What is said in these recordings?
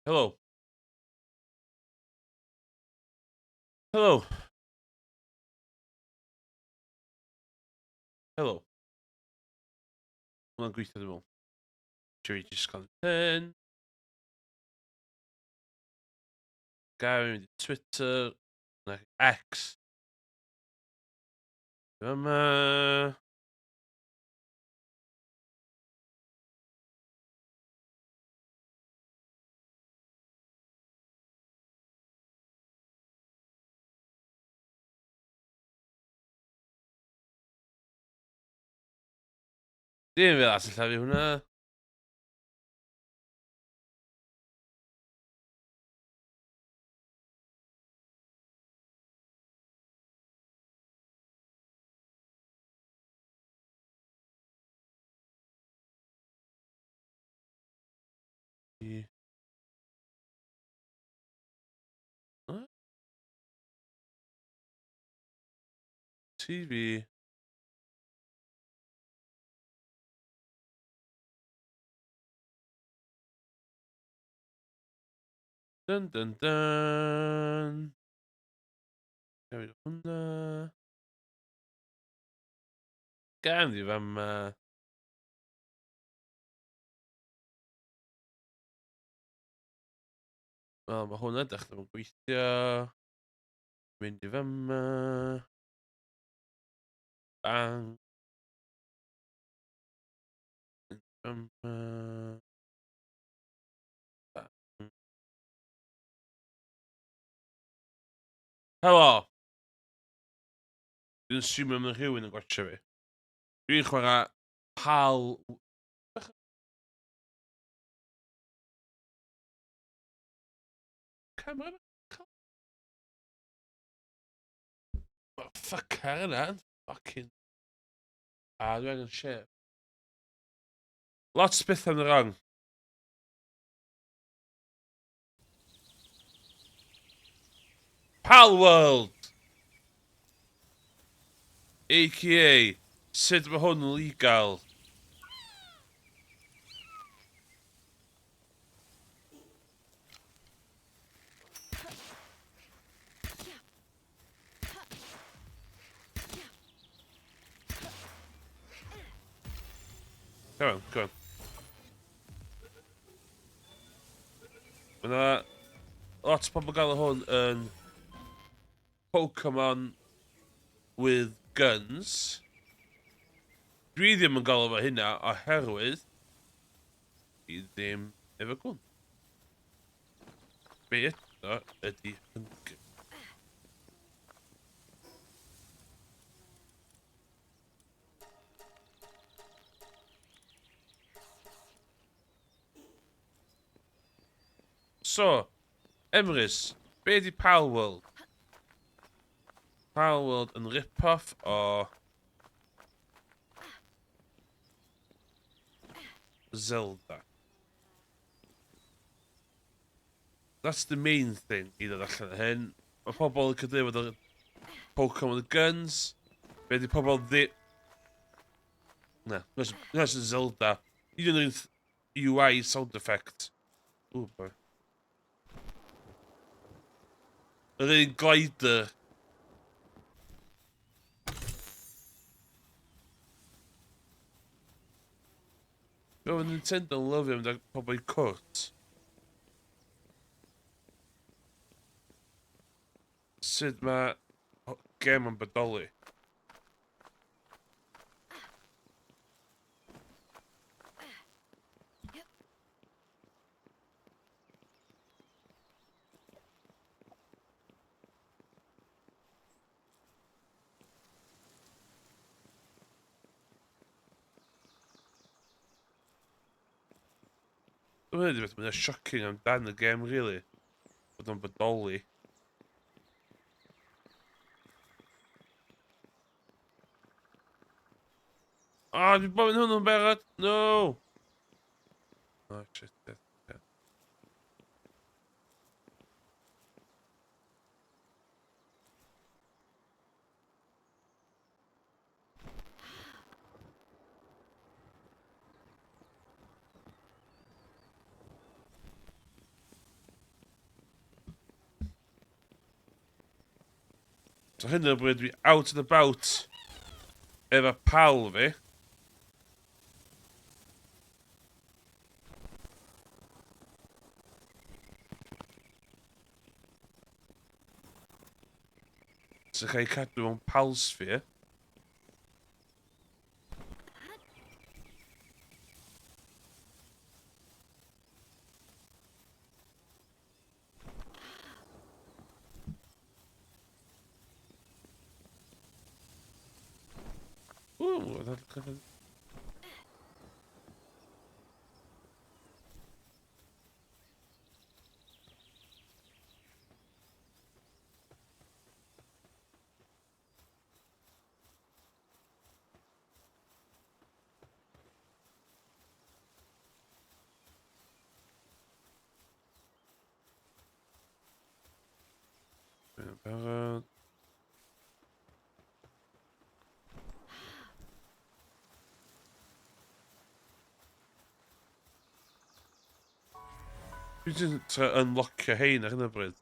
Helo. Helo. Helo. Hwna'n gweithio dwi'n meddwl. Jerry just gone hyn. Gary mynd i Twitter. Na, X. Yma. Dim fel as sillafu hwnna. TV. Dun dun dun. There we go. Hwnna. Gan di fama. Wel, mae hwnna dechrau yn gweithio. Mynd i fama. Bang. Mynd i fama. Bang. Helo! Dwi'n siwmio mae rhywun yn gwatio fi. Dwi'n chwarae Pal... Camera? Fucker yna. Fucking... A, dwi angen share. Lots o bethau yn wrong. Palworld! AKA, sut mae hwn yn legal? Come on, come on. Mae yna lot o pobl gael hwn yn Pokemon with guns. Dwi ddim yn gael efo hynna oherwydd dwi ddim efo gwn. Be ydy o ydy hungry. So, Emrys, be di Palworld? Palworld yn rip-off o Zelda. That's the main thing i ddod allan o hyn. Mae pobl yn credu fod y Pokemon with guns. Be di pobl ddi... Na, na sy'n Zelda. Un o'r UI sound effect. Ooh, boy. Yr un glider. Fe oedd Nintendo yn lyfio mynd â pobl i cwrt. Sut mae gem yn bodoli? Dwi'n meddwl beth mae'n shocking amdan y gem, really. Bod o'n bodoli. O, oh, dwi'n bod yn hwnnw'n berod! No! Oh, shit, yeah. So hyn o bryd dwi out and about efo pal fi. Sy'n cael ei cadw mewn pal sphere. Ooh, that Mae'n barod. Dwi jyst yn trio unlockio hein ar hyn o bryd.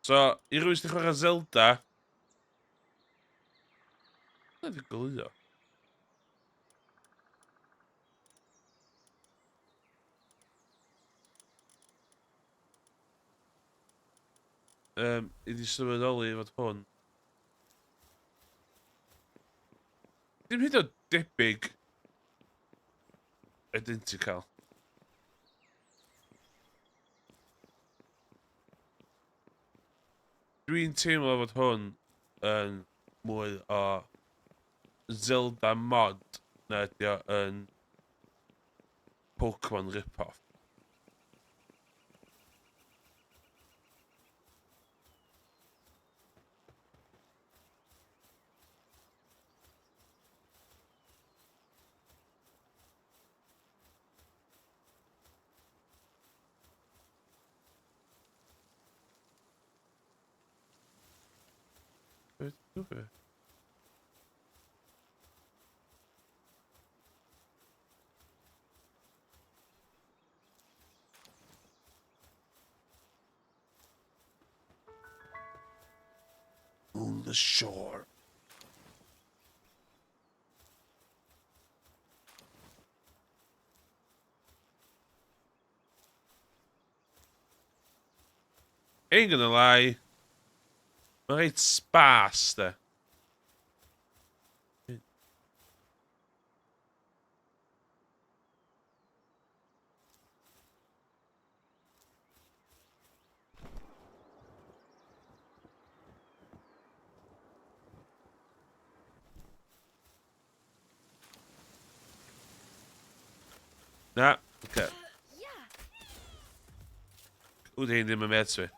So, i rywun sy'n chwarae Zelda... Hwnna di goleuo. I di sylweddoli fod hwn... Dim hyd yn oed debyg identical. Dwi'n teimlo fod hwn yn mwy o Zelda mod na ydi o yn Pokemon rip-off. Beth yw fe? On the shore. Ain't gonna lie. Mae'n reit sparse, de. Na, oce. Okay. Wyd hyn ddim yn met fi.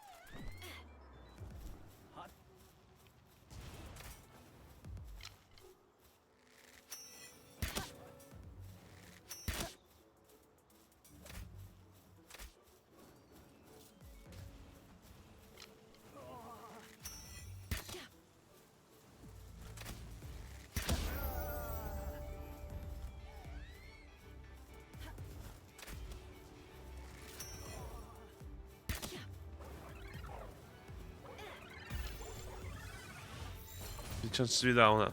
Dwi'n chance fi ddal hwnna.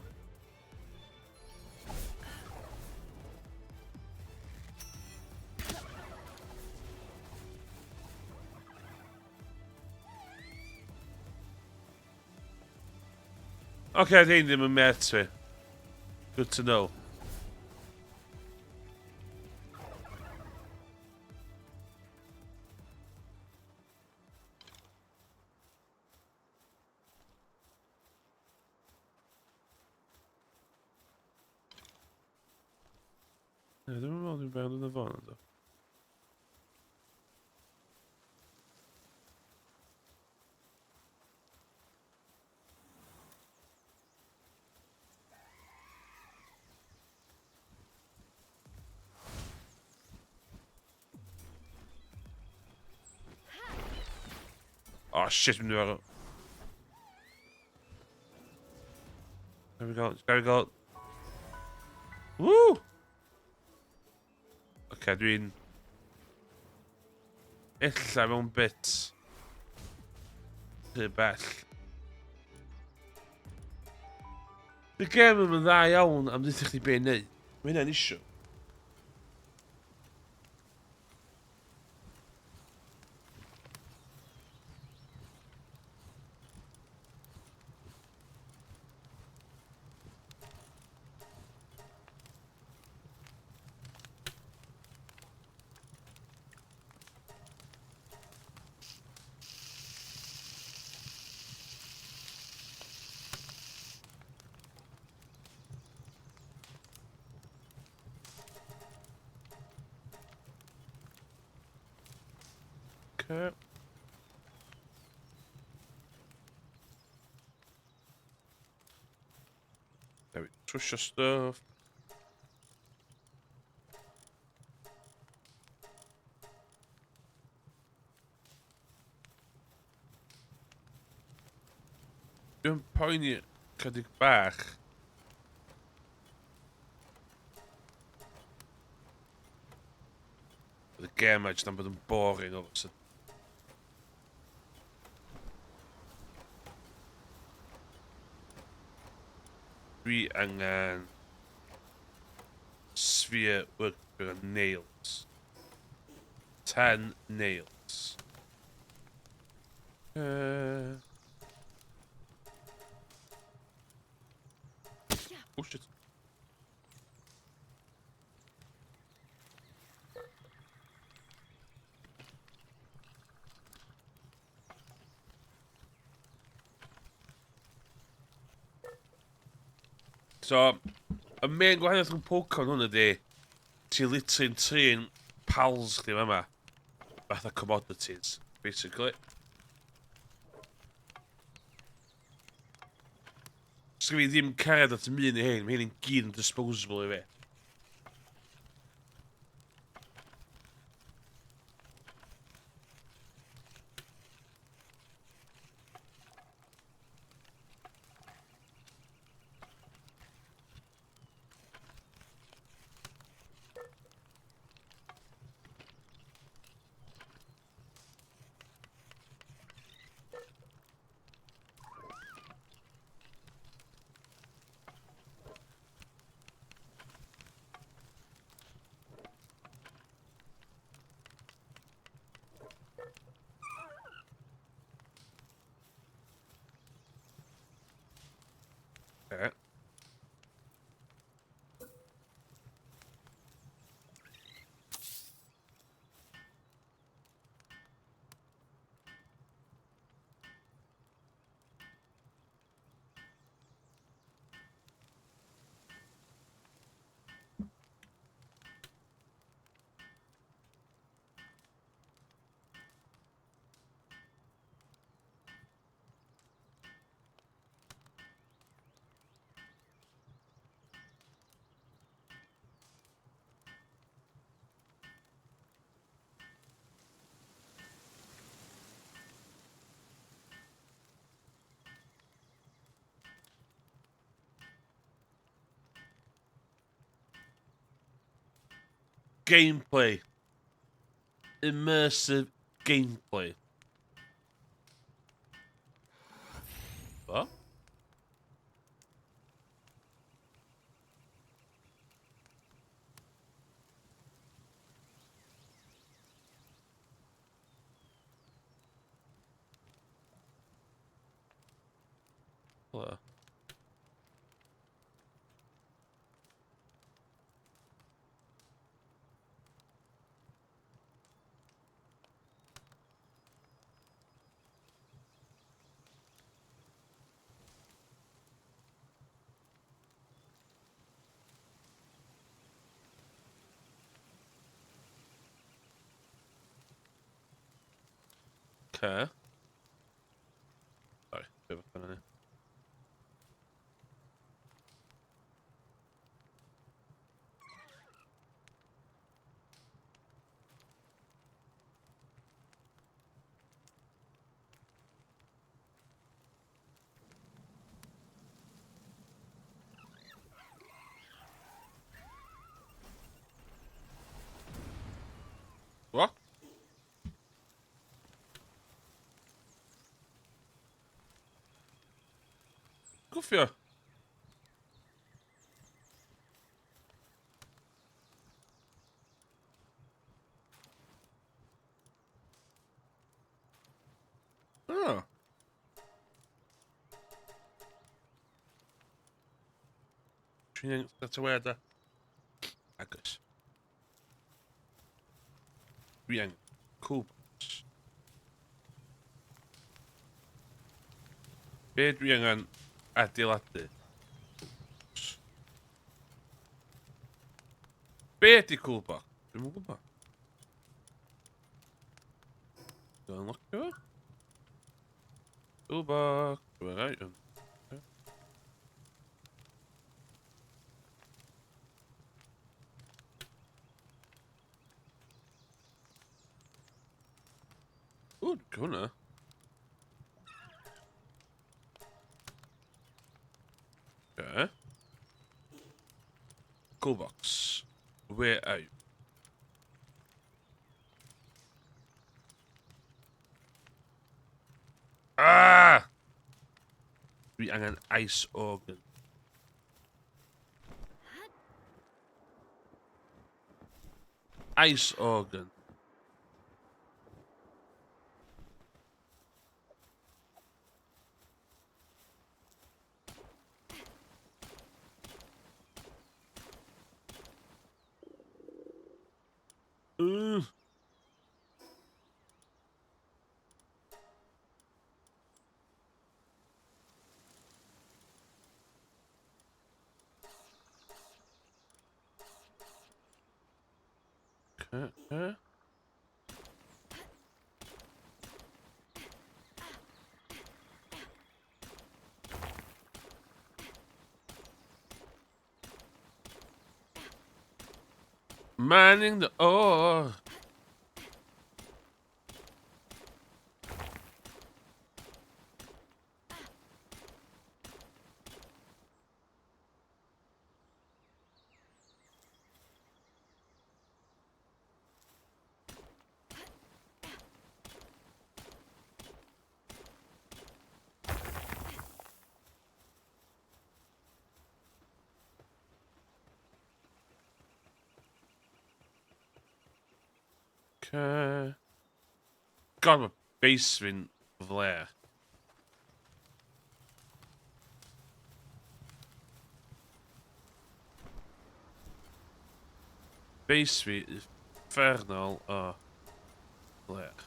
Oce, okay, rhain ddim yn met fi. Good to know. Na, dwi'n meddwl dwi'n bound yn y fon, ynddo. Oh shit, mynd i farw. There we go, there we go. Woo! Oce, dwi'n... Ella mewn bit... Rhy bell. Dy gêm yn dda iawn am ddeutha chdi be i neud. Mae hynna'n issue. Okay. There we trwsio stuff. Dwi'n poeni chydig bach. Bydd y gêm ma jyst am bod yn boring all of a sudden. Dwi angen sphere work nails. 10 nails. Oh shit. So, y main gwahaniaeth rhwng Pokemon hwn ydy, ti literally'n trin pals chdi fama, fatha commodities, basically. Sgyn fi ddim cariad at ym un i hein, mae hein yn gyd yn disposable i fi. Okay. Gameplay. Immersive gameplay. What? What? Okay. Sorry, bit of a fun. What? Gwffio. Oh. Dwi'n angen aware da. Agos. Dwi angen coolbox. Be dwi angen adeiladu? Be ydi coolbox? Dwi'm yn gwybod. Dwi'n unlockio fo? Toolbox. Right. Ww, dwi'n hwnna. Okay. Coolbox. Where are you? Ah! Dwi angen ice organ. Ice organ. Okay. Mining the ore. Okay. God, mae base fi'n fler. Base fi uffernol o fler.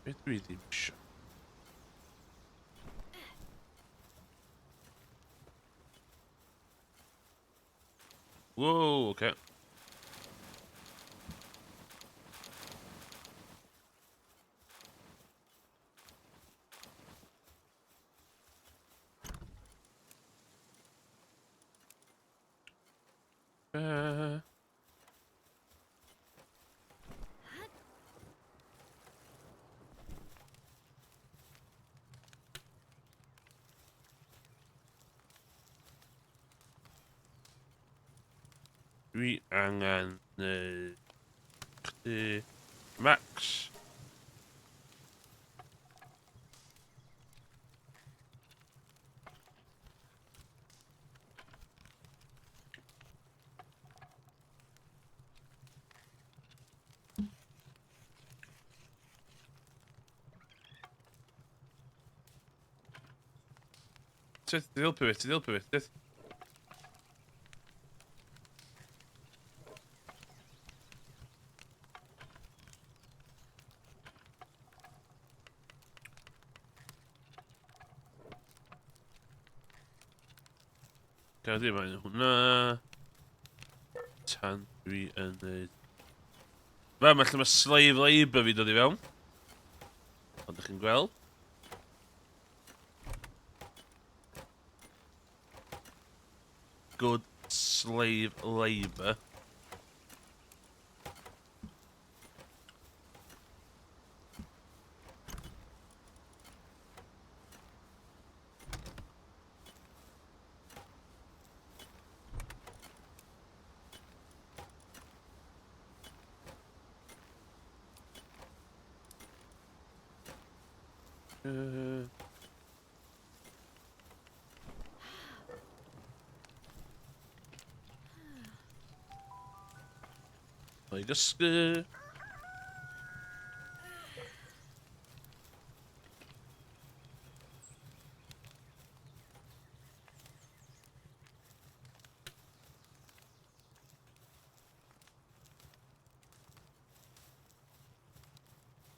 Be dwi ddim isio? Whoa, okay. Dwi angen neu chdi Max. Ti helpu fi, ti helpu fi. Gael ddim angen hwnna. Tan dwi yn neud. Fe, mae lle mae slave labour fi dod i fewn. Ond ydych chi'n gweld. Good slave labour. Nôl i gysgu.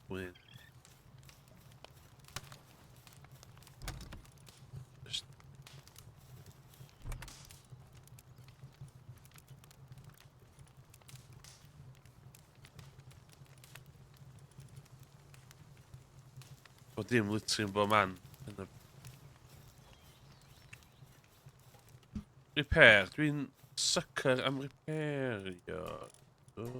Wyn. Just... Bod dim literally yn bod man. Yn y... Repair. Dwi'n sucker am repairio. Oh.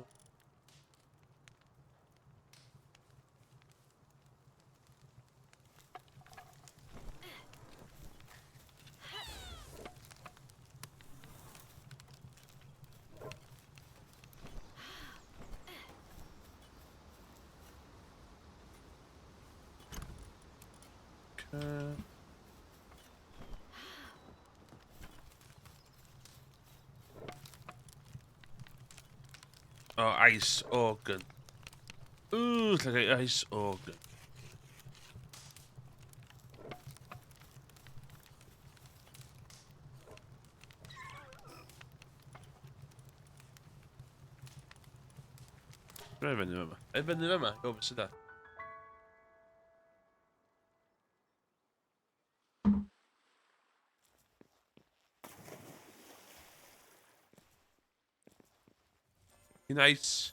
Okay. Oh, ice organ. Ooh, it's like an ice organ. Rhaid fyny fyma. Rhaid fyny fyma. Go, beth sydd da. Nice.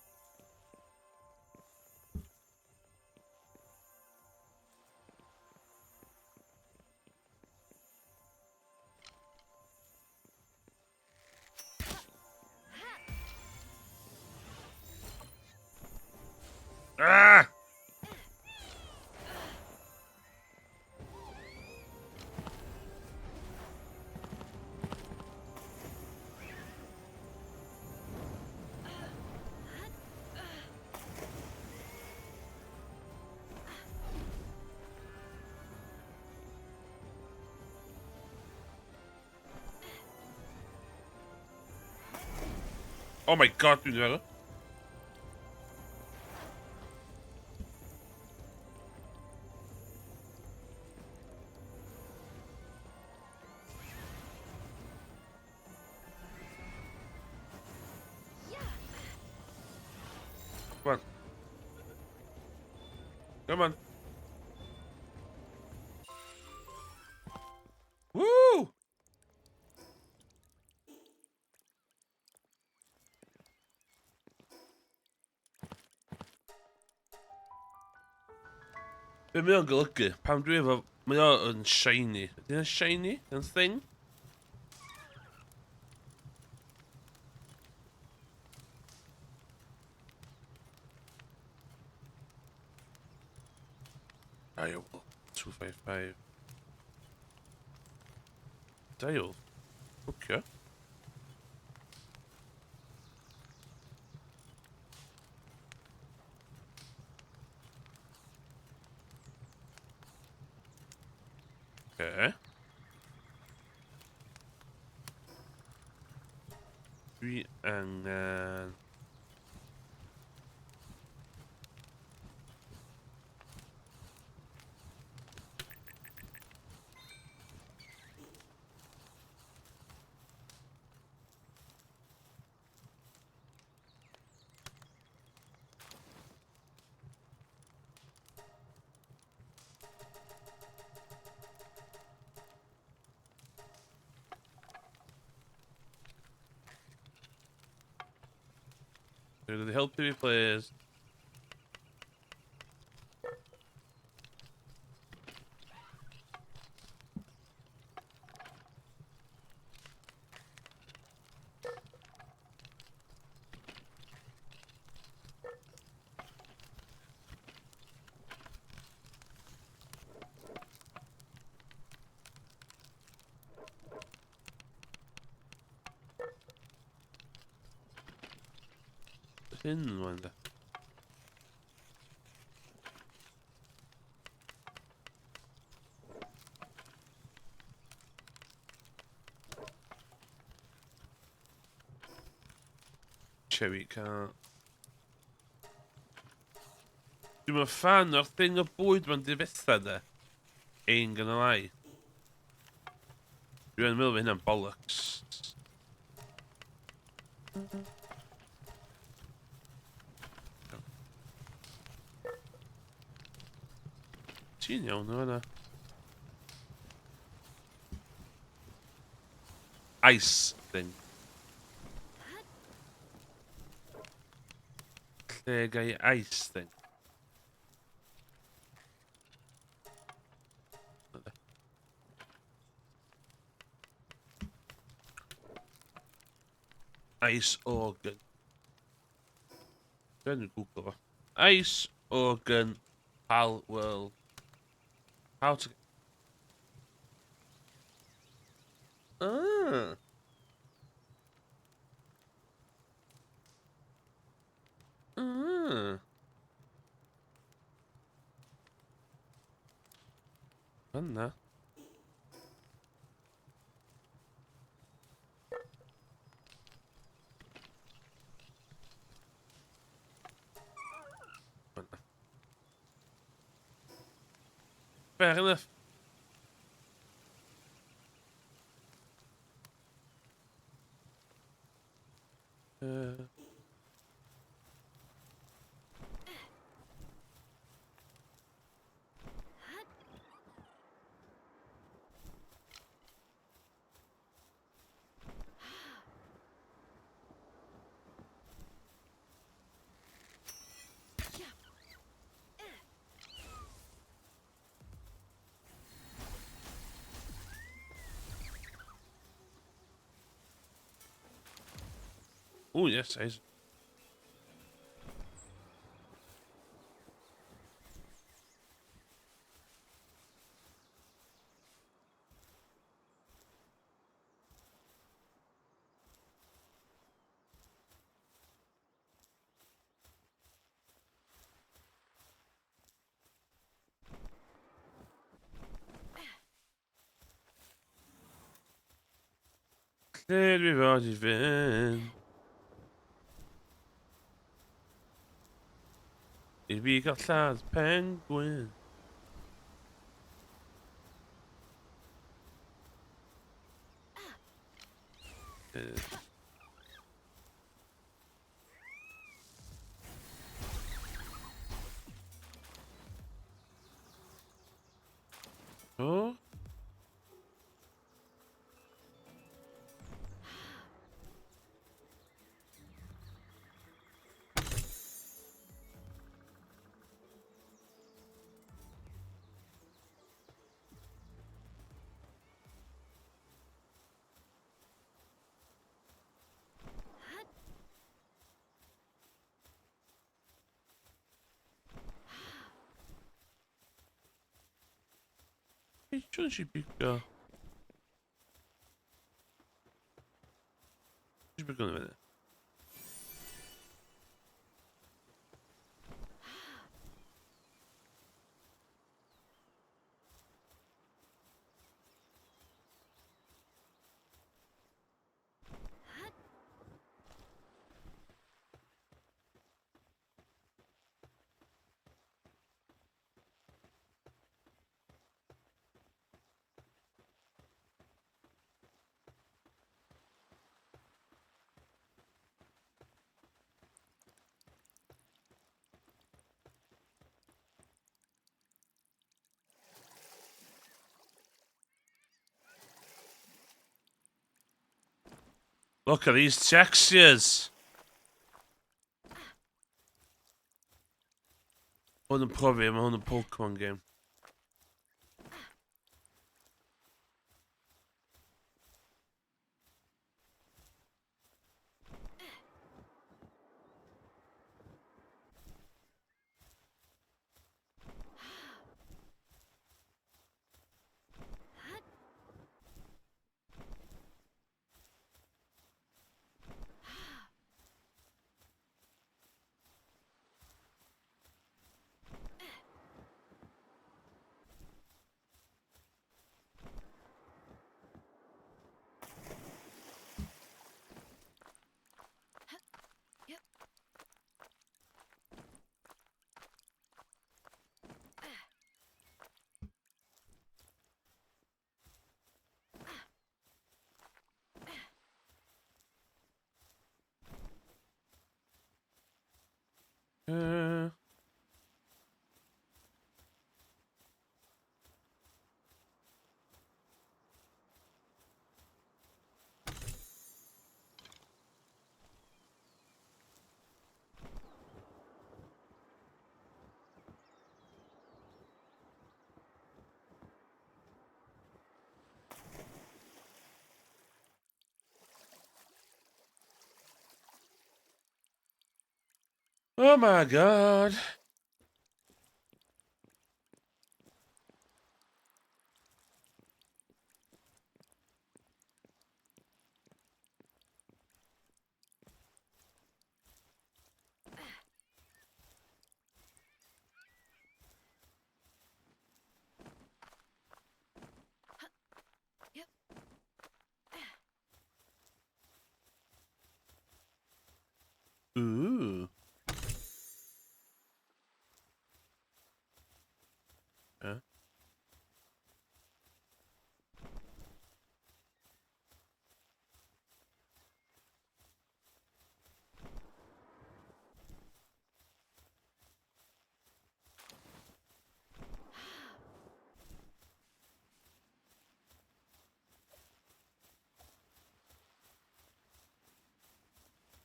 Ah! Oh my god, dwi'n meddwl. Come on. Come on. Woo! Be mae o'n golygu? Pam dwi efo... Mae o'n shiny. Ydy o'n shiny? Yn thing? Dial 255. Dial? Okay. Okay. Dwi angen... They're going to help me, please. Hyn rwan de. Cherry car. Dwi'n yn fan o'r thing o bwyd ma'n difetha de. Ain't gonna lie. Dwi'n meddwl bod hynna'n bollocks. Ti'n iawn o fanna. Ice thing. Lle ga i ice thing? Ice organ. Dwi'n Google fo. Ice organ Pal World. How to... Ah. Ah. Fanna. Fanna. Fair enough. Oh, yes, I... Lle dwi fod i fynd? I fi gael lladd pengwin. O? Beth i bigo? Nes i bigo yn fyny? Look at these textures! Hwn yn profi, mae hwn yn Pokemon game. Oh my God! Ooh. Yeah.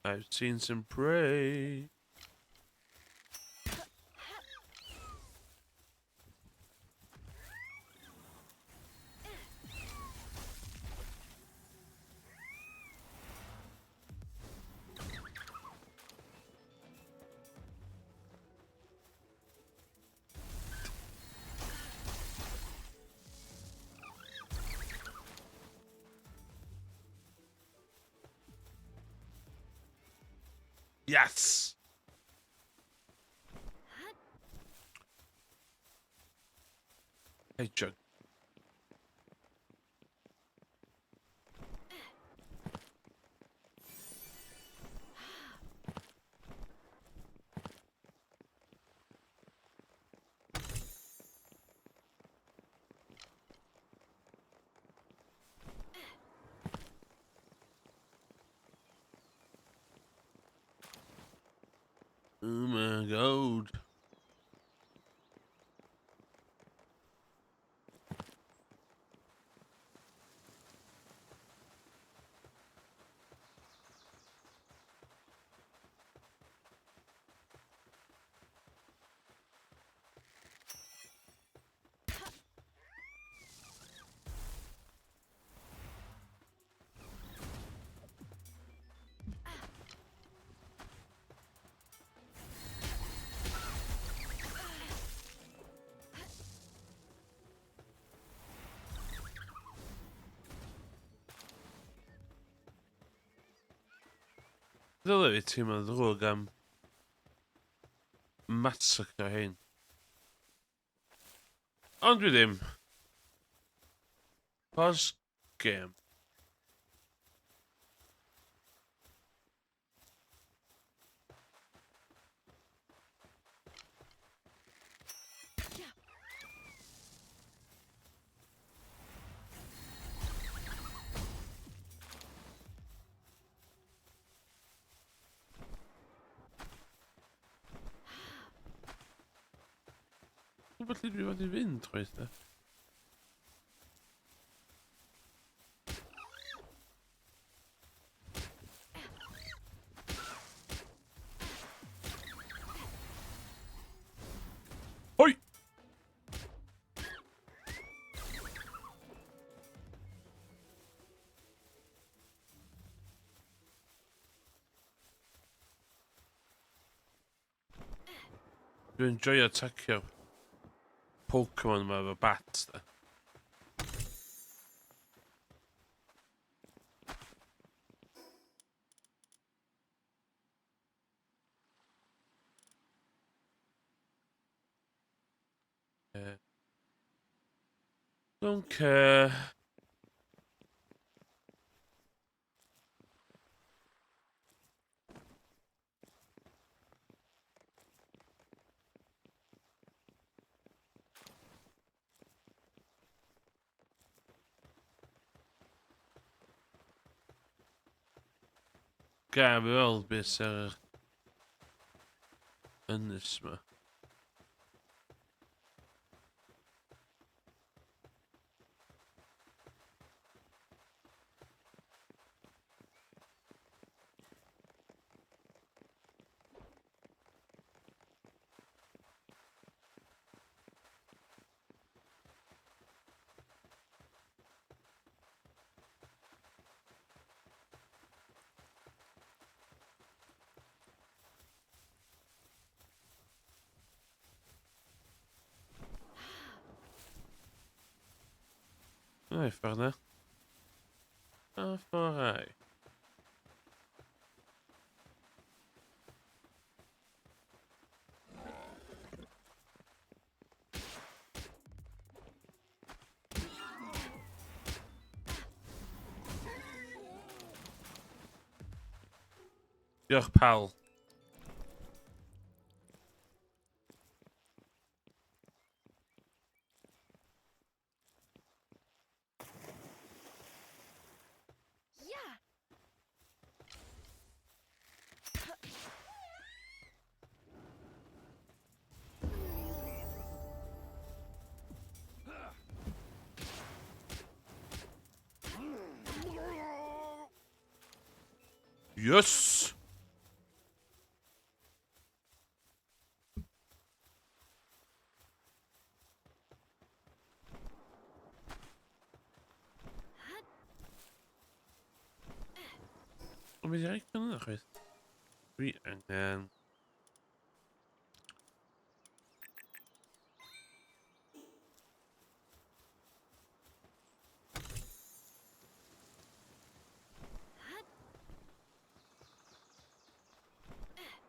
I've seen some prey. Yes! Hey, Chuck. Oh my God. Ddylai fi teimlo'n ddrwg am massacre hyn. Ond dwi ddim. Pause game. Gwybod lle dwi fod i fynd, chwaith, de. Hoi! Dwi'n joio tacio Pokemon yma efo bat, da. Don't care. Ga fi weld beth sy'n ar yr ynys ma. Ai, ffordd na. A ffordd ai. Diolch, pal. Yes! Ond beth yw'r icon yna chwaith? Dwi angen...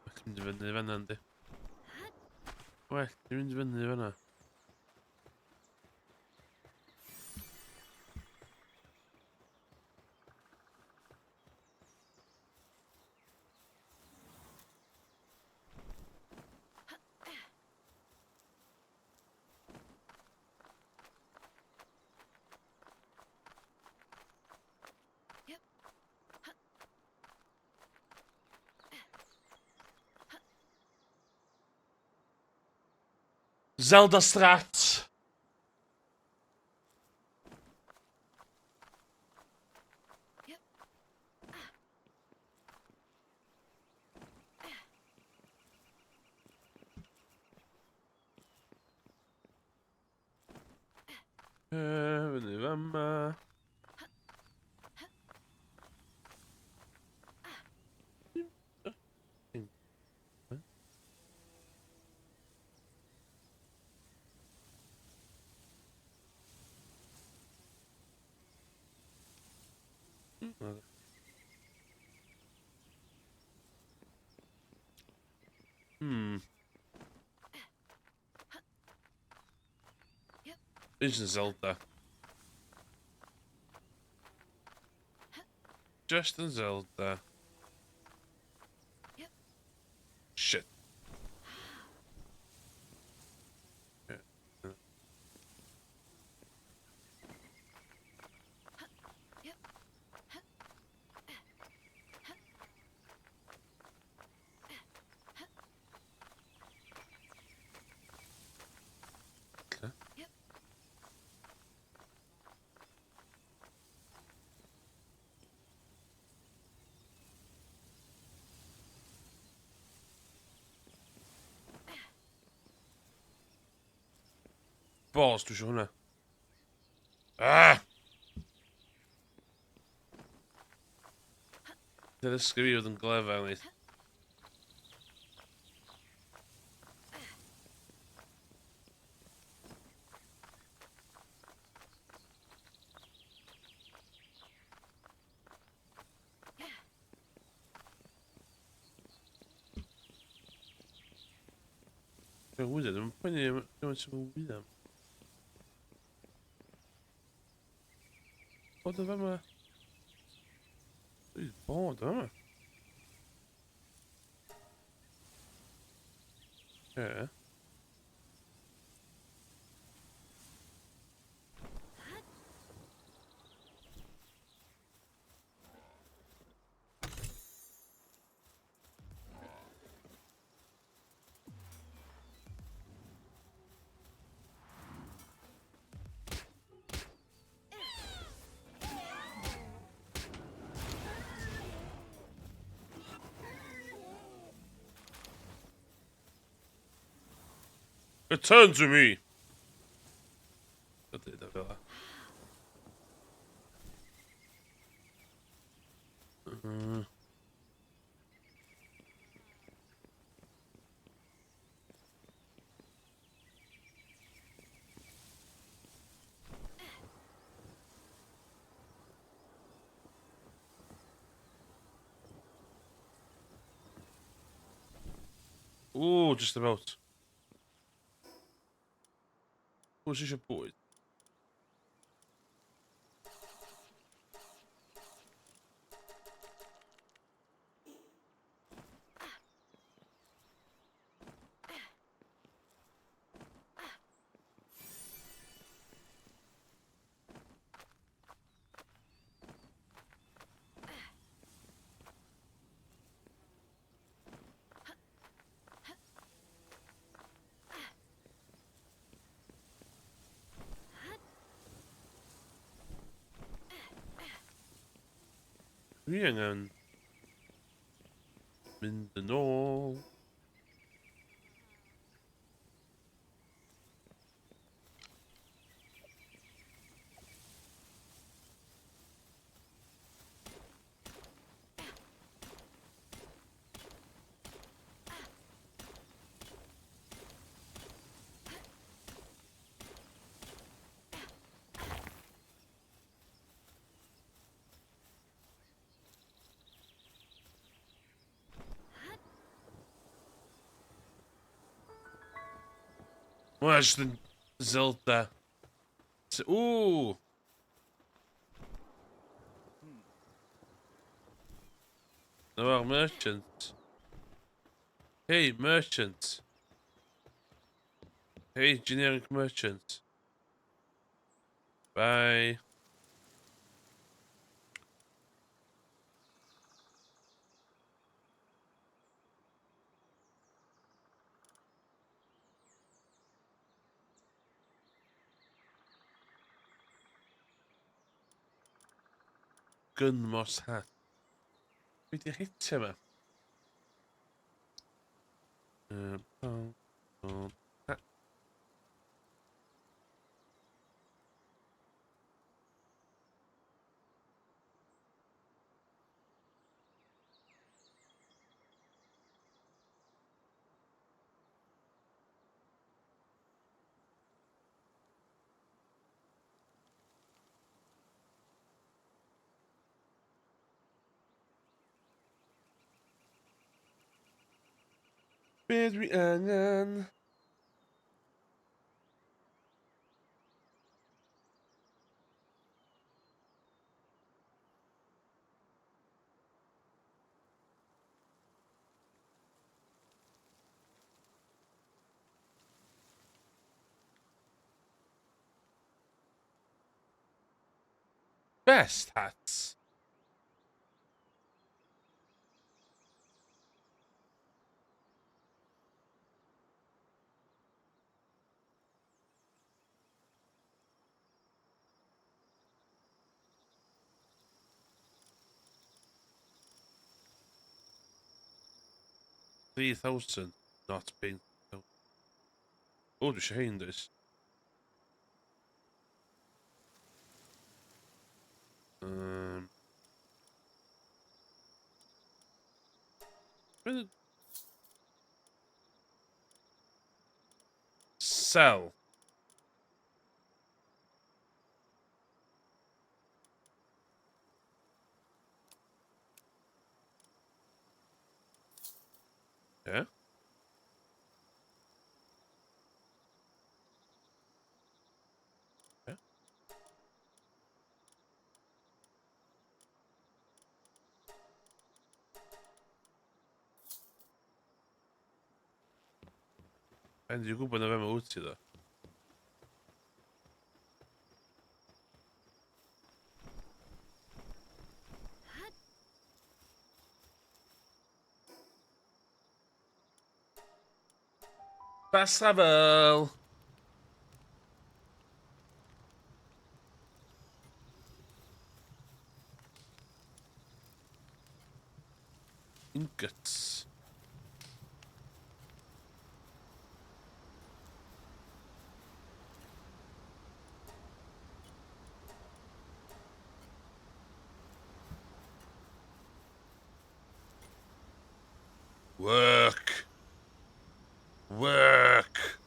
Well, mynd i fyny fan'na, yndi. Well, dwi'n mynd i fyny fan'na. Zelda Strat! Fyny fama. This is Zelda. Just yn Zelda. Shit. Okay. Balls, dwi eisiau hwnna. Ah! Dwi'n ddysgu fi fod yn glyfar, mate. Dwi'n wyddon, dwi'n poeni am gymaint o wyddon. Bod yn fama. Dwi'n bod yn fama. Ie. Return to me! Ydy, da fel Ooh, just about. Pwy sy'n eisiau bwyd? Dwi angen mynd yn ôl. Mae jyst yn Zelda. Ooh! Na fo, merchant. Hey, merchant. Hey, generic merchant. Bye. Gunmos hat. Be di'r hitio yma? Uh, Be dwi angen? Best hats. 3,000 not paying. O, dwi eisiau hein, does? Sell. Yeah. Yeah. Dwi'n gwybod na fe mae wyt ti ddo. Fast travel! Ingots. Work! Work!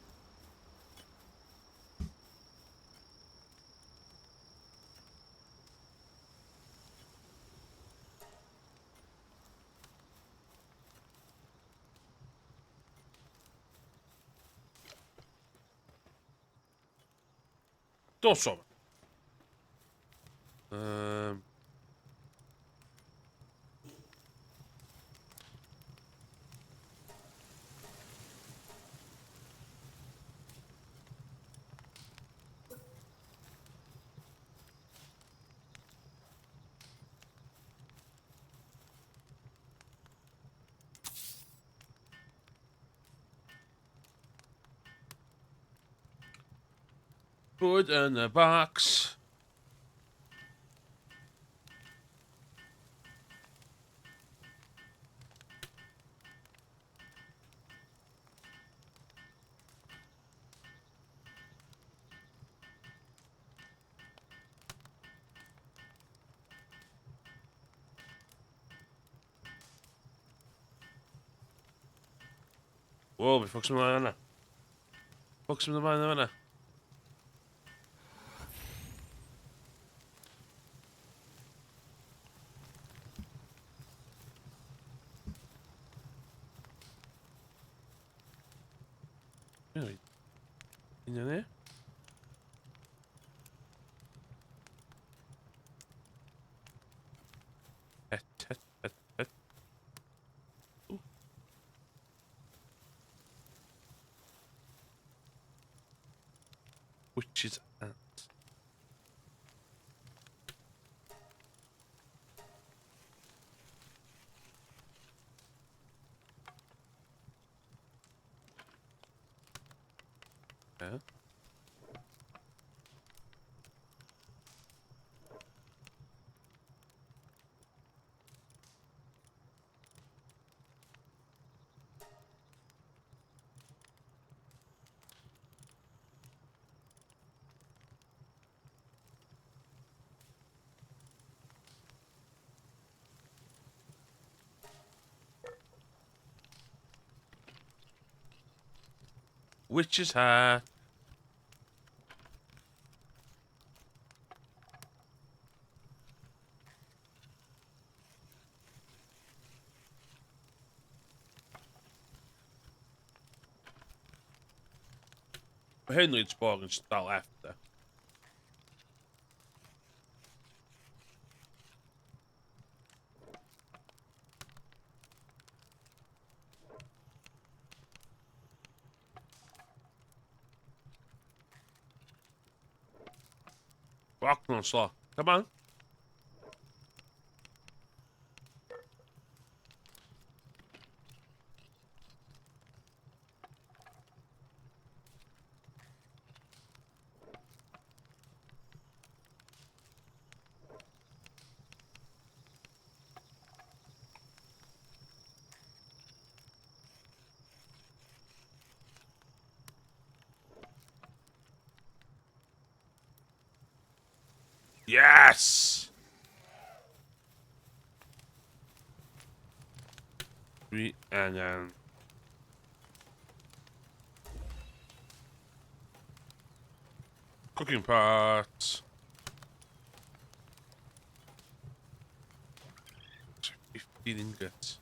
Dos o. Bwyd yn y box. Wow, be ffwc sy'n ymlaen yna? Ffwc sy'n ymlaen yna? Union ni. Het, het, het, het. Ooh. Witch's hat. Yeah. Witch's hat. Mae hyn reit boring yn dal F de. Fuck no slow. Come on. Yes! Dwi angen... Cooking pot. 15 ingots.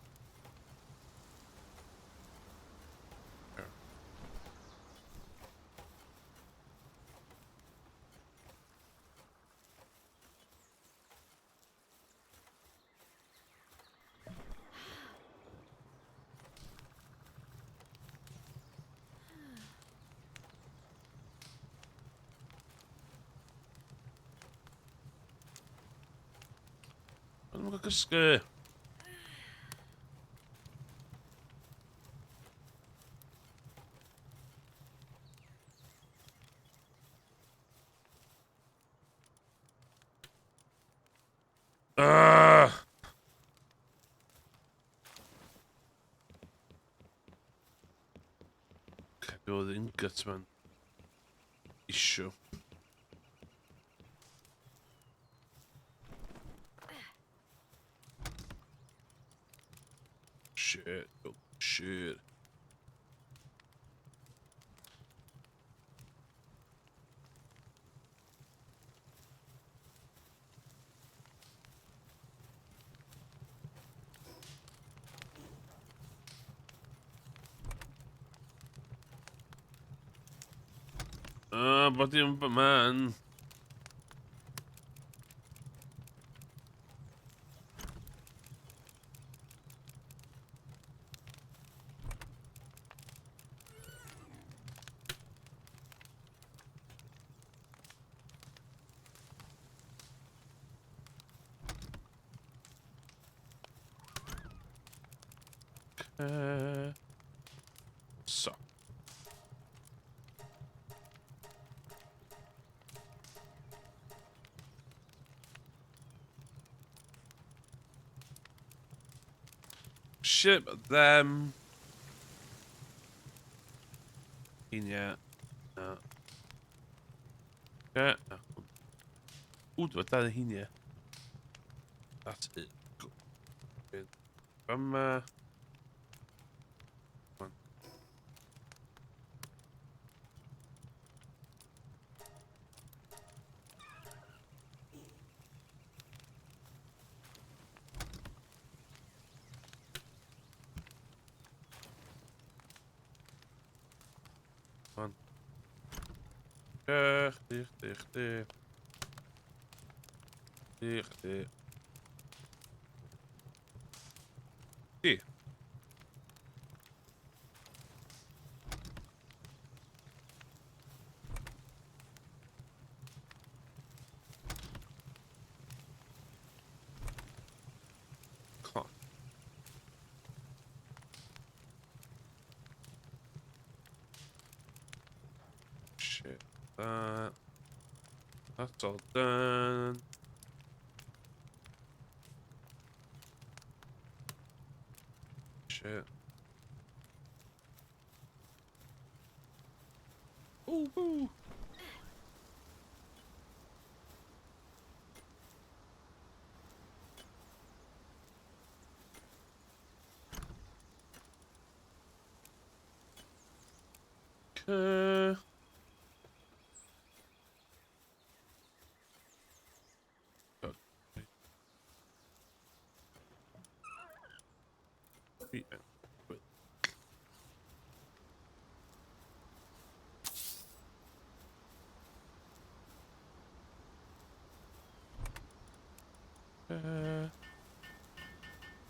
Maen nhw'n cysgu. Ugh. Be oedd ingot man? Issue. Shit. Oh, shit. Bod dim man. So. Ship them. Hinia. Na. Yeah. Ww, dwi'n dal hinia. That's it. Go. Yma. One. Chdi, chdi, chdi. Chdi, chdi. Chdi. Come on. Shit. That's all done. Shit. Ooh, ooh. Okay.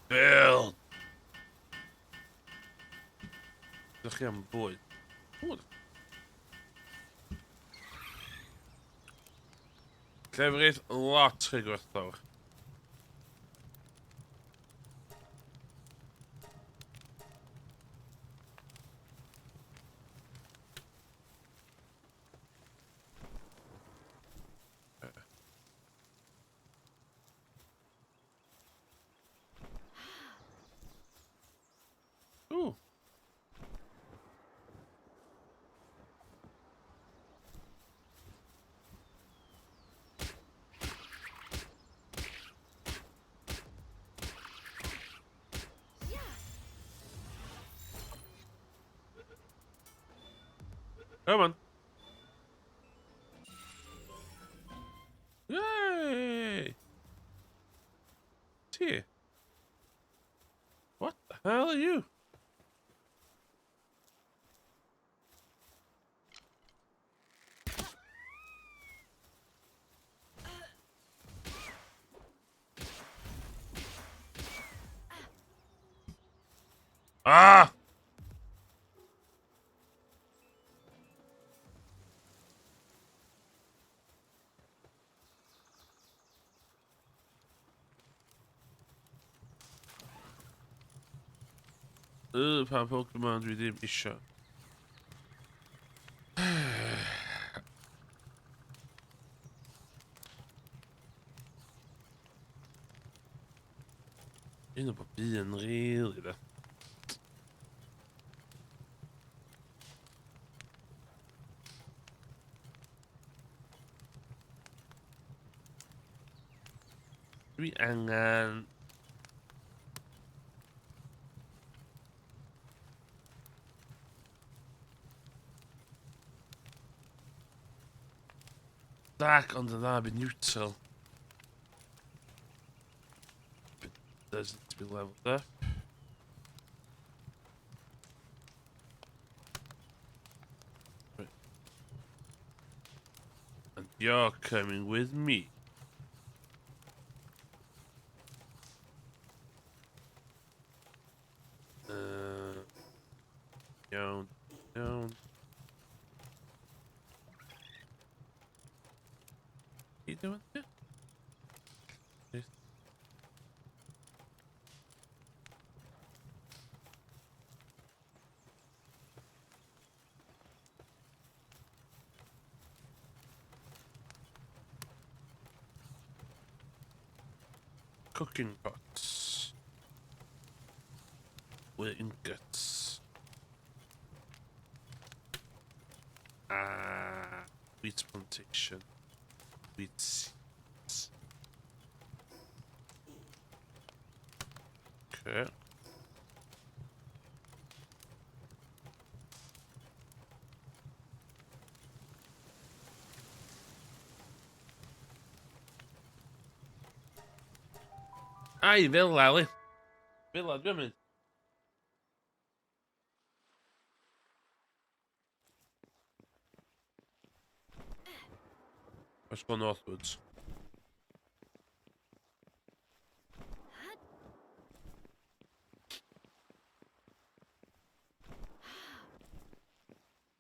Build! Ydych chi am bwyd? Bwyd? Llefrith lot rhy gwerthfawr. Ooh. Come on. Yay! Ti. What the hell are you? Ah! Pa Pokemon dwi ddim isio. Un o bob un, really, de. Dwi angen... Dark ond yn dda, bydd neutral. But does need to be leveled up. Right. And you're coming with me. Iawn, iawn. You doing it? Cooking pots. Mwy o ingots. A wheat plantation. Wheat seeds. Okay. Ai, fel la, li. Fel la, dwi'n mynd. Let's go northwards.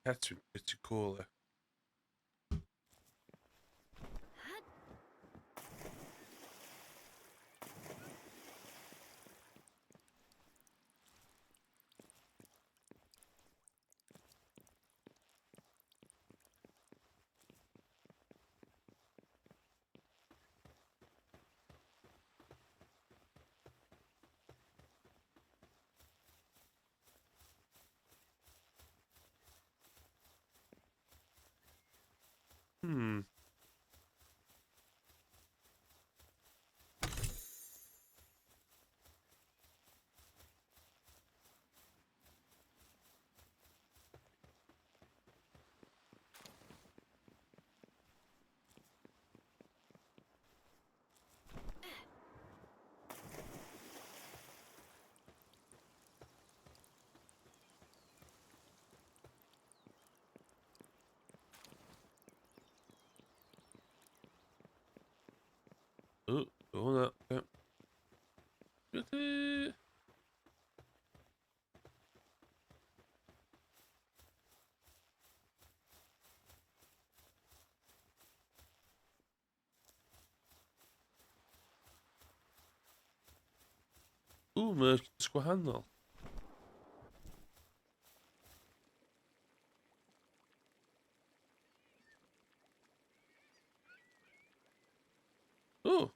That's pretty cool, eh? O, hwnna. Ydy. Ww, merchants gwahanol. Ww.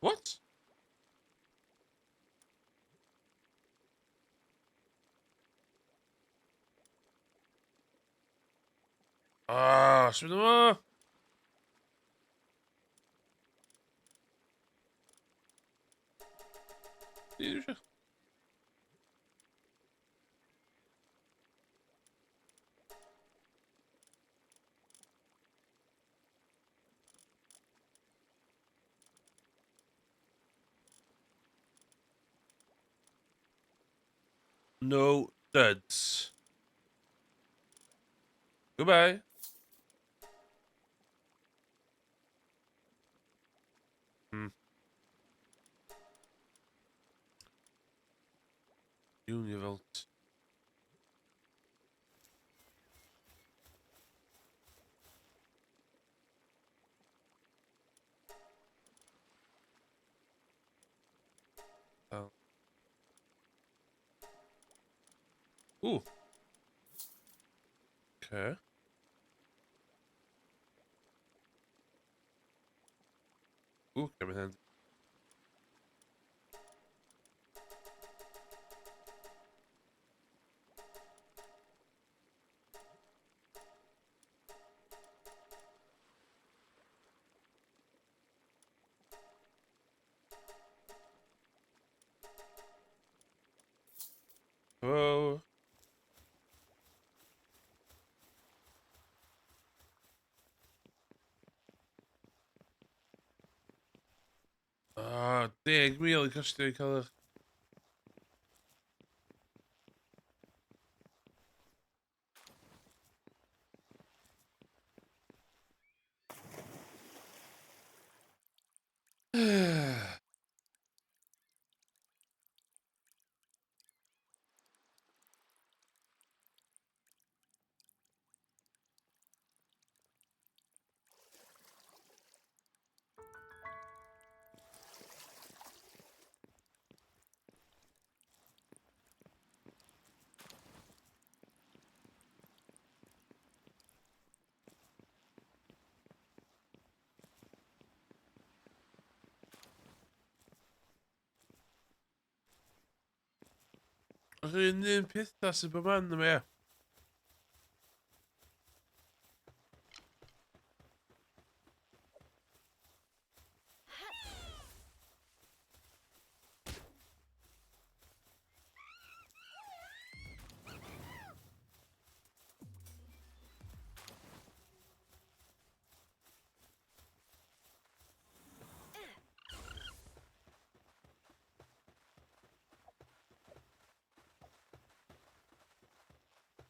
What? Ah, symud yma! No duds. Goodbye. Univolt. Oh. Ooh. Okay. Ooh, come in handy. Oh. Ah, 10,000 i costio i cael eich... Yr un un pethau sy'n bod man yma, ia.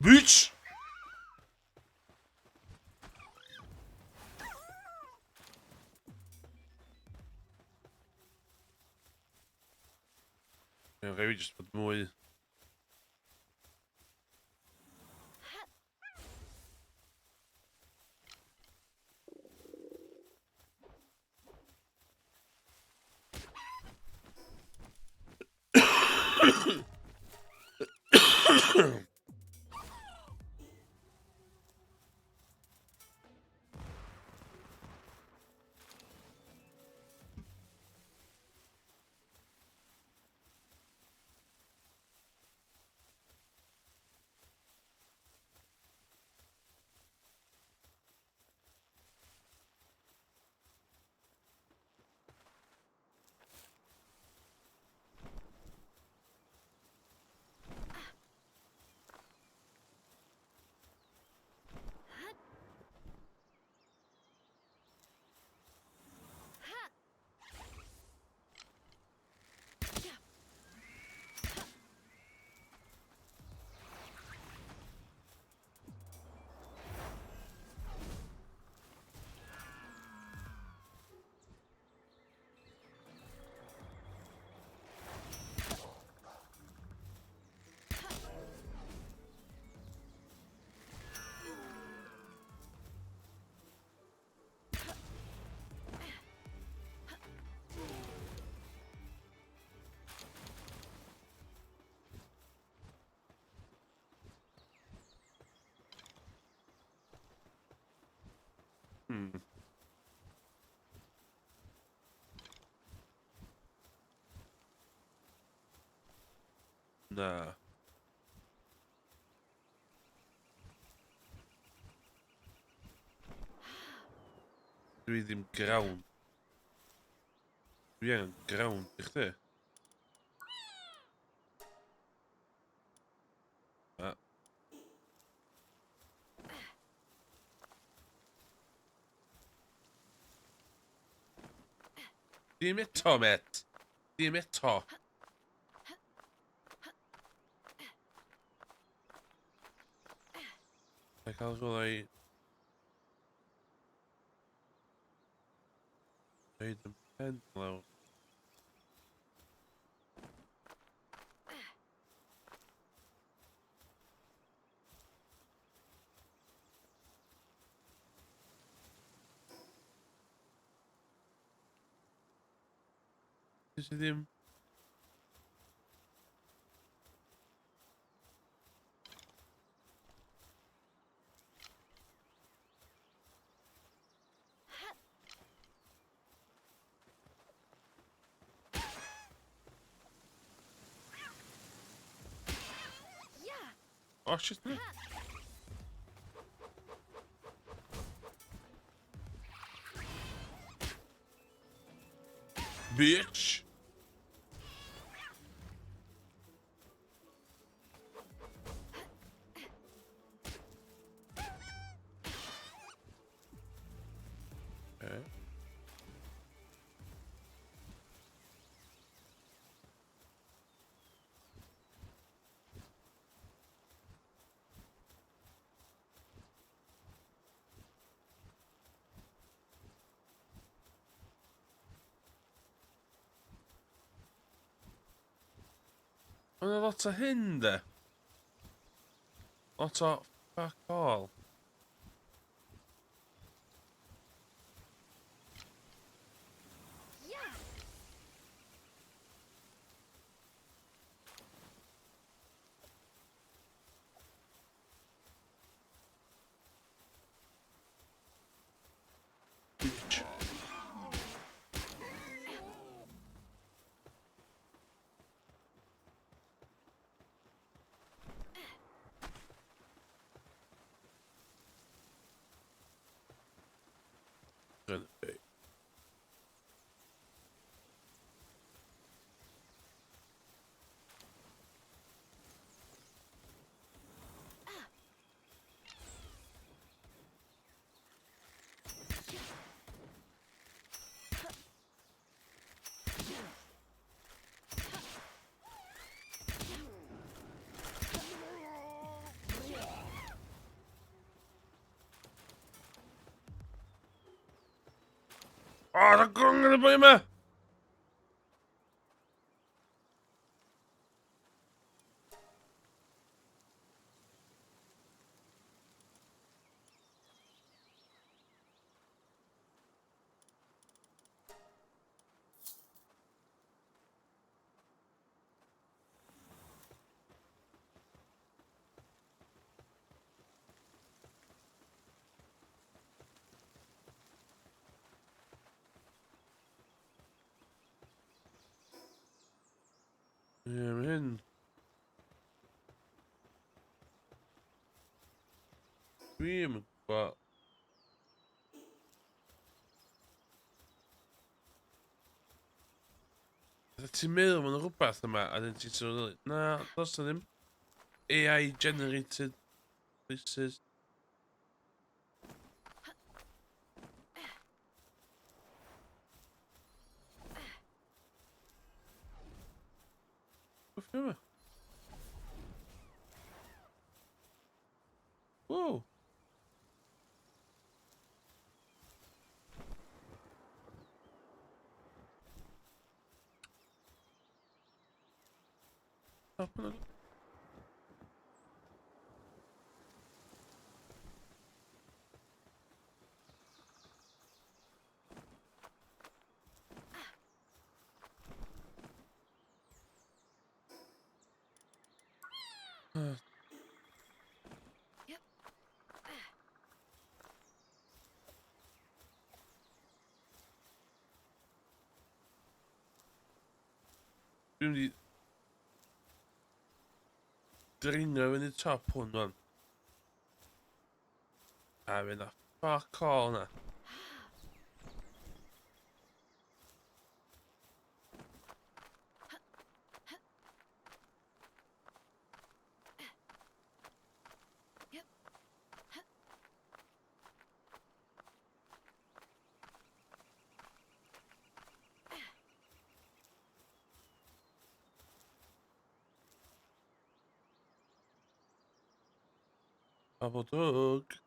Bitch! Ie, rhaid fi jyst bod mwy... Na. Dwi ddim grawn. Dwi angen grawn i chdi. Na. Dim eto, met. Dim eto. Na i cael rhywle i... Rhaid yn pen lawr. Nes i ddim... Oh shit, no. Bitch! Okay. Mae yna lot o hyn, de. Lot o fuck all. Bitch. O, oh, da gong yn y boi yma! Ie, mae hyn... Dwi'm yn gwybod. Fatha ti'n meddwl mae 'na rhywbeth yma a then ti'n sylweddoli, na, does 'na ddim AI generated places. Beth yma? Wow. Stop yn. Dwi'n mynd i dringo fyny top hwn wan. A fydd na fuck all na. Pobl drwg.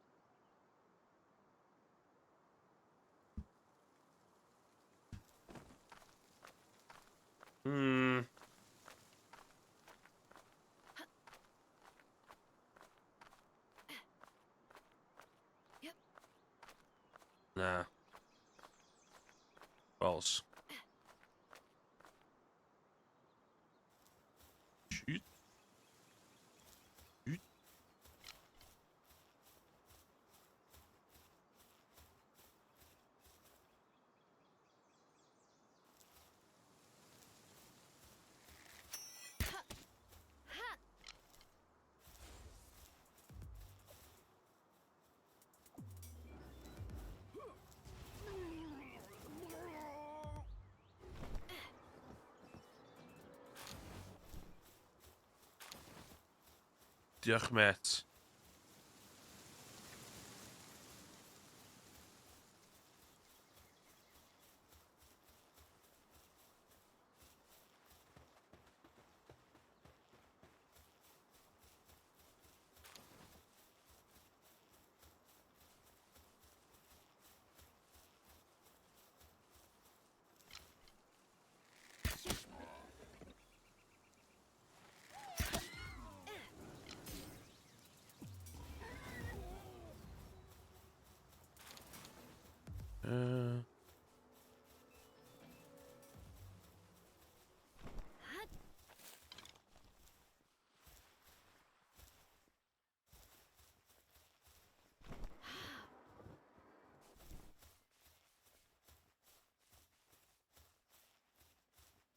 Na. Balls. Shoot. Shoot. Diolch, mêt.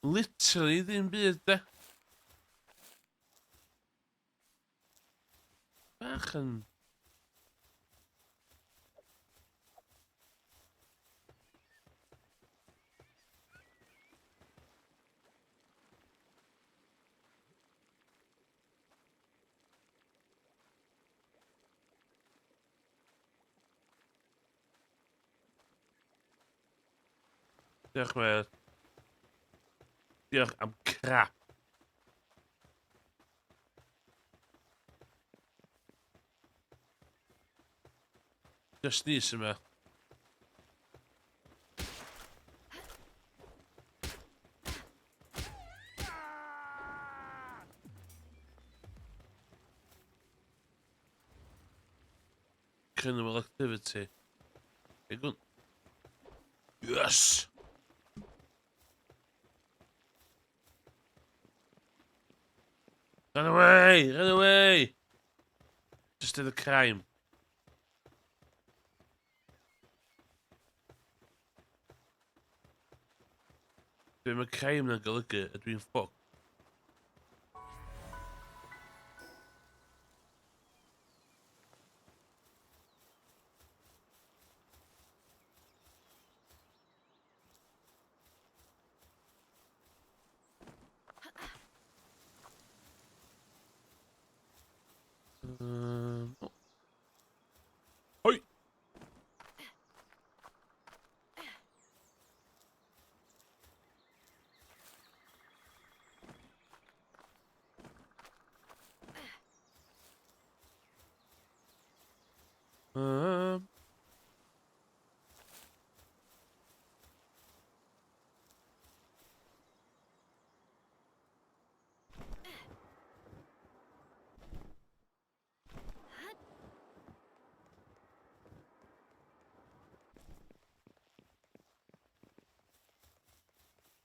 Literally ddim byd, de. Bach yn... Diolch, mate. Diolch am crap. Just ni sy'n yma. Criminal activity. Egun. Yes! Run away! Run away! Just did a crime. Be mae crime na'n golygu ydw i'n ffwc. Oh. Hoi!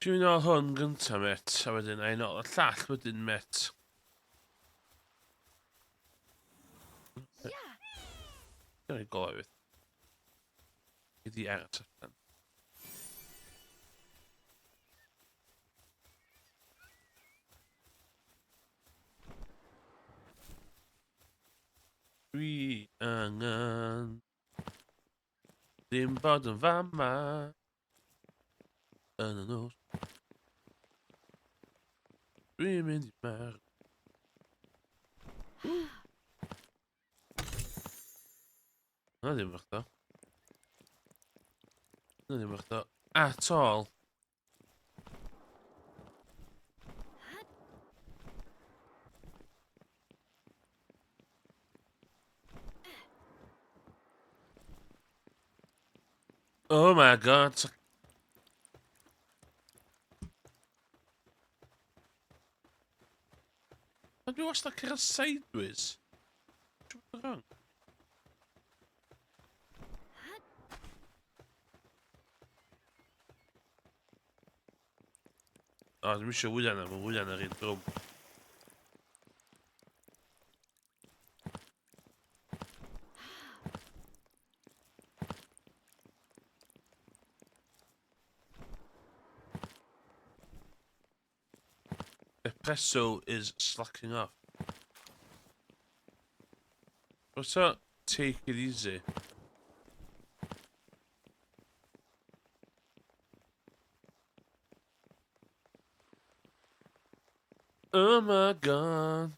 Dwi'n nôl hwn gynta, met, a wedyn a i nôl y llall wedyn, met. Dyna i golau fydd. I di aros allan. Dwi angen ddim bod yn fama yn y nos. Dwi'n mynd i marw. Na ddim fach do. Na ddim fach do. At all. Oh my god. Ond dwi wastad cyrraedd sideways. Dwi'n wrong. O, dwi'n eisiau wyau na, mae wyau na reit drwm. Espresso is slacking off. What's that? Take it easy. Oh my god.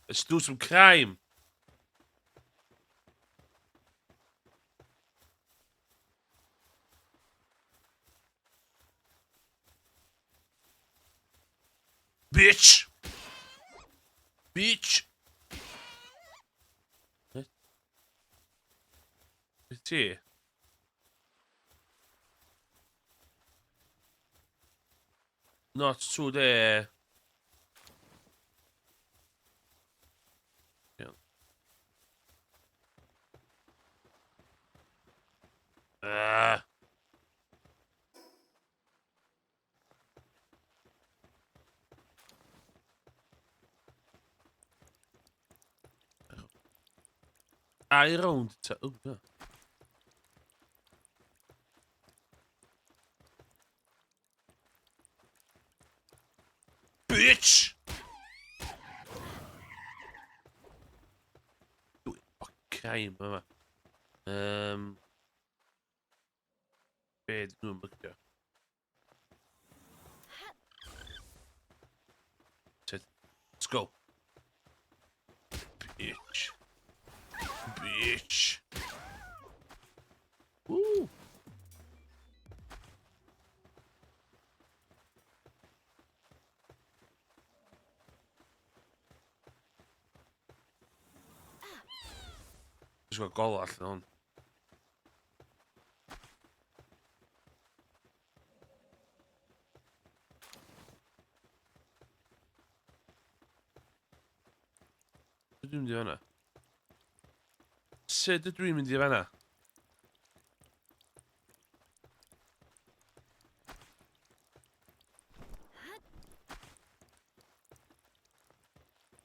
Let's do some crime. Bitch! Bitch! Be ti? Not today. Iawn. Ah. Ai rownd ta... Oh, na. Bitch! Dwi'n fucking crime yma. Be dyn nhw'n bygio? Let's go. Bitch. Bitch. Woo! Dwi'n gweld golau allan hwn. Dwi'n mynd i fanna. Sut ydw i'n mynd i fanna?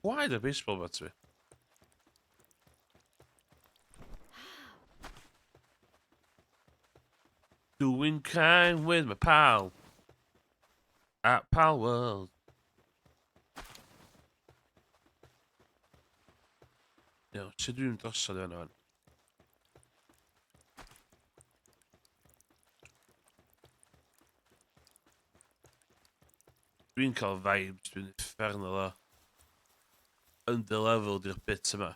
Why the baseball bat fi? Doing crime with my pal. At Pal World. Iawn, sut dwi'n mynd drosodd i fanna fan? Dwi'n cael vibes, dwi'n uffernol o underleveled i'r bit yma.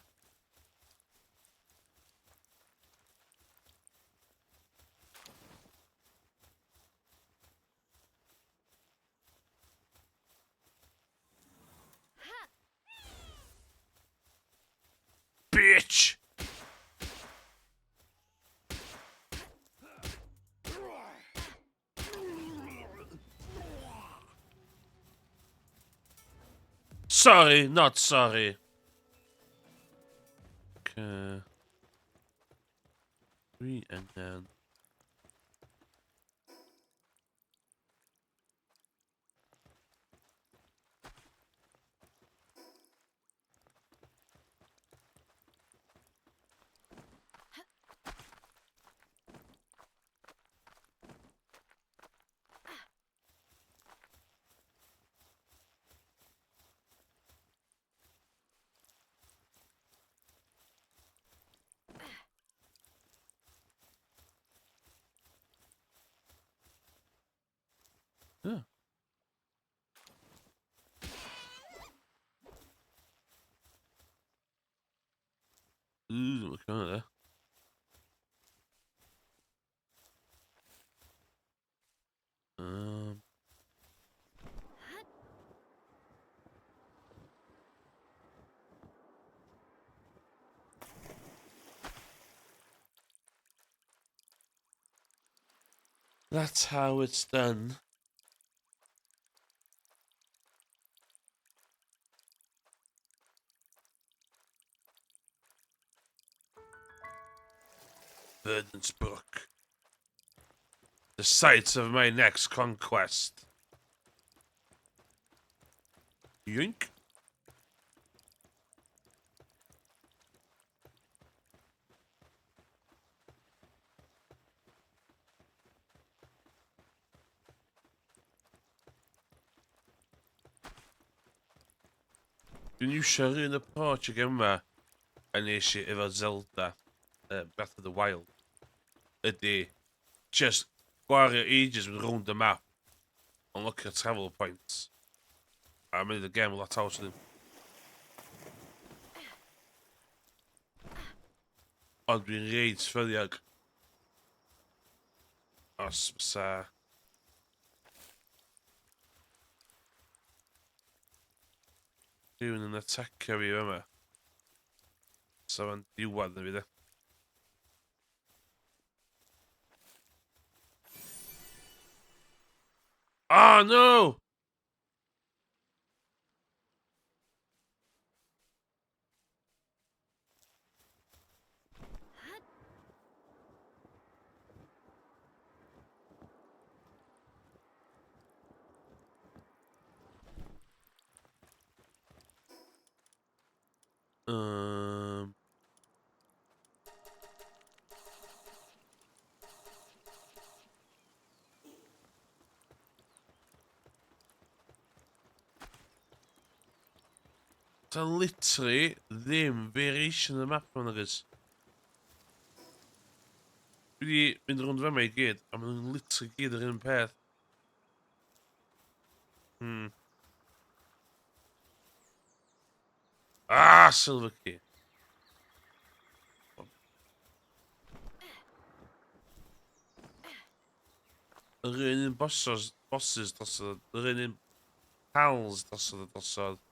Bitch! Sorry, not sorry. Okay. Dwi angen... Yeah. Ooh, look at that. That's how it's done. Verdant's Brook. The site of my next conquest. Yoink. Dwi'n iwsio'r un approach ag yma a nes i efo Zelda, Breath of the Wild, ydy just gwario ages mynd rownd y map, unlockio travel points, a mynd y gem lot haws wedyn. Ond dwi'n reit ffyddiog os fysa rhywun yn atacio fi fama. Sa fo'n diwedd na fi de. Oh no! Ta literally ddim variation yn y map yma nag oes. Dwi wedi mynd rownd fama i gyd, a maen nhw'n literally gyd yr un peth. Ah, silver key. Yr un un bosses, bosses drosodd, yr un un pals drosodd a drosodd.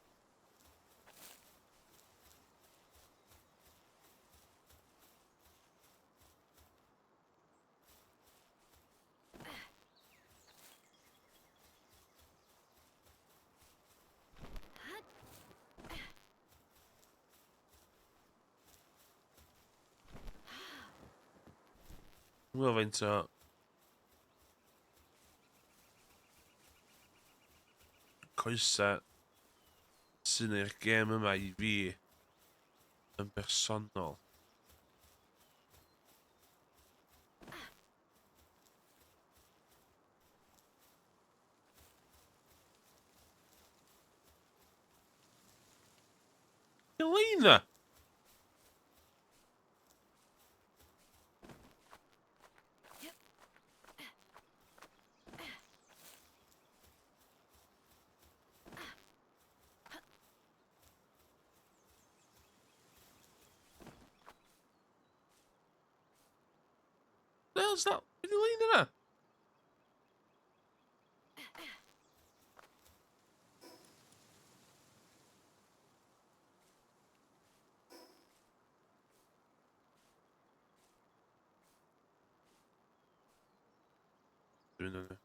Dwi'n faint o coesa sy'n i'r gêm yma i fi yn bersonol. Elena! The hell's that? Be di lein yna? Dwi'n yna.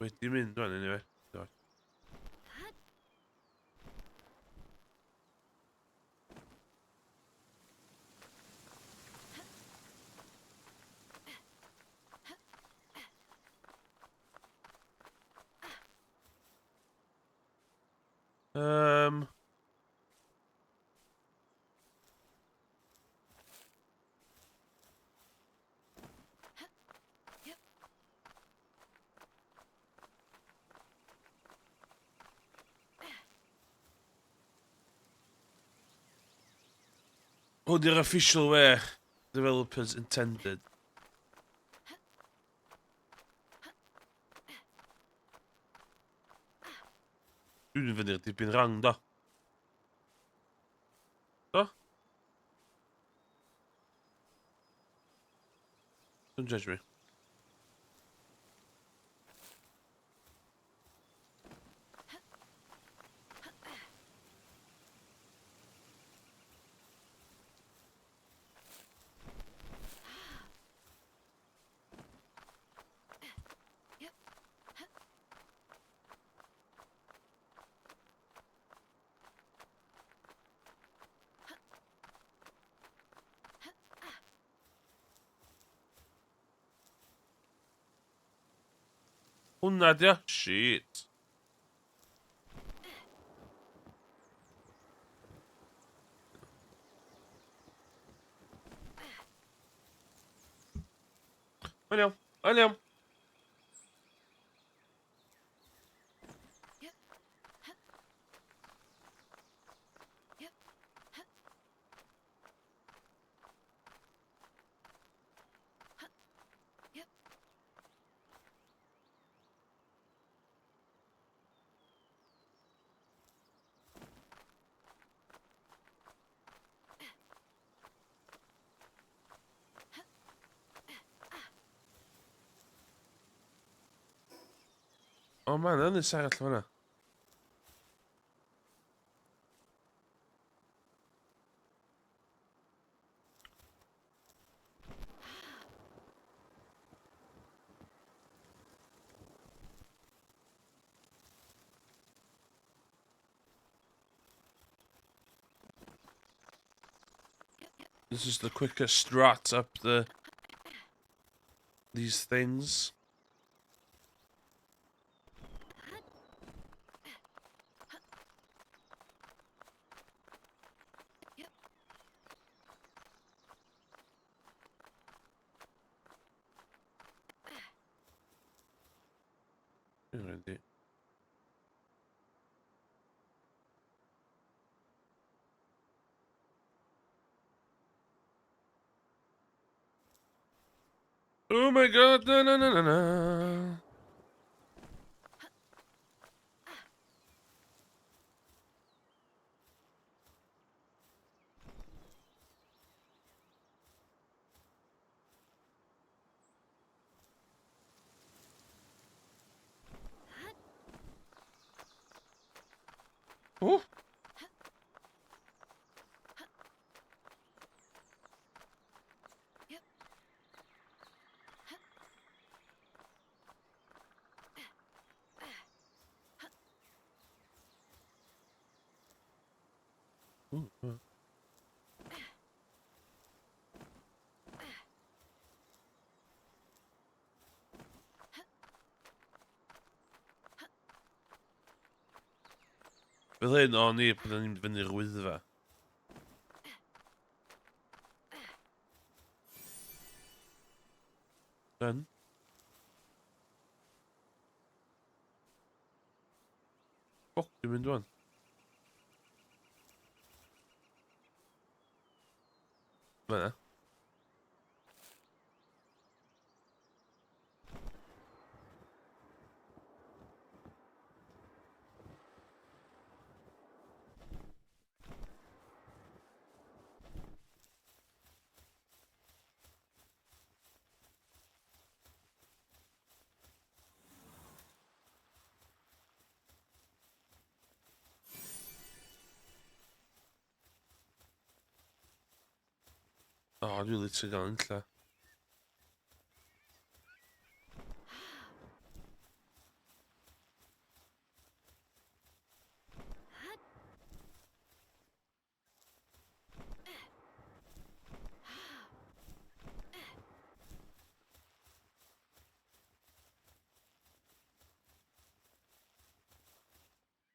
Wedi mynd rwan, anyway. Do. Hwn di'r official way developers intended. Dwi'n mynd fyny'r dipyn rang, do. Do? Don't judge me. Hwnna di o? Shit. Mae'n iawn, mae'n iawn. O, man, ynys arall fan'na. This is the quickest strat up these things. Ready. Oh my god, na na na na na. Oh. Ooh. Fel hyn, o'n i, pan o'n i'n fyny'r wyddfa. Done. Ffwc, dwi'n mynd wan. Fan'na. O, oh, dwi'n literally gael unlla.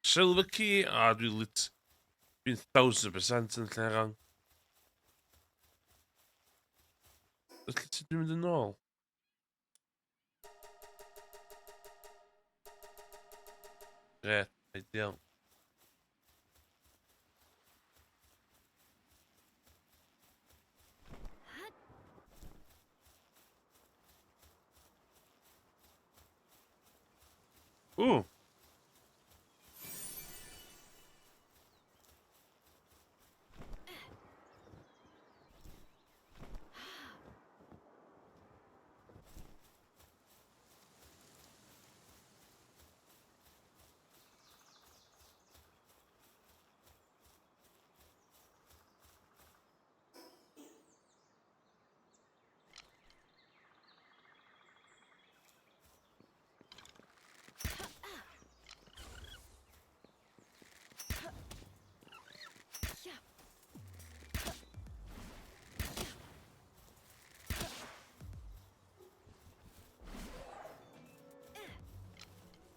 Silver key? A, dwi lit... Dwi'n 1000% yn lle rhan. Felly ti dwi'n mynd yn ôl? Gret, ideal. Ooh.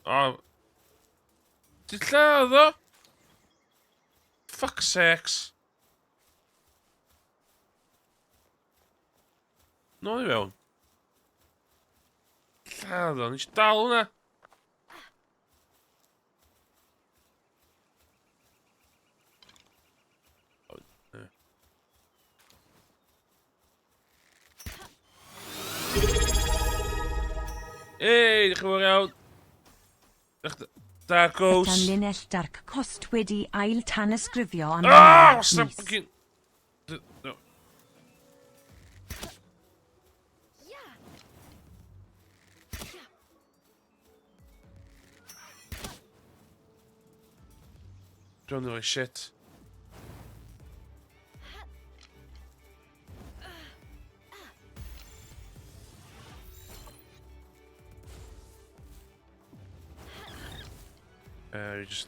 O. Ti'n lladd o? Fuck sakes. Nôl i fewn. Lladd o, nes i dal hwnna. Ei, diolch yn fawr iawn. Dark Ghost. Y tanlinell Dark Cost wedi ail tanysgrifio am Ah, what's that fucking... No. Don't know shit. You just...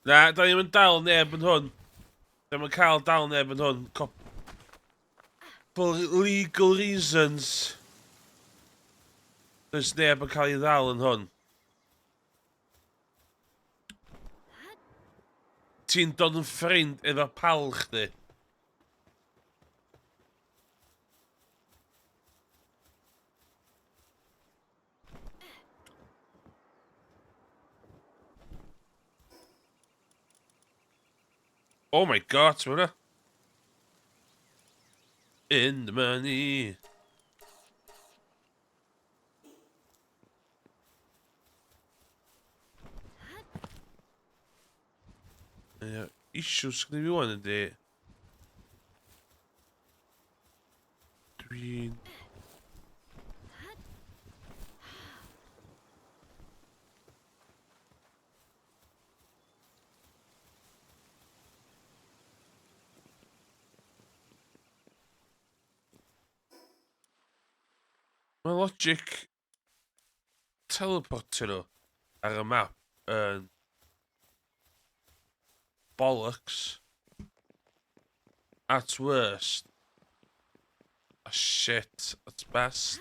Na, da ni'n mynd dal neb yn hwn. Da ni'n cael dal neb yn hwn. Cop... For legal reasons. Does neb yn cael ei ddal yn hwn. Ti'n dod yn ffrind efo pal chdi. Oh my god, ti'n hwnna? In the money. Ie, issues sgynny fi wan ydy... Dwi'n... Mae logic teleportio nhw ar y map yn bollocks. At worst. A shit at best.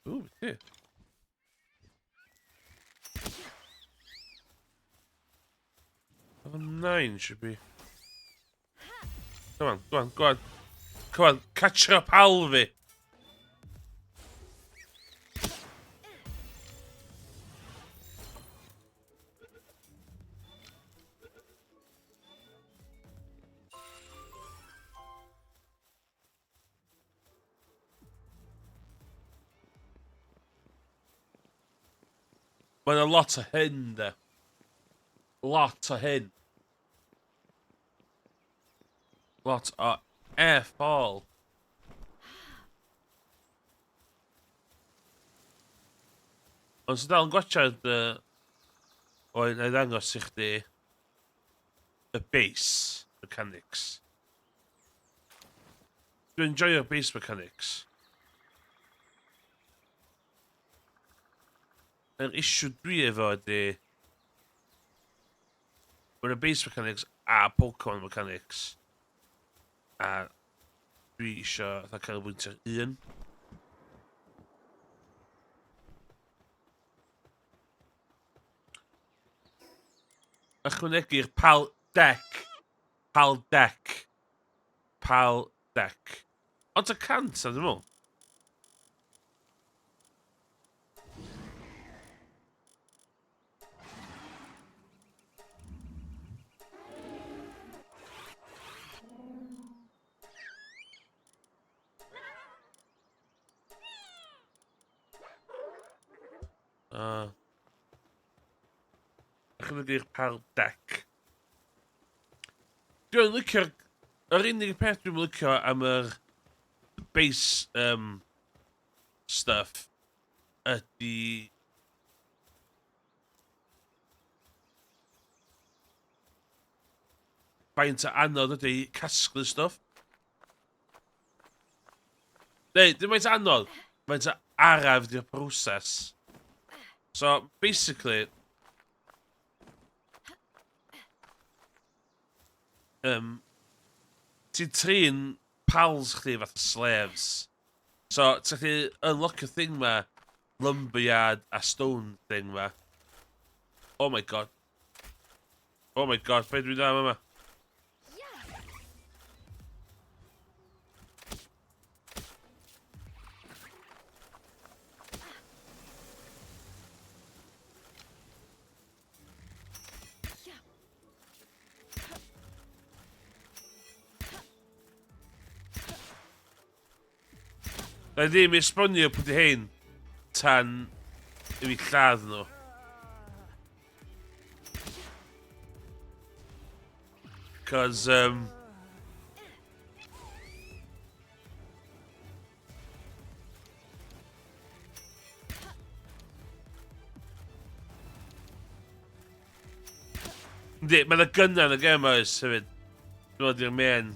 Ooh, yeah. Level 9 should be. Come on, go on, go on. Come on, catch up, Alfie. Mae yna lot o hyn, de. Lot o hyn. Lot o airfall. Ond sy'n dal yn gwachad uh, oed na i ddangos i chdi y base mechanics. Dwi'n enjoyo'r base mechanics. Yr issue dwi efo ydy... Mae'n y base mechanics a Pokemon mechanics. A dwi isio fatha canolbwyntio ar un. Ychwanegu'r pal deck. Pal deck. Pal deck. Ond y cant, a dwi'n meddwl. Uh, ychwanegu'r pal deck. Dwi'n licio'r... Yr unig peth dwi'n licio am yr base stuff ydy... Faint o anodd ydy casglu stuff. Neu, dim faint o anodd, faint o araf ydy'r broses. So, basically... Ti'n trin pals chdi fatha slaves. So, ti'n gallu unlock y thing ma, lumberyard a stone thing ma. Oh my god. Oh my god, be dwi'n dda yma? Na i ddim esbonio pwy di hein tan i fi lladd nhw. Cos, Yndi, mae yna gynnau yn y gem oes hefyd. Dwi'n meddwl di'r main.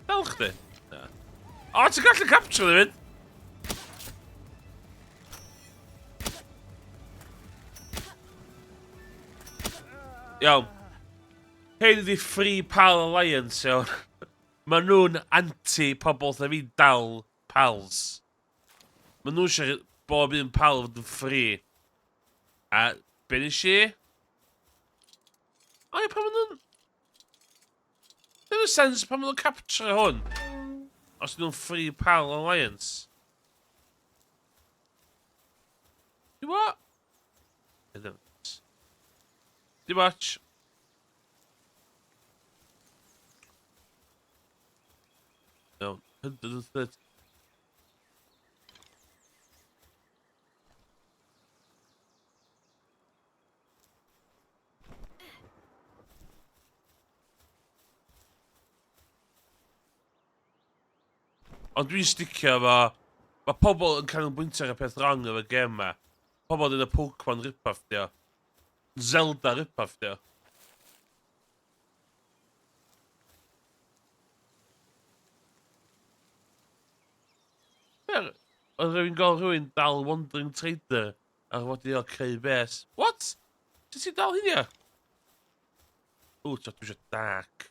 Dal chdi? Na. O, ti'n gallu capture hefyd! Iawn. Hyn ydi Free Pal Alliance, iawn. Maen nhw'n anti pobl fatha fi dal pals. Maen nhw eisiau bob un pal fod yn free. A be nes i? O ie, pan maen nhw'n... Ddim yn sens pan maen nhw'n capture hwn. Os nhw'n Free Pal Alliance. Di what? Dim ots. Iawn, 130. Ond dwi'n sticio efo... Mae pobl yn canolbwyntio ar y peth wrong efo gem ma. Pobl dweud y Pokemon rip-off di o. Zelda rip-off di o. Oedd rhywun gael rhywun dal Wandering Trader ar fod i o creu bes. What? Sut ti'n dal hynny? Ww, dwi eisiau dark.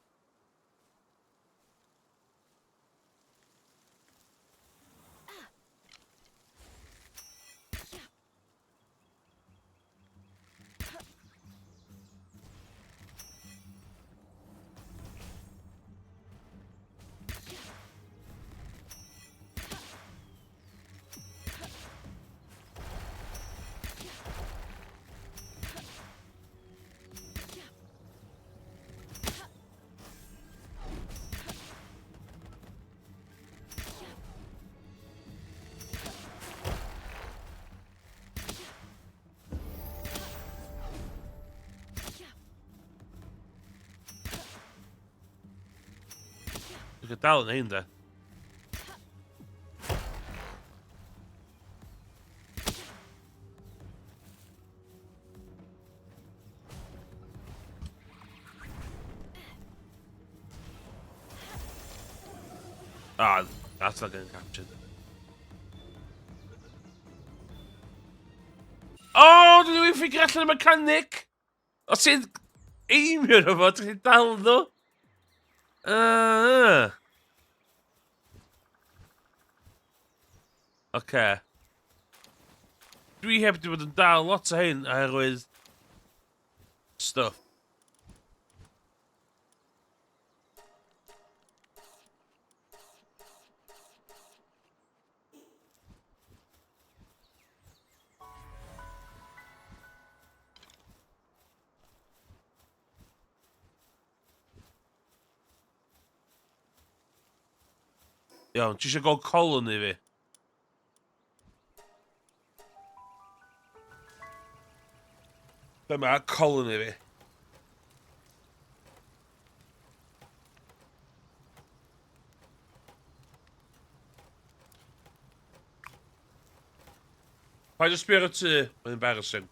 Dwi'n dal yn ein de. Ah, that's not getting captured. Oh, dwi wedi ffigur allan y mechanic! Os ti'n aimio nhw fo, ti'n dal nhw. Oce. Dwi heb di bod yn dal lot o hyn oherwydd stuff. Iawn, ti eisiau gweld colony fi? Dyma colony fi. Paid o sbio ar y tŷ, mae'n embarrassing.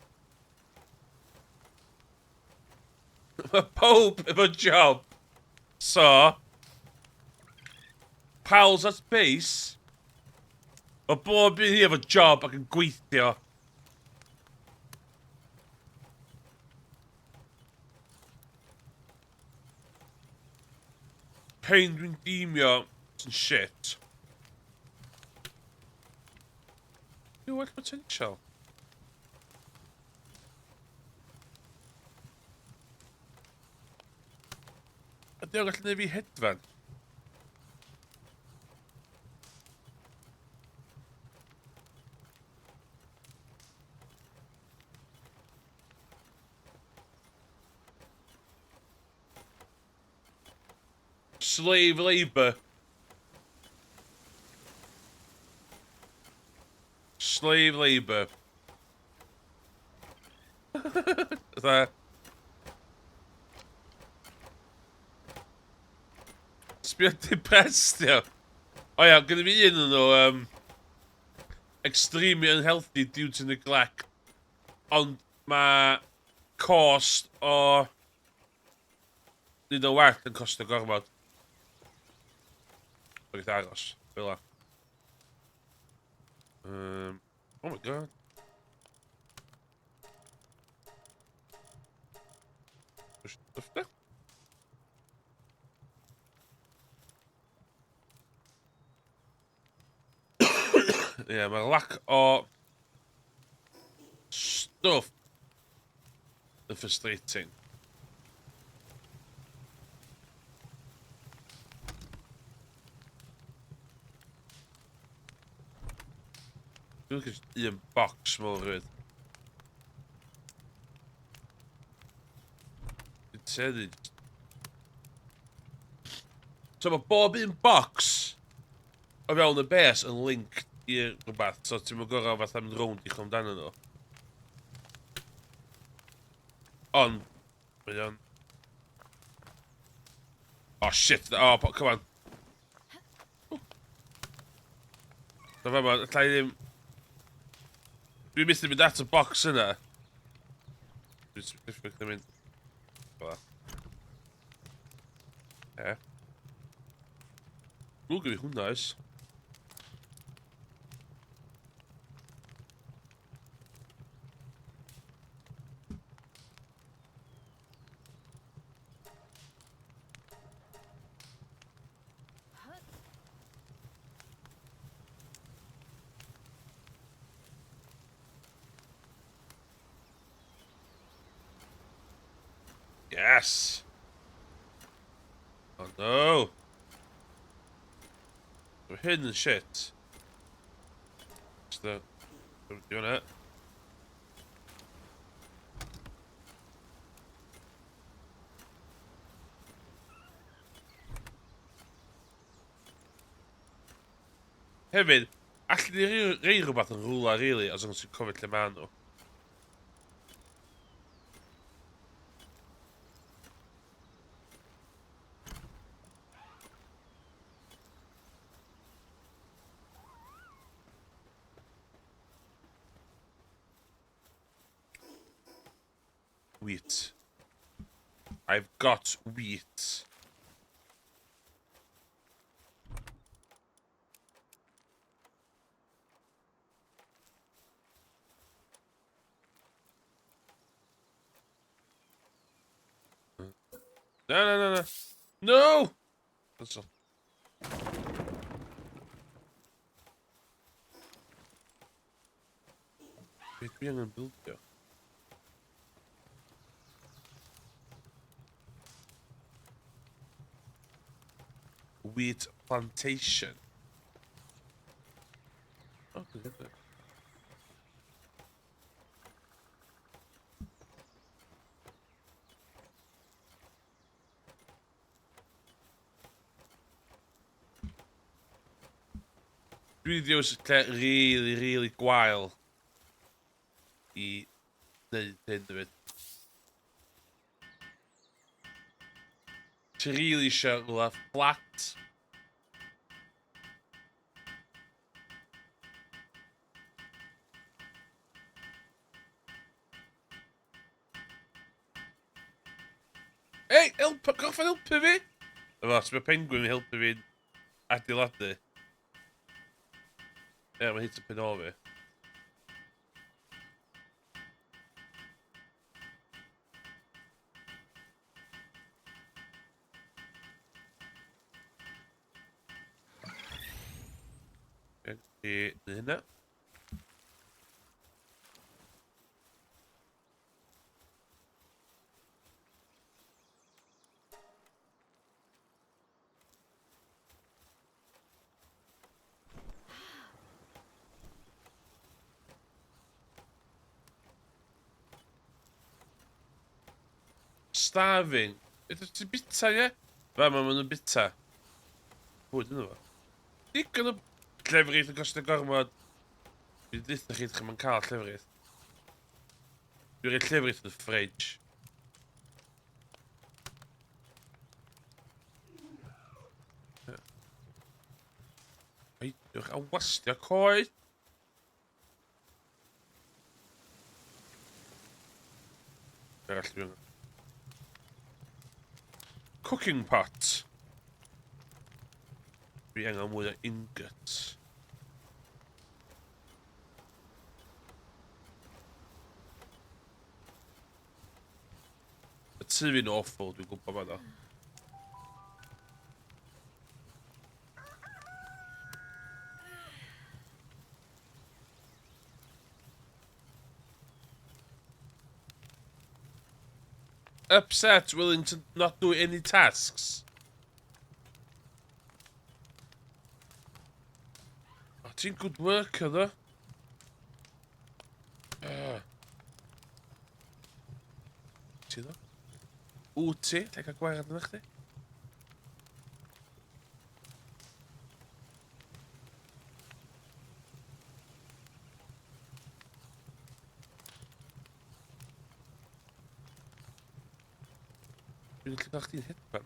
Mae pob efo job. So, pals at base, mae bob un hi efo job ac yn gweithio. Pain dwi'n dîmio sy'n shit. Dwi'n well potential. Ydy o'n gallu neud fi hedfan? Slave labour. Slave labour. Fatha... Sbio depressed, ia. O ia, gyda fi un yn nhw, extremely unhealthy due to neglect. Ond mae cost o Nid o well yn costio gormod. Mae'n eitha agos, fel la. Oh my god. Stuff there. Ie, yeah, mae'r lack o stuff yn frustrating. Dwi'n licio un box mowr rhywyd. Dwi'n tueddu... So mae bob un box o fewn y bes yn link i'r rhywbeth, so ti'n mynd gorau fatha mynd rownd i chwilio amdano nhw. Ond, mae o'n... Oh shit, oh, come on. So fa ma, allai ddim... Dwi'n methu mynd at y box yna. Dwi'n specifically mynd... Fel E. Lwg i fi hwnna, oes. Yes! Oh no! Mae hyn yn shit. Just the... Di hwnna. Hefyd, alli di rei rhywbeth yn rhywle, really, os o'n ti'n cofio lle maen nhw. Wheat. I've got wheat. No, no, no, no. No! That's all. Be dwi angen bildio? Wheat plantation. Oh, dwi'n gwybod. Dwi wedi dewis lle really, really gwael i wneud hyn hefyd. Ti really eisiau rhywle flat. Ei, help, gorffen helpu fi! Efo, ti'n penguin i helpu fi adeiladu. Ie, yeah, mae hit y pen o fi. I hynna. Starving. Ydych ti'n bita, ie? Fa, ma maen nhw'n bita. Bwyd yna fo. Digon o llefrith yn costio gormod. Dwi'n dweud chi, ydych chi'n cael llefrith. Dwi'n rhoi llefrith yn y fridge. Peidiwch a wastio coed. Arall dwi'n... Cooking pot. Dwi angen mwy o ingots. Y tŷ fi'n awful, dwi'n gwybod ma ddo. Upset, willing to not do any tasks. Oh, ti'n good worker, ddo. Ti ddo? Wt ti? Lle cael gwared yna chdi? Dwi'n gallu cael chdi'n hedfan.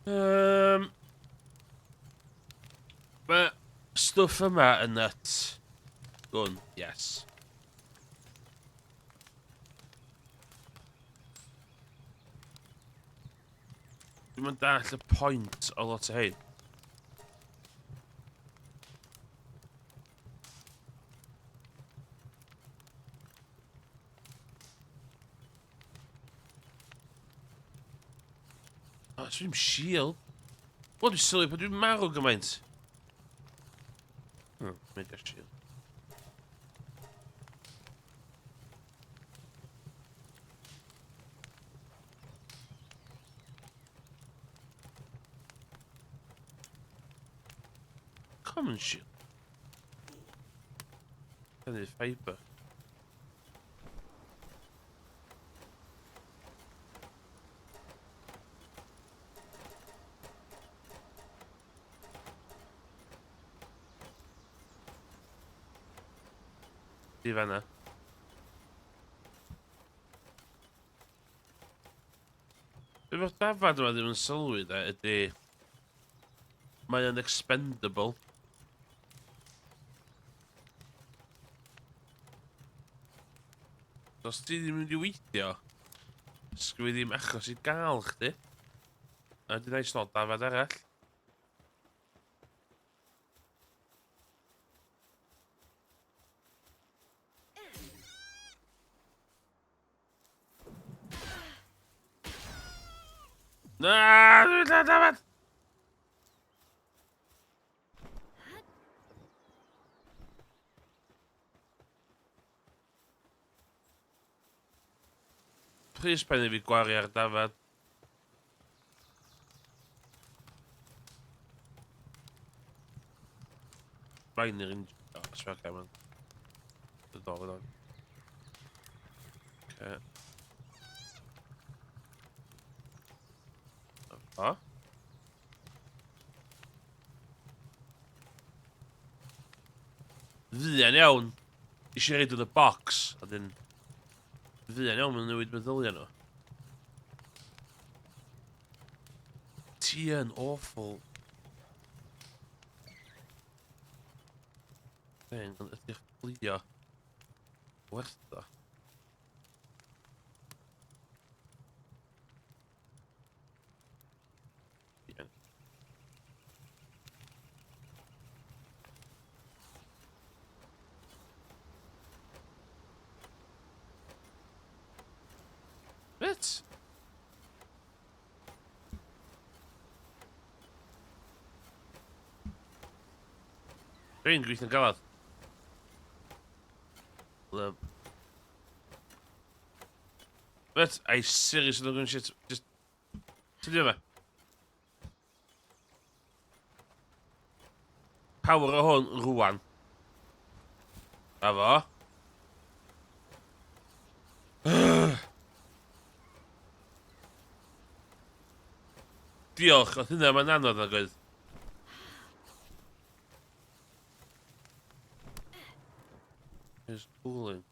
Um, mae stwff yma yn nuts. Gwn, yes. Dwi'n mynd dall y pwynt o lot o hyn. O, oh, dwi'n shield. Wel, dwi'n sylwi pan dwi'n marw gymaint. Mega shield. Common shield. Hynny fibre. Di fanna. Be mae'r dafad yma ddim yn sylwi de ydy mae o'n expendable. Os ti ddim yn mynd i weithio, sgwyd ddim achos i gael chdi. A di nice nôl dafad arall. Na, dwi'n lladd dafad! Plis paid i fi gwario ar dafad. Minor injury. Oh, sbia okay, man. Dod o, Okay. O? Fuan iawn. Eisiau reid yn y box. A dyn... Fuan iawn mae'n newid meddyliau nhw. Ti yn awful. Thing, ond ydych fflio. Werth o. Ie. Bet? Dwi'n gweithio'n galad. Love. But I seriously don't shit. Just... Ti'n yma? Power o hwn rwan. A fo. Diolch, oedd hynna mae'n anodd nag oedd. Here's cooling.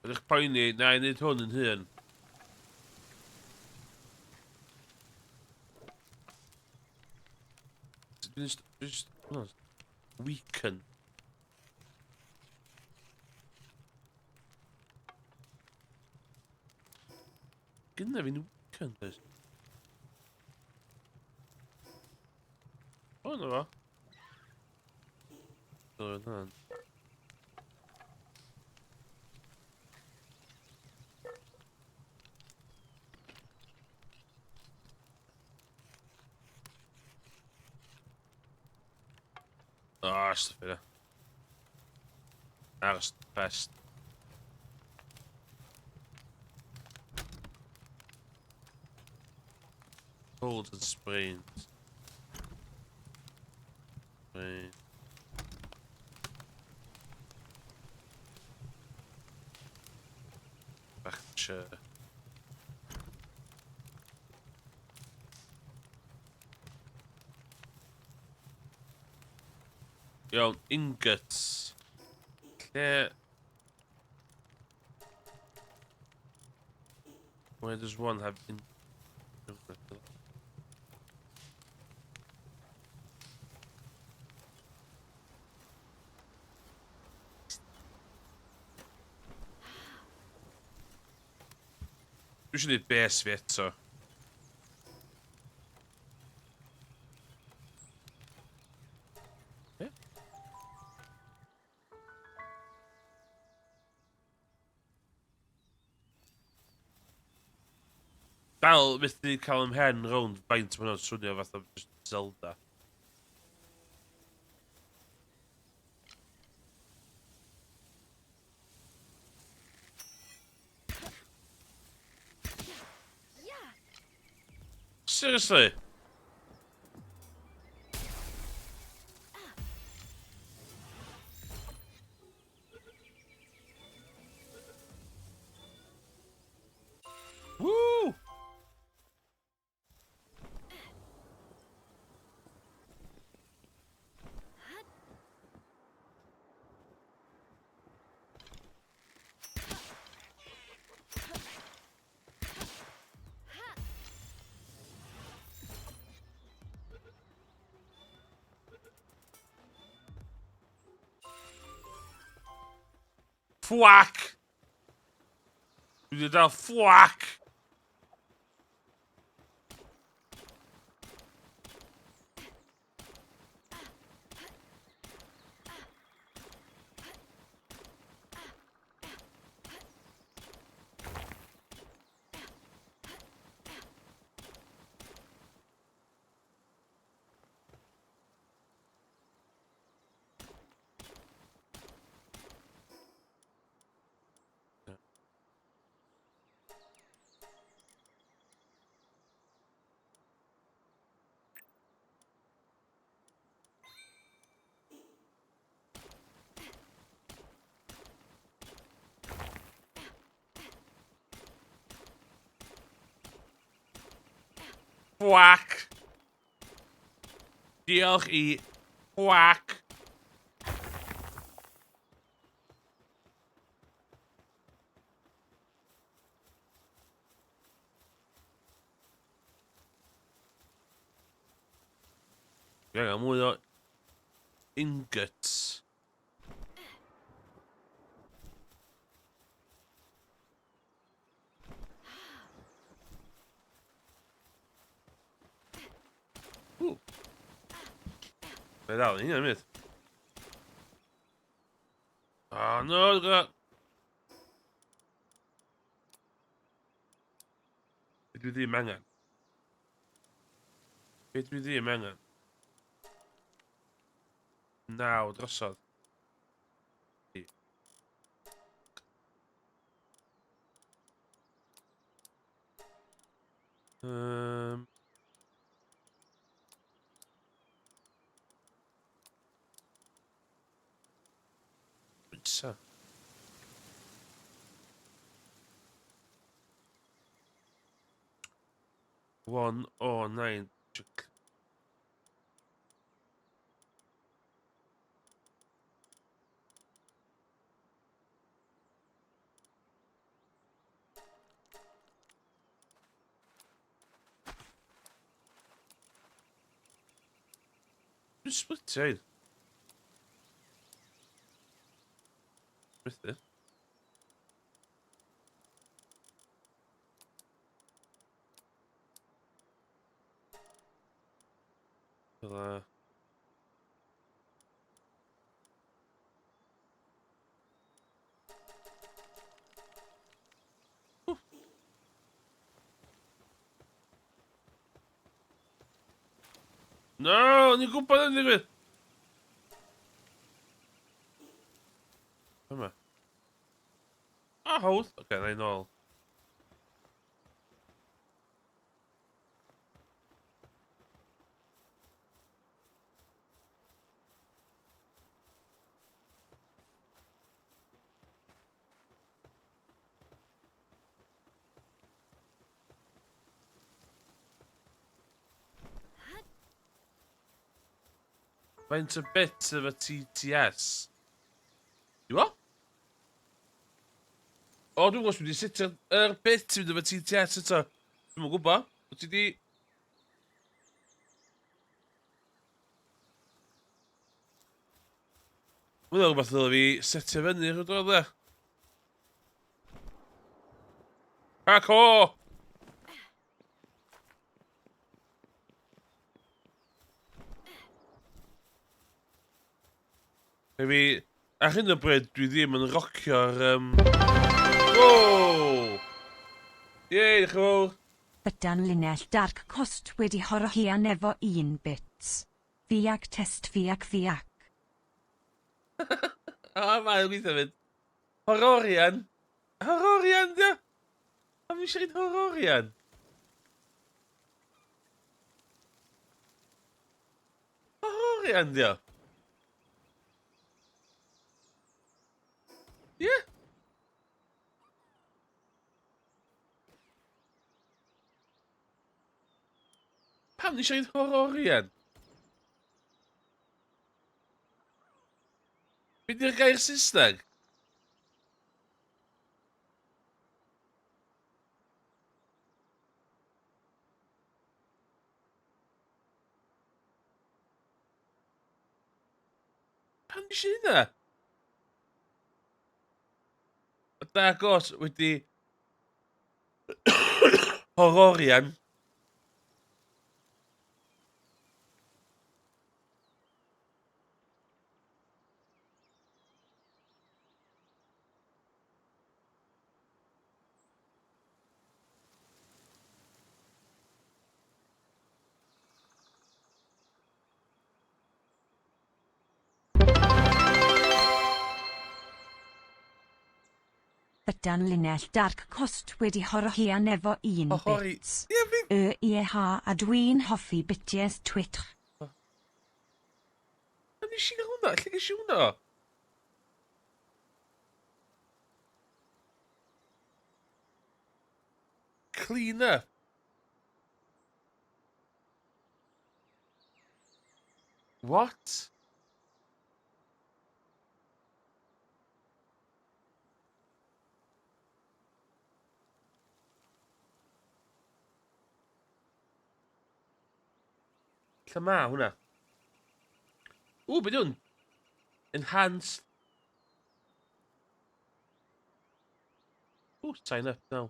Ydych poeni, na i wneud hwn yn hun. Just, just, no, weaken. Gynna fi'n weaken, does? O, na fo. Dwi'n hwnna'n. O, stwff yna. Aros best. Folds and sprains. Sprain. Fracture. Iawn, ingots. Lle... Where does one have in... Dwi eisiau gwneud bes fi eto. Dal methu cael ymhen rownd faint mae hwnna'n swnio fatha just Zelda. Seriously? Woo! Ffwac! Dwi wedi dal ffwac! Ffwac! Diolch i ffwac! Dwi angen mwy o ingots. Ww. Mae dal yn hynny'n mynd. Oh no, look at that. Be dwi ddim angen? Be dwi ddim angen? Naw drosodd. Pizza. 109. Dwi'n splitio un. Methu. Fel No, o'n i'n gwybod yn digwydd. Yma. A, hawdd. Oce, okay, na i nôl. Faint o bits efo TTS? Di o? O, dwi'n gwybod os dwi wedi setio'r er bit i fynd efo TTS eto. Dwi'm yn gwybod. Wyt ti di... Mae'n rhywbeth ddylai fi setio fyny rhyw dro, dde. Parkour! Fi, ar hyn o bryd, dwi ddim yn rocio'r... Wow! Yey, diolch yn fawr! Bydan linell Dark Cost wedi horohian efo un bits. Fiac test fiac fiac. O, mae'n gweithio fyd. Hororian! Hororian, dio! Pam eisiau rhaid hororian? Hororian, dio! Ie? Yeah. Pam eisiau rhaid hororian? Be di'r gair Saesneg? Pam nes i hynna? Mae Dark Horse wedi hororian. Bydan linell Dark Cost wedi horohian efo un Ohori. bits. Ie, fi... Y ie ha a dwi'n hoffi BTS Twitch. Pam nes i gael hwnna? Lle ges i hwnna? Clean up. What? Lle ma hwnna? Ww, beth hwn? Enhanced. Ooh, sign up now.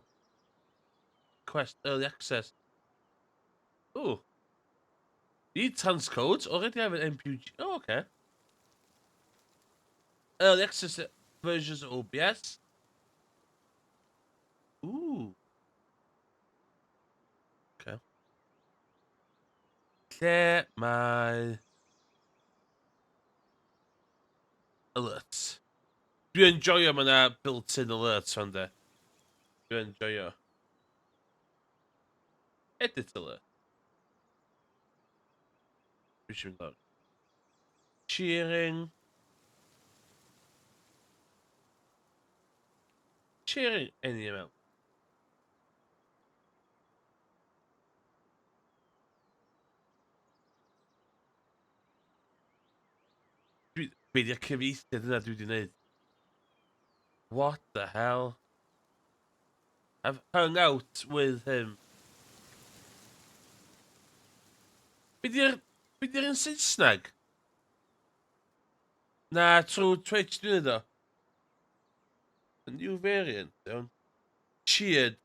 Quest early access. Ooh. Need transcodes. Already have an MPG. Oh, okay. Early access versions of OBS. Ooh. Okay. Lle mae... Alerts. Dwi'n enjoyo mae yna built-in alerts fan de. Dwi'n enjoyo. Edit alert. Dwi eisiau mynd lawr. Cheering. Cheering any amount. Dwi... Be di'r cyfieithiad yna dwi wedi wneud? What the hell? I've hung out with him. Be di'r... Be di'r un Saesneg? Na, trwy Twitch dwi'n neud o. A new variant, iawn. Cheered.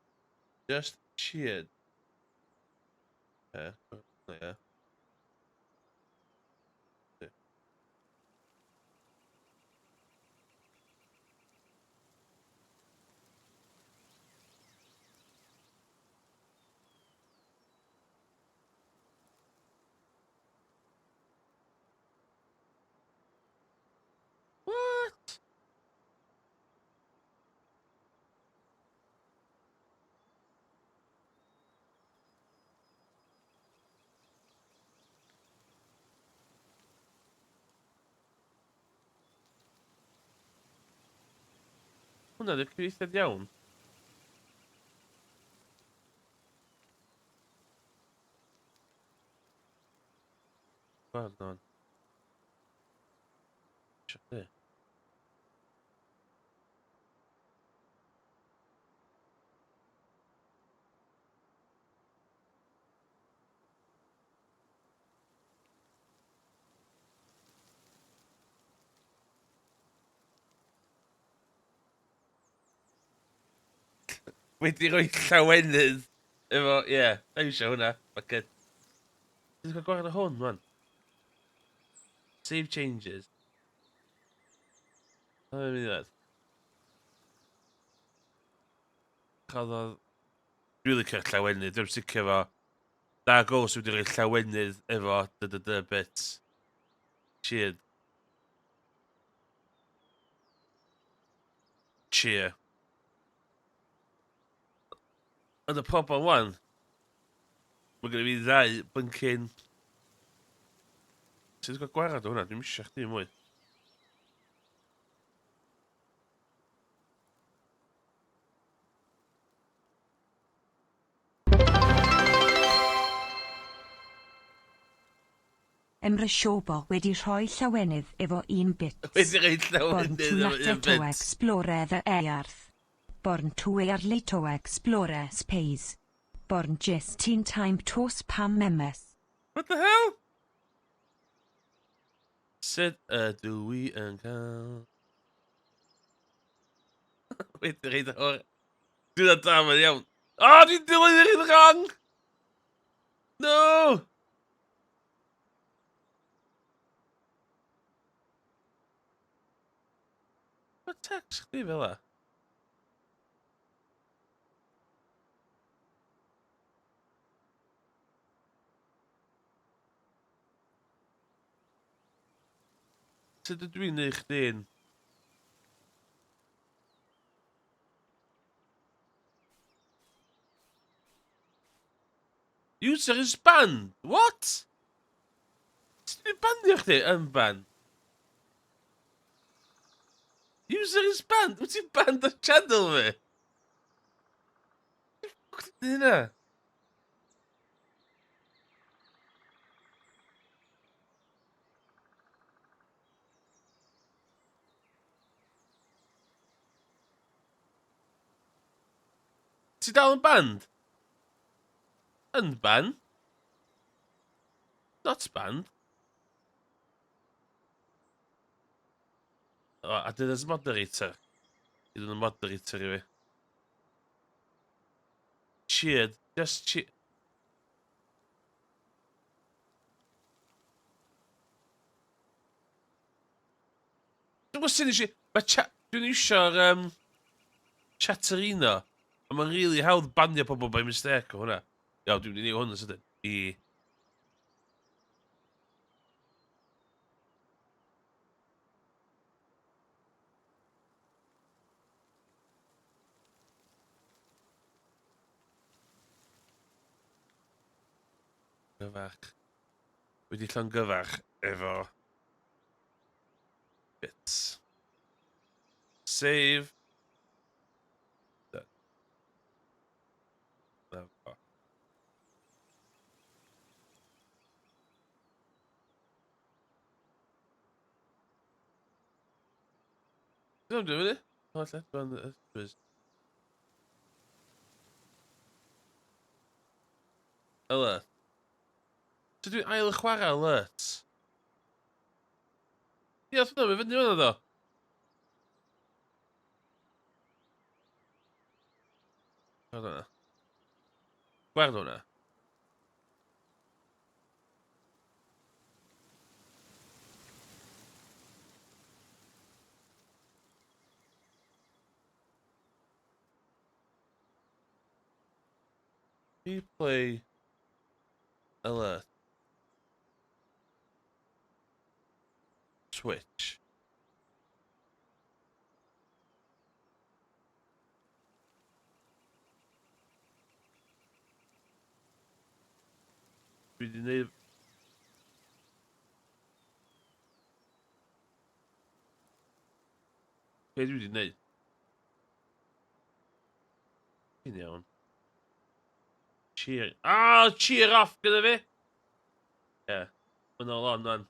Just cheered. Yeah, yeah. What? Hwnna di'r cyfieithiad iawn. Gweld on. Eisiau chdi. Wedi rhoi llawenydd efo, ie, yeah, na eisiau hwnna, fuck it. Ti'n cael gwared o hwn, man. Save changes. Na fe'n mynd i ddod. Chafodd... Dwi'n licio'r llawenydd, dwi'n sicr efo... Da go sydd wedi rhoi llawenydd efo dy dy dy bits. Cheered. Cheer. Ond y problem wan, mae gen i fi ddau byncyn. Ti'n cael gwarad o hwnna? Dwi'n eisiau chdi mwy. Emre Siobo wedi rhoi llawenydd efo un bit. Wedi rhoi Born llawenydd to efo latte un to bit. explore the earth. Born to early to explore space. Born just in time to spam memes. What the hell? Sut ydw i yn cael... Wedi rhaid o'r... Dwi'n da mae'n iawn. O, oh, dwi'n dilyn yr un wrong! No! Mae text chdi fel la? Sut ydw i'n neud chdi'n... User is banned! What? Sut dwi'n banio chdi? Unban. User is banned? Wyt ti'n banned o'r channel fi? Ffwc di hynna? Ti dal yn banned? Unban? Not banned. O, a dyna's moderator. I dyn moderator i fi. Cheered. Just cheer. Dwi'n gwybod sut nes i... Mae cha... Dwi'n iwsio'r um, Chatterino. A mae'n really hawdd banio pobl by mistake o hwnna. Iawn, dwi'n mynd i wneud hwn yn sydyn. I... Gyfach. Wedi llongyfarch efo bits. Save. Done. Na fo. Dwi'n dwi'n mynd i? O, lle? Dwi'n dwi'n Alert. So dwi'n ail chwarae alert. Ie, oedd hwnna, mae fyny hwnna ddo. Gweld hwnna. Gweld hwnna. Replay alert. Twitch. Dwi wedi gwneud... Be dwi wedi gwneud? Ti'n iawn. Cheer. Ah, cheer off gyda fi! Ie. Yeah. Mae'n all on, man.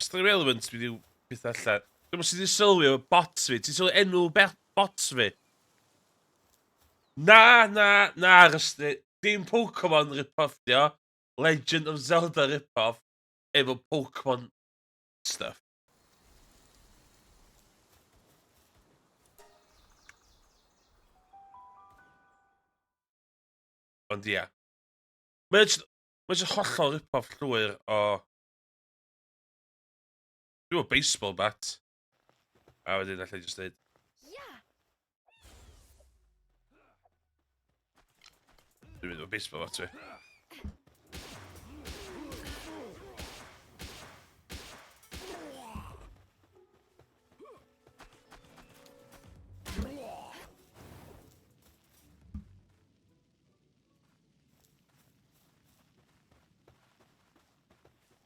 Stream Elements fi 'di pethau allan. Dwi'n meddwl sydd wedi sylwi efo bots fi. Ti'n sylwi enw bots fi? Na, na, na, Rusty. Dim Pokemon rip-off dio. Legend of Zelda rip-off efo Pokemon stuff. Ond ia. Mae'n just, mae just hollol rip-off llwyr o... Dwi'n meddwl baseball bat. A wedyn allai just dweud... Dwi'n mynd efo baseball bat fi.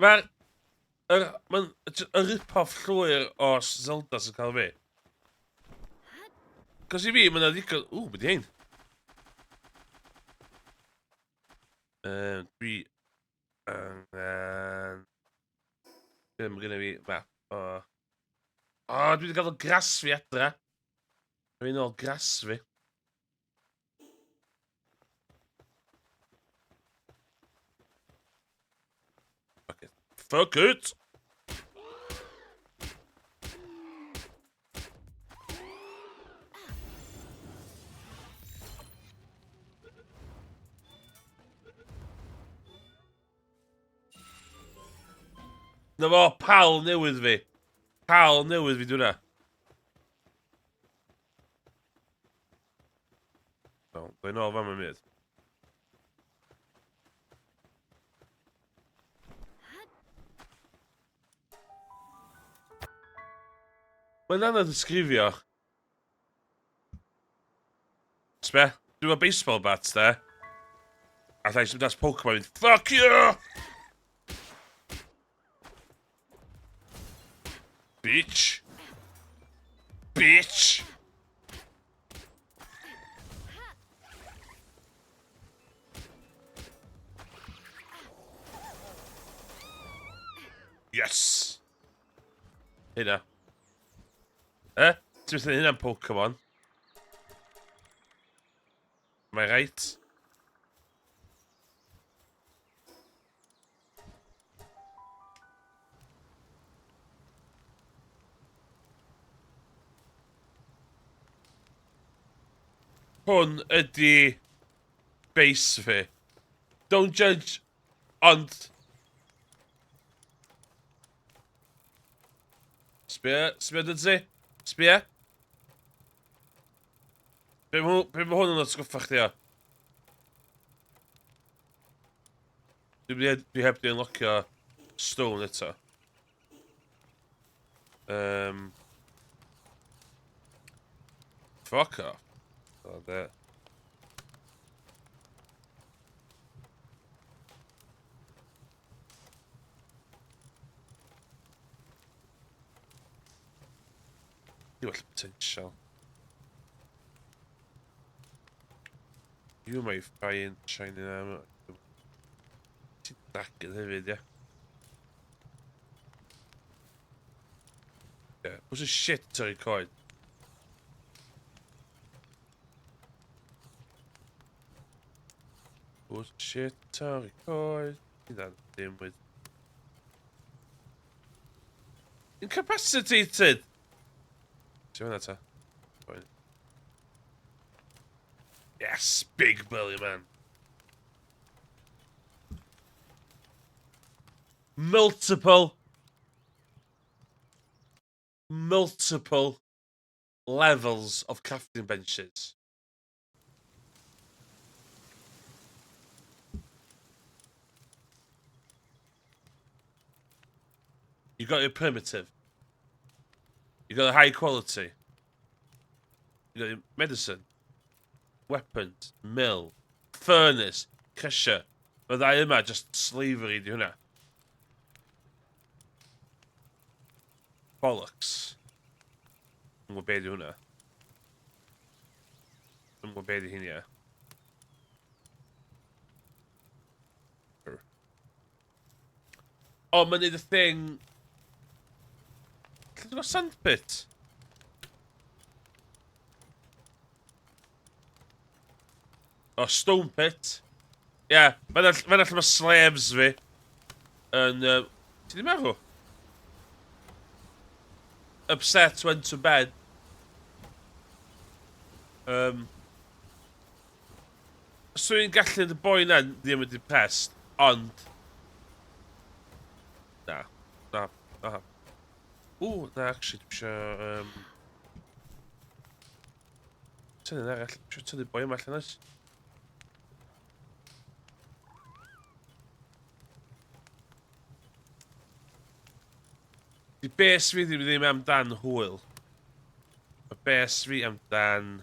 Mae'r... Yr... Mae'n... Y rip-off llwyr o Zelda sy'n cael fi. Cos i fi, mae'n ddigon... Ww, beth di hyn? Dwi... Angen... Be mae gennym fi map o... O, dwi wedi cael grass fi adra. Dwi'n ôl grass fi. Fuck it. Fuck it! Na fo, pal newydd fi. Pal newydd fi dwi'n Wel, dwi'n ôl fan mynd. Mae'n anodd ddisgrifio. Sbe? Dwi'n efo baseball bat, de. Alla i symud as Pokemon mynd, fuck you! Bitch! Bitch! Yes! Hynna. Eh? Ti'n meddwl hynna'n Pokemon? Am I right? Hwn ydy base fi. Don't judge, ond... Sbia, sbia dyd si? Sbia? Be mae hwn yn atgoffa chdi o? Dwi, dwi heb di unlockio stone eto. Fuck off. Oh, there. Di well potential. You might find shining armor. Ti'n dragon hefyd, ie. Yeah. What's a shit torri coed? What's shit torri coed? Ti'n dda dim with... Incapacitated! Ti'n fyna ta? Fine. Yes, big burly man. Multiple. Multiple levels of crafting benches. You got your primitive. You got the high quality. You got your medicine. Weapons. Mill. Furnace. Crusher. Mae ddau yma just slavery di hwnna. Bollocks. Dwi'n gwybod be di hwnna. Dwi'n gwybod be di hynny. O, mae'n neud y thing... Lle dwi'n sandpit? O, stone pit. Ie, yeah, fan'na lle mae slaves fi. Yn... Ti ddim marw? Upset went to bed. Swn i'n gallu y boi na ddim yn depressed, ond... Na, na, na. Ww, na, actually, dwi eisiau... Tynnu'n arall, dwi eisiau tynnu boi yma allan oes. Di bes fi ddim amdan hwyl. Mae bes fi amdan...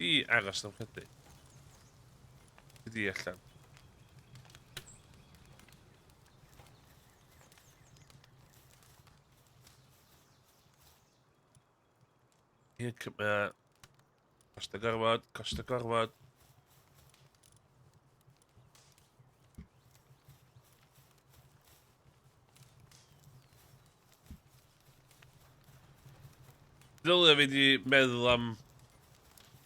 Di aros am chydig. Di allan. Ie, costa gorfod, costa gorfod. Ddylia fi di meddwl am...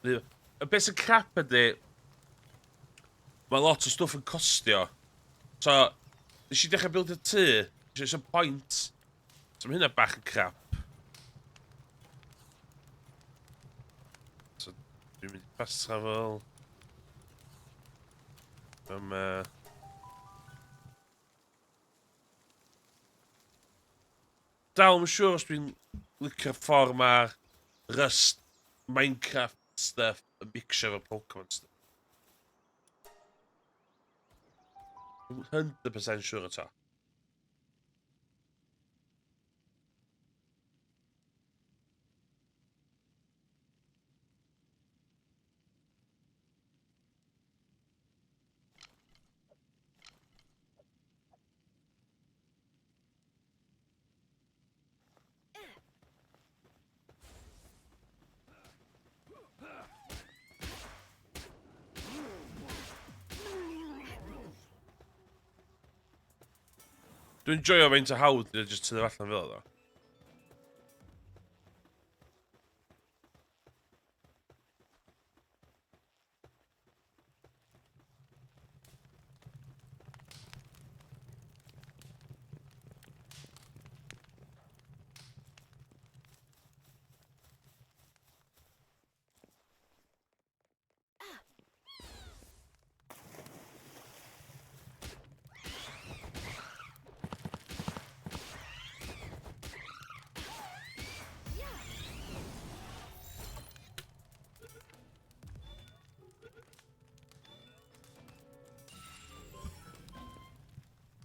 Y beth sy'n crap ydy, mae lot o stwff yn costio. So, nes i dechrau bildio tŷ, nes i point. So mae hynna bach yn crap. So, dwi'n mynd i fast travel. Dal yn siŵr os dwi'n licio'r ffordd mae'r Rust Minecraft stuff yn mixio efo Pokemon stuff. Dwi'n 100% siŵr eto. Dwi'n joio faint o hawdd dwi'n just tynnu allan fel o.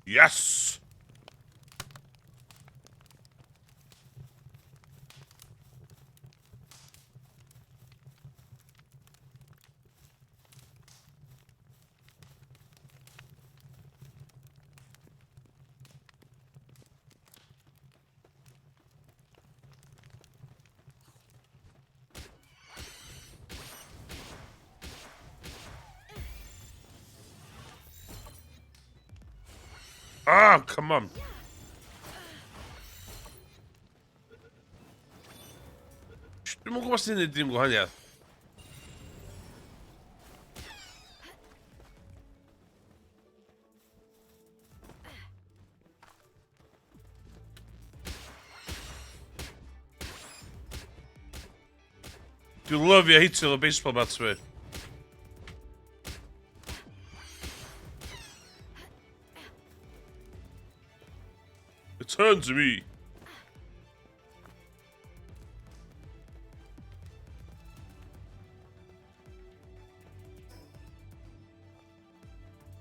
Yes! Ah, come on. Dwi'm yn gwybod sy'n neud dim gwahaniaeth. Dwi'n lyfio hitio efo baseball bat fi. Return to me.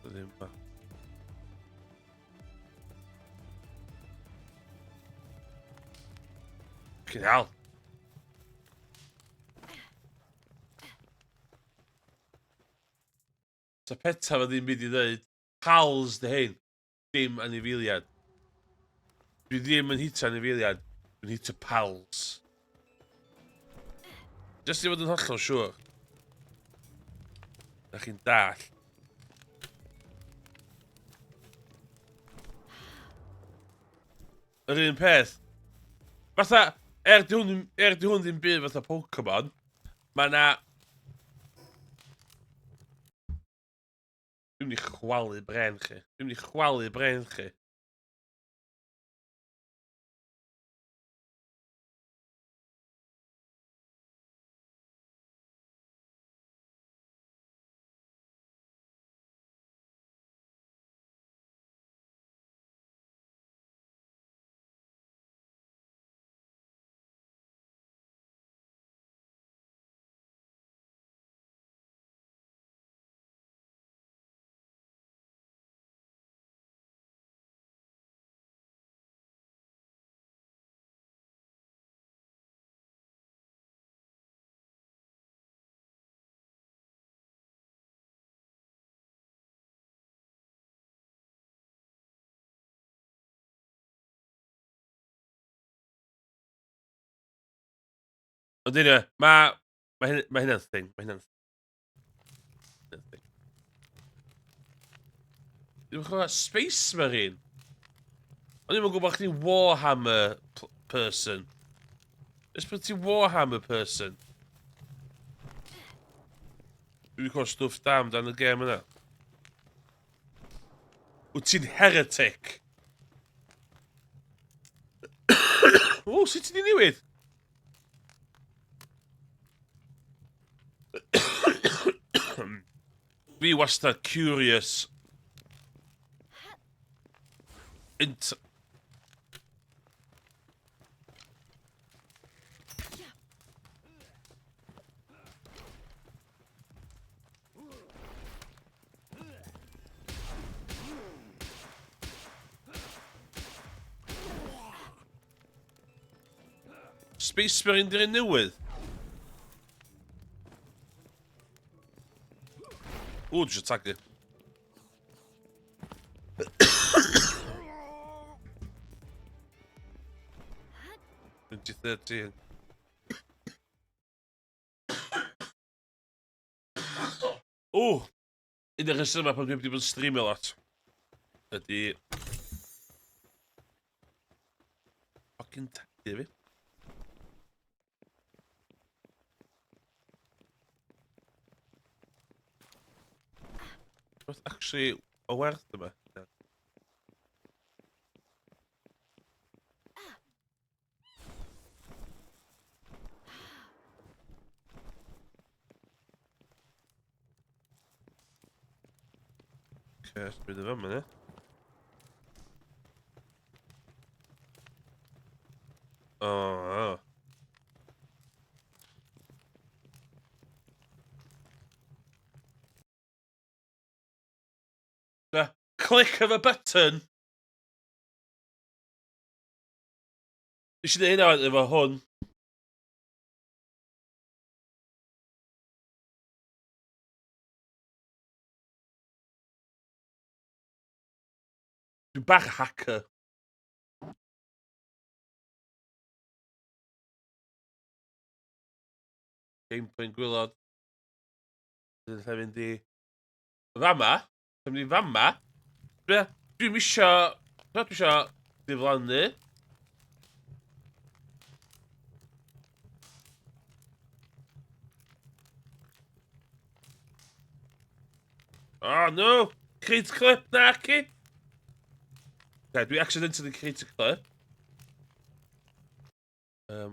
Ddim ba. Fucking hell. Sa peta fo ddim byd i ddeud. Pals dy hein. Dim anifeiliad. Dwi ddim yn hitio anifeiliad. Dwi'n hitio pals. Just i fod yn hollol siŵr. Da chi'n dall. Yr un peth. Fatha, er di hwn, er di hwn ddim byd fatha Pokemon, mae na... Dwi'n mynd i chwalu bren chi. Dwi'n mynd i chwalu bren chi. Ond anyway, mae ma hyn, ma hynna'n thing. Mae hynna'n thing. Dwi'n chwarae Space Marine. O'n i'n gwybod chdi'n Warhammer person. Ys bod ti'n Warhammer person? Dwi'n cael stwff da amdan y gêm yna. Wyt ti'n heretic? O, sut ti di newid? Fi wastad curious. Int... Space Marine di'r un newydd? O, dwi eisiau tagu. 2013. O! Un o'r rhesymau pan dwi wedi bod yn streamio lot ydy... Fucking tagu fi. Wrth actually o werth yma. Oce, bydd y fama, ne? O, oh. The click of a button. Nes i ddeud hynna efo hwn. Dwi'n bach o hacker. Gameplay'n gwylod. Dwi'n lle fynd i fama. Dwi'n mynd i fama. Dwi'n isio... Dwi isio diflannu. Oh no! Create clip na ci! Okay, dwi accidentally create a clip. Yeah.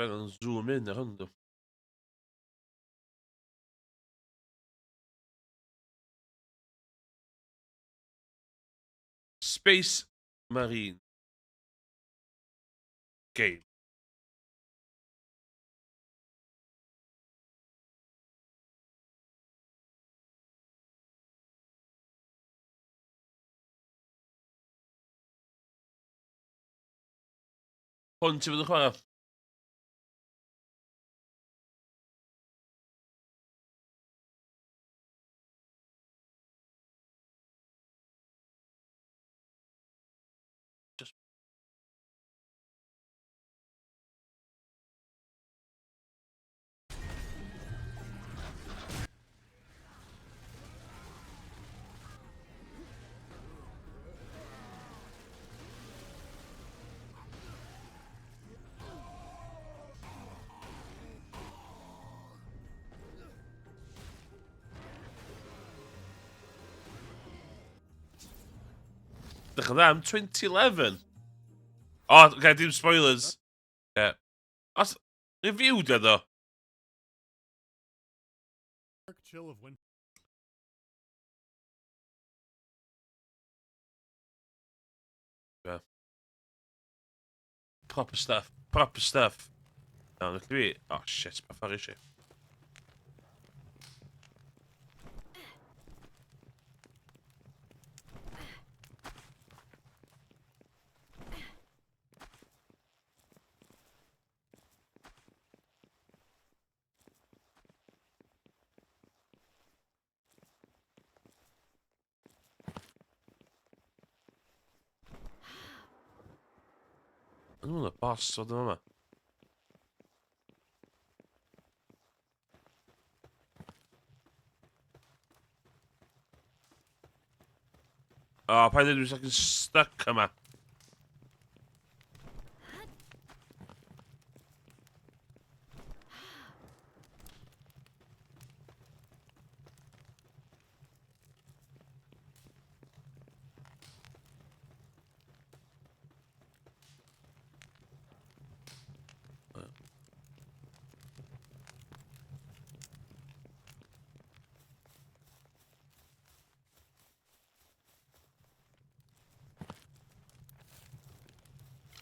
Dwi'n angen zoom in ar hwn, dw. Space Marine Game. Hwn ti'n mynd yn chwarae? edrych yn dda am 2011. O, oh, okay, dim spoilers. Yeah. Os, review di o? Chill of winter. Yeah. Proper stuff. Proper stuff. No, look at me. Oh shit, pa ffordd eisiau. Yn ymwneud boss oedd yma. O, oh, paid dwi'n fucking stuck yma.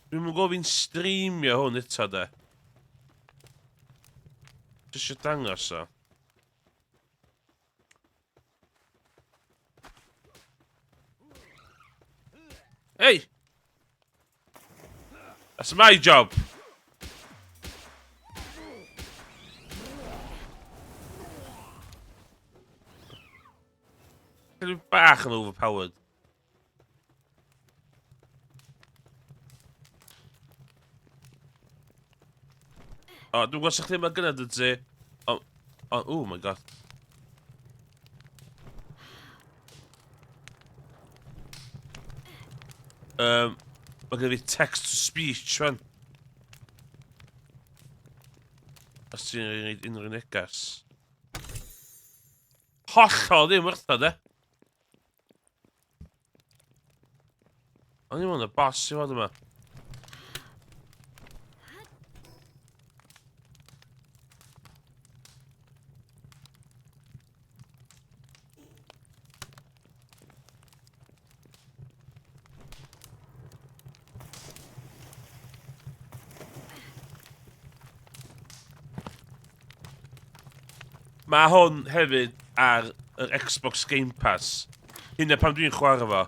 Dwi'm yn gwybod fi'n streamio hwn eto de. Jyst eisiau dangos o. Hey! That's my job! Dwi'n bach yn overpowered. O, dwi'n gwybod sa'ch ddim yn gyda dy ti. O, o, oh my god. Mae gen i text to speech, fan. Os ti'n rhaid unrhyw negas. Hollol ddim wertho, de. O'n i'n meddwl y boss i fod yma. Mae hwn hefyd ar yr Xbox Game Pass. Hynna pan dwi'n chwarae fo,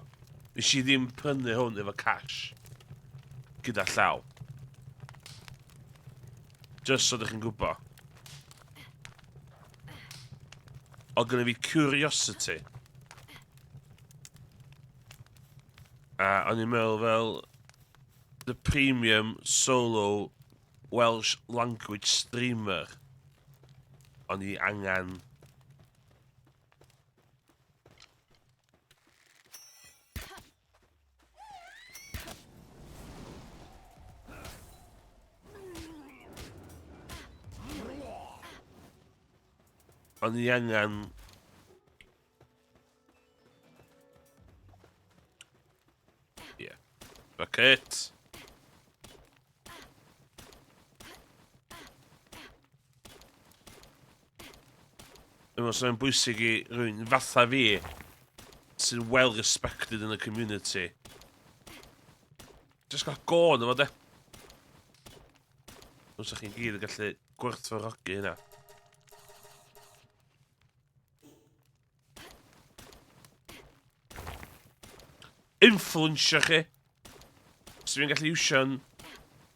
nes i ddim prynu hwn efo cash. Gyda llaw. Just so ydych chi'n gwybod. O gynna fi curiosity. A o'n i'n meddwl fel the premium solo Welsh language streamer. O'n i angen O'n i angen Yeah. Fuck it. Dwi'n meddwl sy'n bwysig i rhywun fatha fi sy'n well respected in the community. Just gael go yn efo de. Dwi'n chi'n gyd yn gallu gwerthfawrogi hynna. Influensio chi. Os dwi'n gallu iwsio'n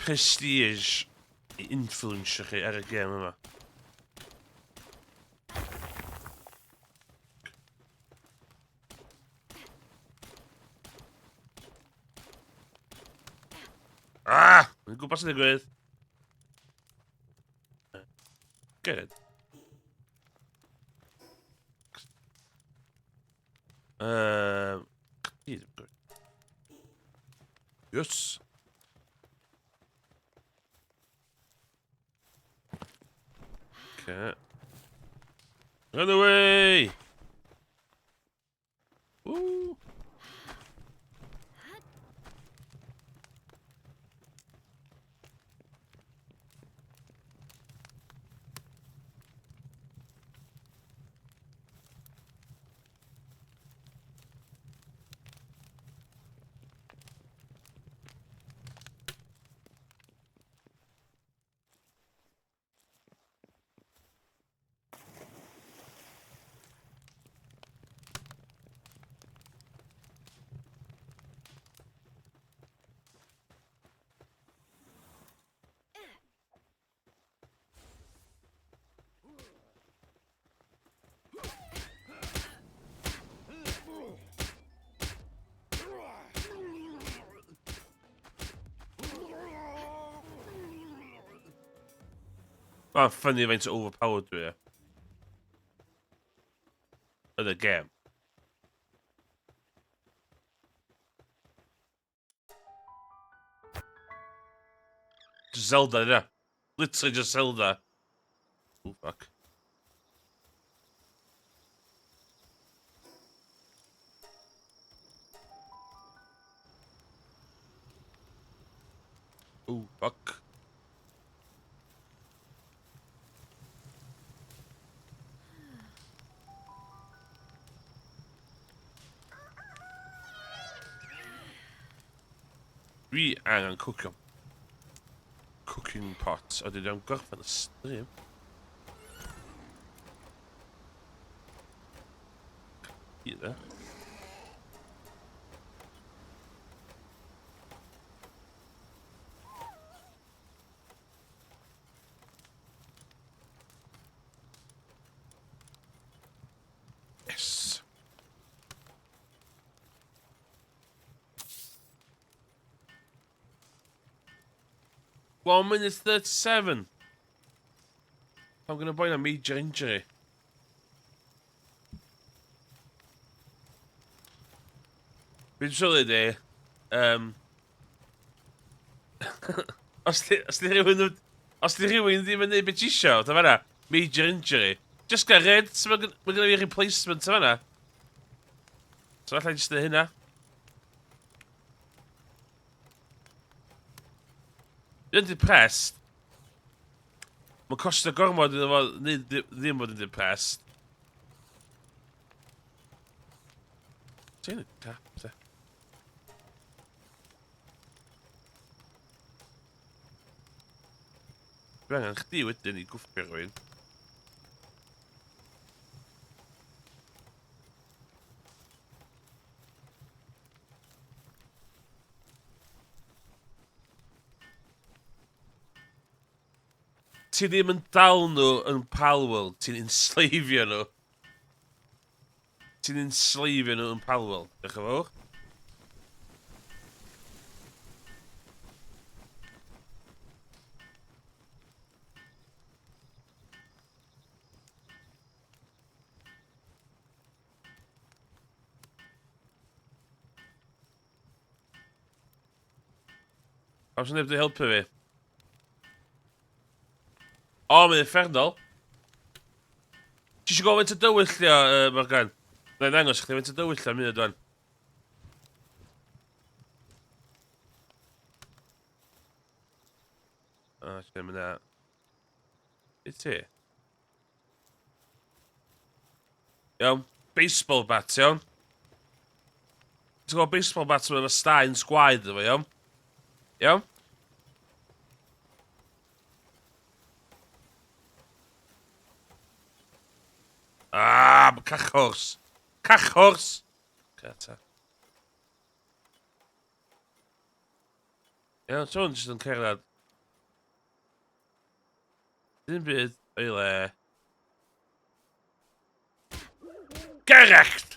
prestige i influensio chi ar y gêm yma. Ah! Dwi'n gwybod sy'n digwydd. Good. Yes. Okay. Run away! Woo! Mae'n ffynnu faint o overpowered dwi e. Yn y gem. Just Zelda, yna. Literally just Zelda. Oh, fuck. Oh, fuck. Dwi angen cwcio. Cooking pot. A dwi am gorffen y stream. Either. Yes. 1:37. I'm gonna buy a major injury. Fi'n sylwi di, os di rhywun ddim yn neud beth ti isio, ta fanna, major injury, just get rid, so mae gynna fi replacement ta fanna. So allai just neud hynna. Dwi'n depressed. Mae'n costio gormod iddo fo neud ddim bod yn depressed. Ti'n cap, te. Dwi angen chdi wedyn i gwffio rhywun. Ti ddim yn dal nhw yn Palworld, ti'n enslavio nhw. Ti'n enslavio nhw yn Palworld. Diolch yn fawr. Pam sy'n neb di helpu fi? O, mae'n uffernol. Ti eisiau gweld faint o dywyll di o, Morgan? Na i ddangos chdi faint o dywyll am munud wan. O, lle mae na... I ti? Iawn. Baseball bat, iawn. Ti'n gwybod baseball bat yma efo staen sgwaed efo, iawn? Iawn? Ah, cachors. Cachors! Cata. Iawn, so hwn jyst yn cerdded. Dim byd o'i le. Gerecht!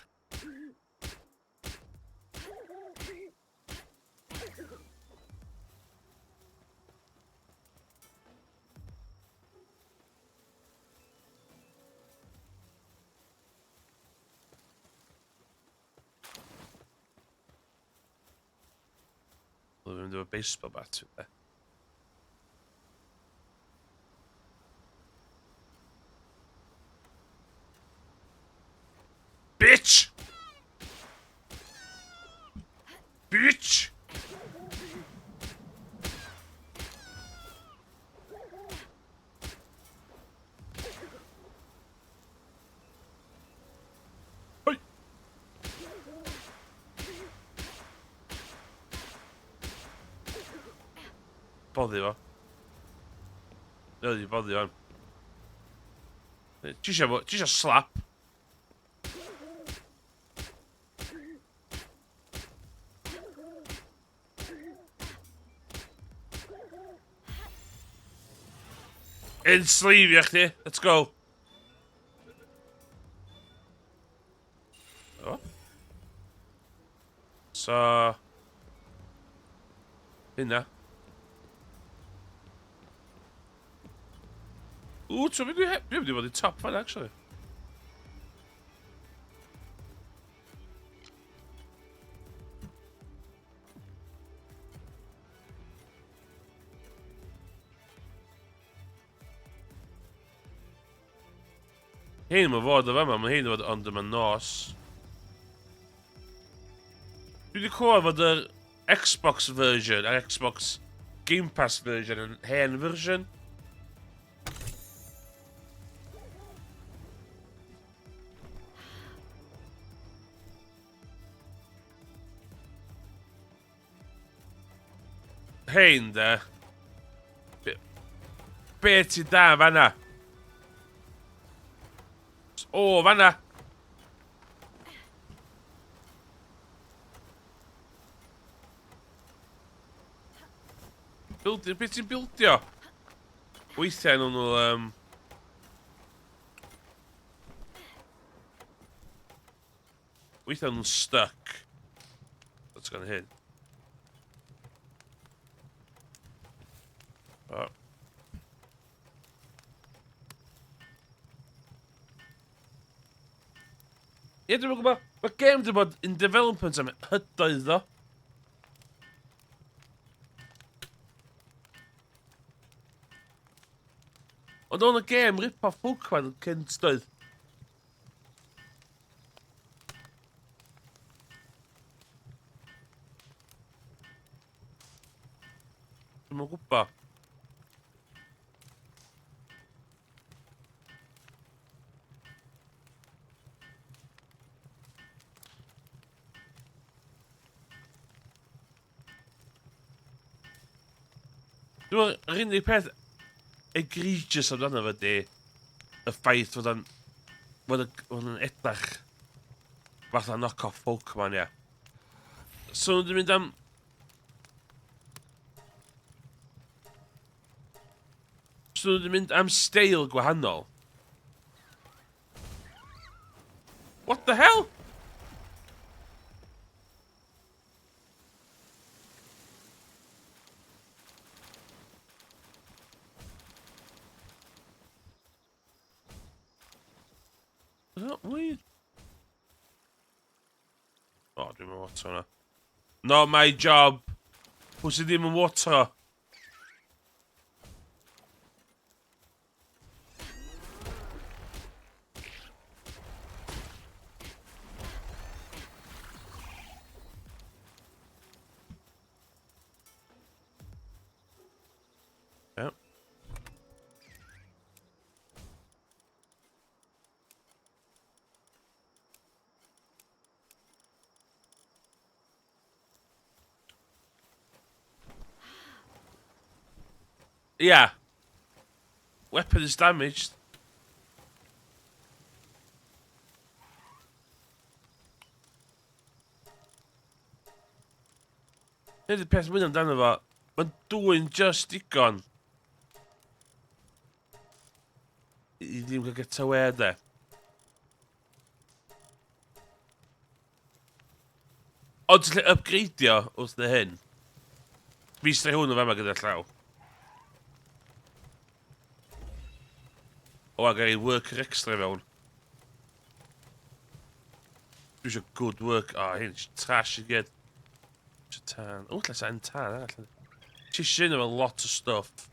Dwi'n mynd efo baseball bat. Bitch! Bitch! Hoi! Boddi fo. Ydy, boddi fo. Ti isio slap? Enslavio chdi. Let's go. O. So... Hynna. Ww, ti'n mynd i... Dwi'n mynd i fod i top fan, actually. Hyn mae fod o fama, mae hyn fod ond yma nos. Dwi wedi clywed fod yr Xbox version a'r Xbox Game Pass version yn hen version. Hein de. Be, be ti da fanna? O, fanna! Bildio, beth ti'n bildio? Weithiau nhw'n nhw, um... Weithiau nhw'n stuck. That's gonna hyn. Oh. Ie, dwi'n gwybod. Mae game wedi bod in development am hydoedd ddo. Ond o'n y game rip-off Pokemon cynt doedd. Dwi'm yn gwybod. Dwi'n meddwl, yr unig peth egregious amdano fo ydi y ffaith fod o'n fod o'n edrych fatha knock-off Pokemon, ia. So nhw wedi mynd am... So nhw wedi mynd am steil gwahanol. What the hell? Is that weird? O, oh, dwi'n mynd water hwnna. Not my job. Pwy sydd ddim yn water? Yep. Yeah. Weapon is damaged. Hyn ydy'r peth mwyn amdano fo. Mae'n dwy'n just digon. I ddim cael get away de. Ond ti'n lle upgradeio wrth na hyn. Fi sy'n hwn o fama gyda llaw. O, a gael ei worker extra fewn. Dwi eisiau good work. O, oh, hyn, trash i gyd. Eisiau tân. O, lle sa'n tân arall. Ti eisiau efo lot o stuff.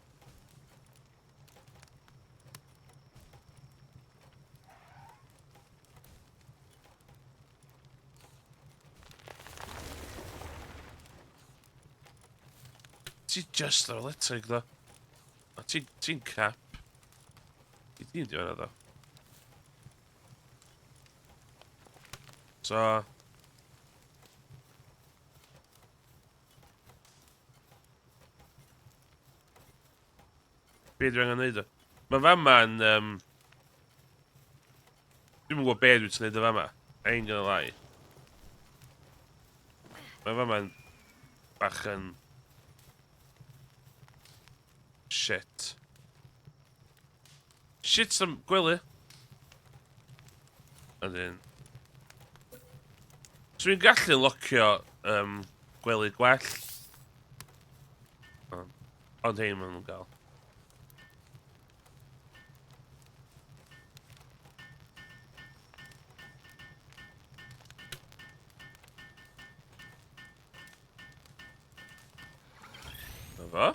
Ti just ar electric, ddo. A ti'n ti crap. Ti ti'n di hwnna, ddo. So... Be dwi angen neud o? Mae fama'n... Um, Dwi'm yn gwybod be dwi'n neud o fama. I ain't gonna lie. Mae fama'n bach yn... Shit. Shit am gwely. A dyn. So fi'n gallu locio um, gwely gwell. Ond hein maen nhw'n gael. Na fo.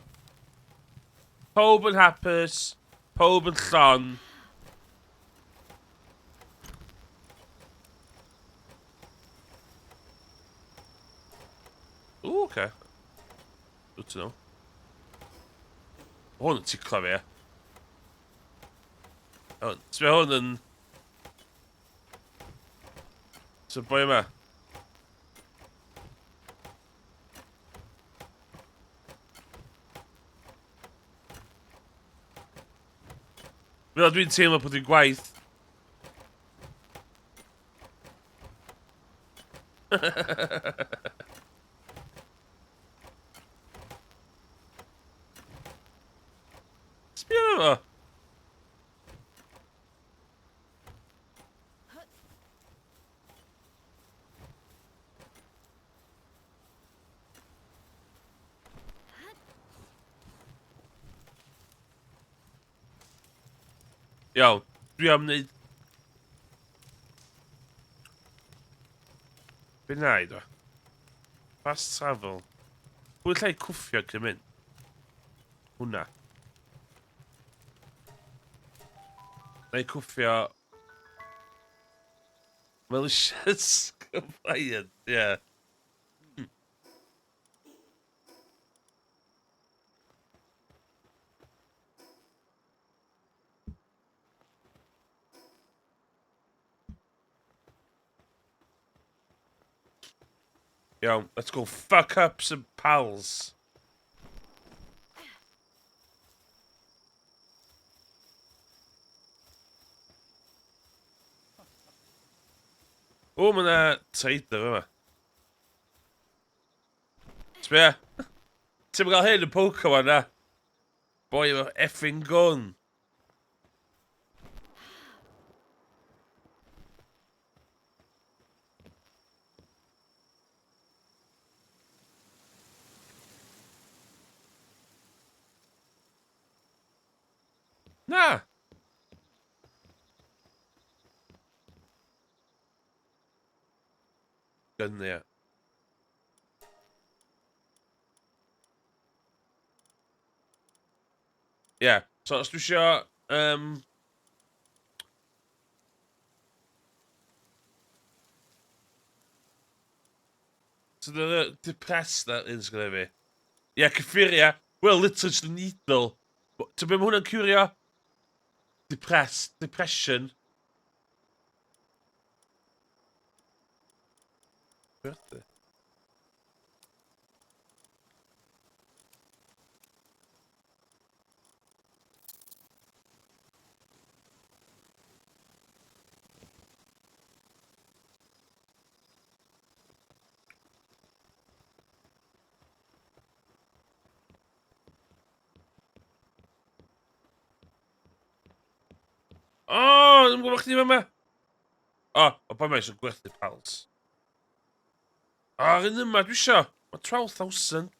Pob yn hapus. Pob yn llon. Ooh, okay. Good to know. Hwn yn ticlo fi, e. Hwn. Sbio hwn yn... So boi yma. Fel dwi'n teimlo bod dwi'n gwaith. Sbio arno fo! Iawn, dwi am wneud... Be na i do? Fast travel. Pwy llai cwffio cyn mynd? Hwna. Na i cwffio... Malicious compliant, yeah. Iawn, let's go fuck up some pals. O, mae yna trader yma. Sbia. Ti'n gael hyn yn Pokemon na? Boi efo effing gun. Na! Gynnu. Ie, yeah. So os dwi isio... So the depressed that un sgynna fi. Ie, yeah, cyffuria. Well, literally just a needle. Ti'n be mae hwnna'n curio? Depressed. Depression. Beth? O, oh, ddim yn gwybod chdi yma. O, oh, o pa mae eisiau gwerthu pals. O, oh, un yma, dwi isio. Mae 12,000.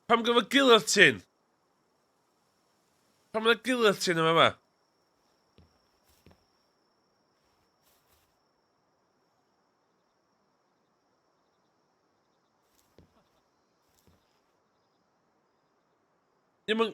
Pam gyda guillotine? Pam yna guillotine yma yma? Ddim yn...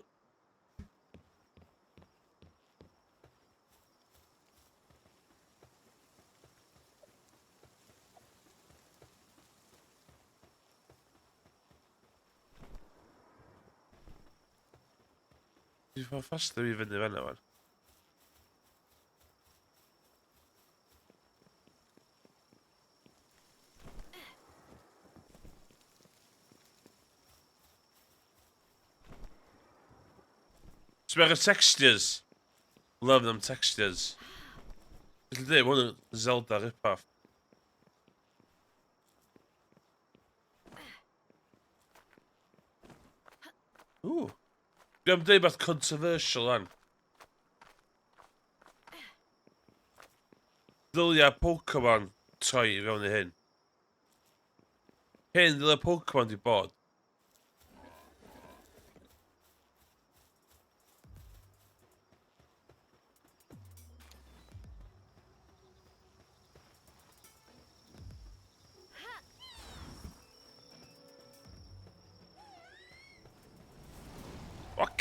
Dwi'n ffordd faster i fyny fan'na wan. Sbia ar y textures. Love them textures. Felly dweud, mae hwn yn Zelda rip-off. Ooh. Dwi am dweud beth controversial lan. Ddylia Pokemon troi i fewn i hyn. Hyn ddylia Pokemon di bod.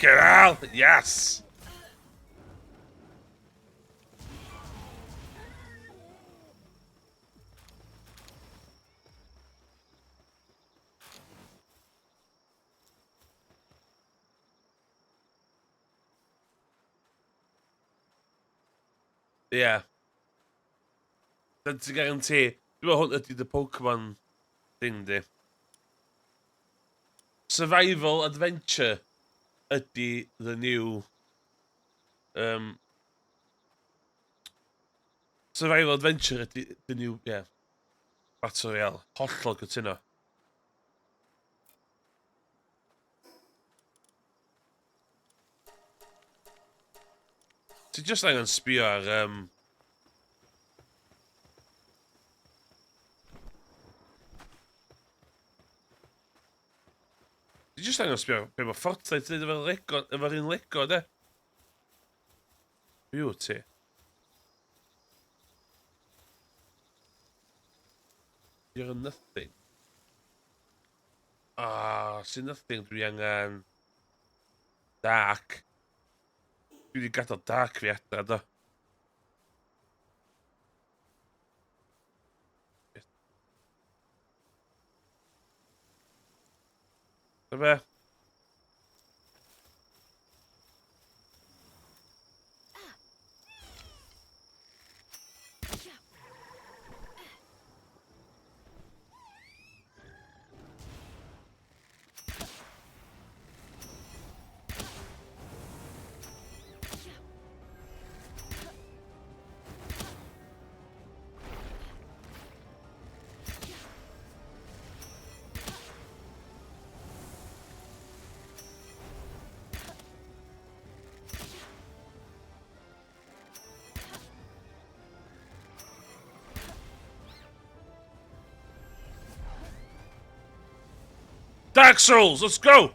Fucking hell! Yes! Ie. Yeah. Dyna ti'n guarantee. Dwi'n meddwl hwn ydy the Pokemon thing di. Survival Adventure ydy the new... Survival Adventure ydy the new, yeah. Battle Royale. Hollol cytuno. Ti just angen sbio ar... Ti just angen sbio ar be mae Fortnite yn neud efo'r Lego, efo'r un Lego, de. Beauty. You're nothing. Ah, sy'n nothing dwi angen... Dark. Dwi wedi gadael dark fi adra, do. Be? Dark Souls, let's go!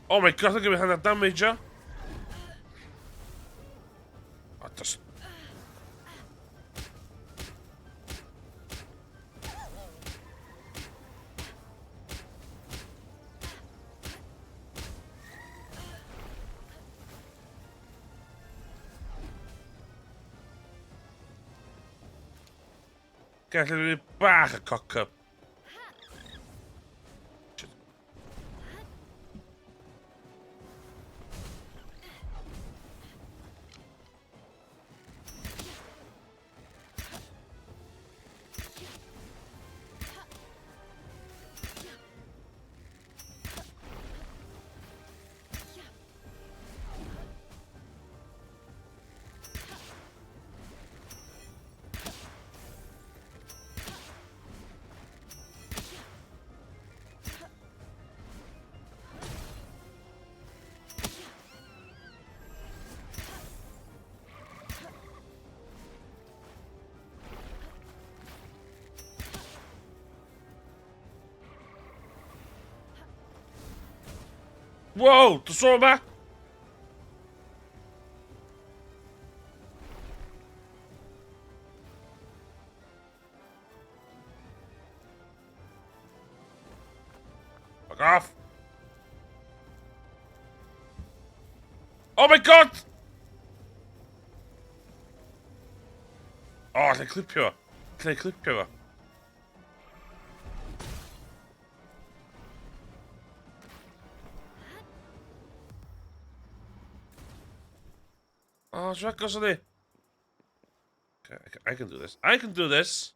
Oh my god, I'm giving hanner damage, o. Oh, just... Gallu ni bach y cock-up. Wow, dos o yma! Fuck off! Oh my god! Oh, allai clipio fo. Allai clipio fo. Oh, it's agos ydi. Okay, I can do this. I can do this!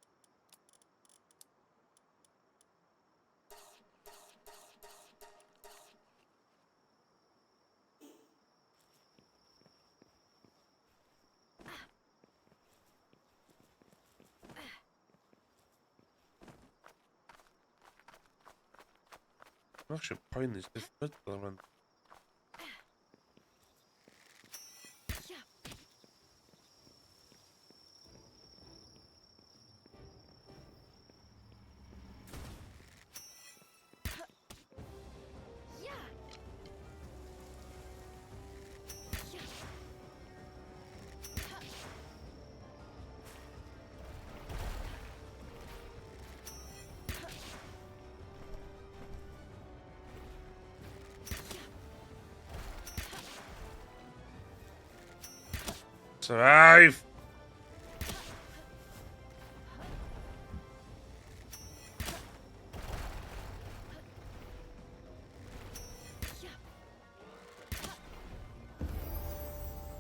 I'm actually pointing this man. Survive!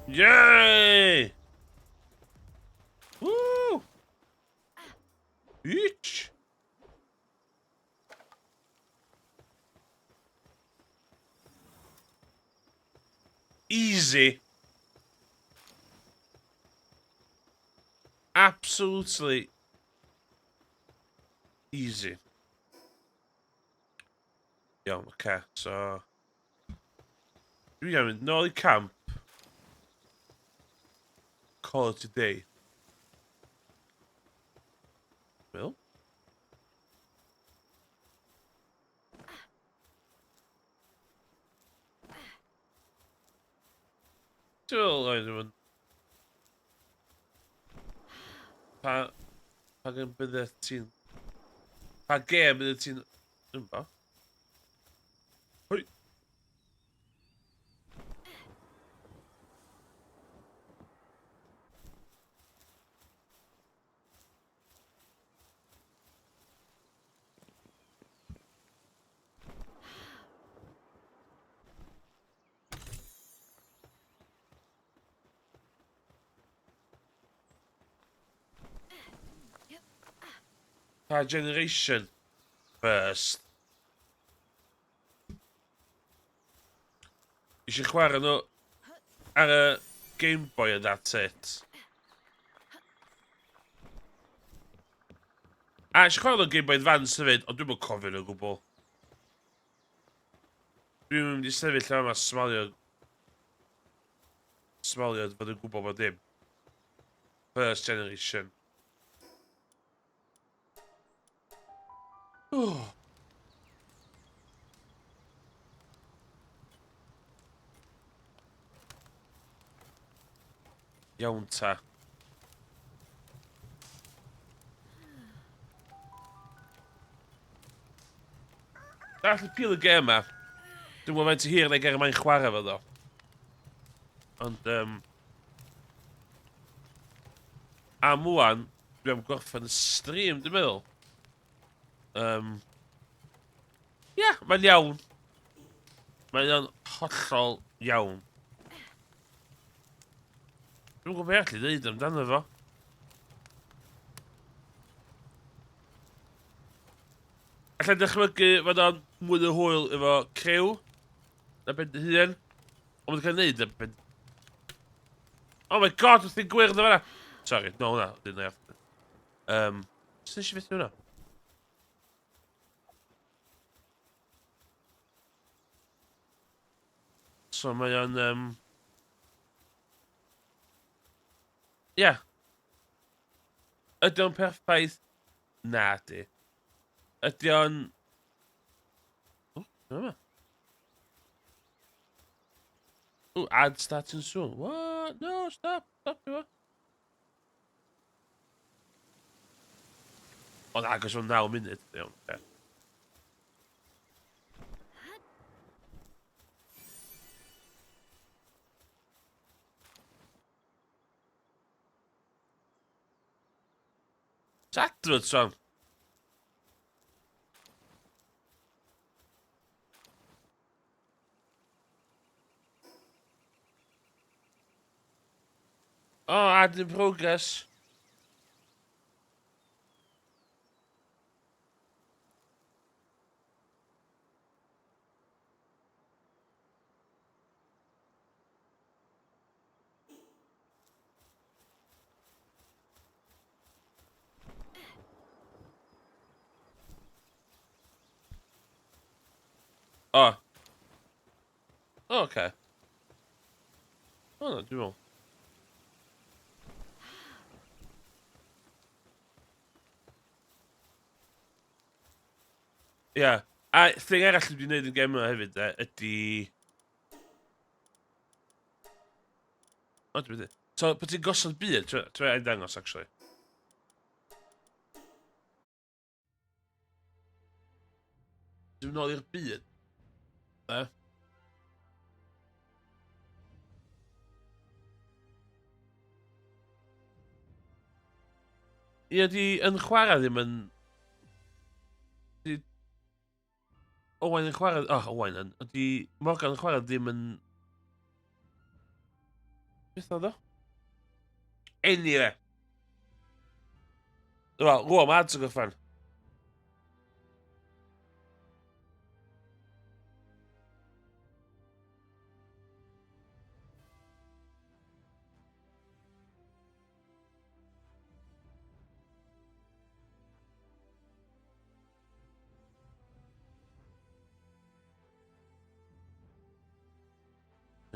Yay! Woo! Each! Easy. Absolutely easy. Iawn, oce, okay, so... Dwi am mynd nôl i camp. Call it a day. Well. Dwi'n meddwl oedd yn... Pa... Pa gêm bydde ti'n... Pa gêm bydde ti'n... Dwi'n bo. Hwy! Pa generation first? Eisiau chwarae nhw ar y Game Boy and that's it. A eisiau chwarae nhw'n Game Boy Advance hefyd, ond dwi'm yn cofio nhw o gwbl. Dwi'n mynd i sefyll yma smalio... Smalio fod yn gwybod bod dim. First generation. Oh. Iawn ta. Dall y pil y gêm ma. Dwi'n gwybod faint o hir neu gael mae'n chwarae fo ddo. Ond, am wan, dwi am gorffen y stream, dwi'n meddwl. Ia, yeah, mae'n iawn. Mae'n iawn hollol iawn. Dwi'n gwybod beth allu dweud amdano fo. Alla i dychmygu fod o'n mwy o hwyl efo criw na ben dy hun. Ond mae'n cael ei wneud ar ben... Oh my god, wrth i'n gwyrdd o fan'na! Sorry, no hwnna, didn't I have to. Sut nes i fethu hwnna? So mae o'n... Ie. Yeah. Ydy o'n perffaith? Na, di. Ydy o'n... O, dyma. Ooh, ad starting soon. What? No, stop. Stop, you. Ond agos o'n 9 munud. Iawn, oce. It's advert song. Oh, ad in progress. Oh. Oh, okay. Oh, no, dwi'n meddwl. Ie. Yeah. A thing arall dwi wedi gwneud yn gem yma hefyd, de, ydy... O, dwi'n mynd. So, pan ti'n gosod byd, ti'n ein dangos, actually. Dwi'n mynd nôl i'r byd. De. Ie, di yn chwarae ddim yn... Di Owain yn chwarae... Oh, Owain yn... Ydy Morgan yn chwarae ddim yn... Beth oedd o? Anyway. Wel, rwan mae ads yn gorffen.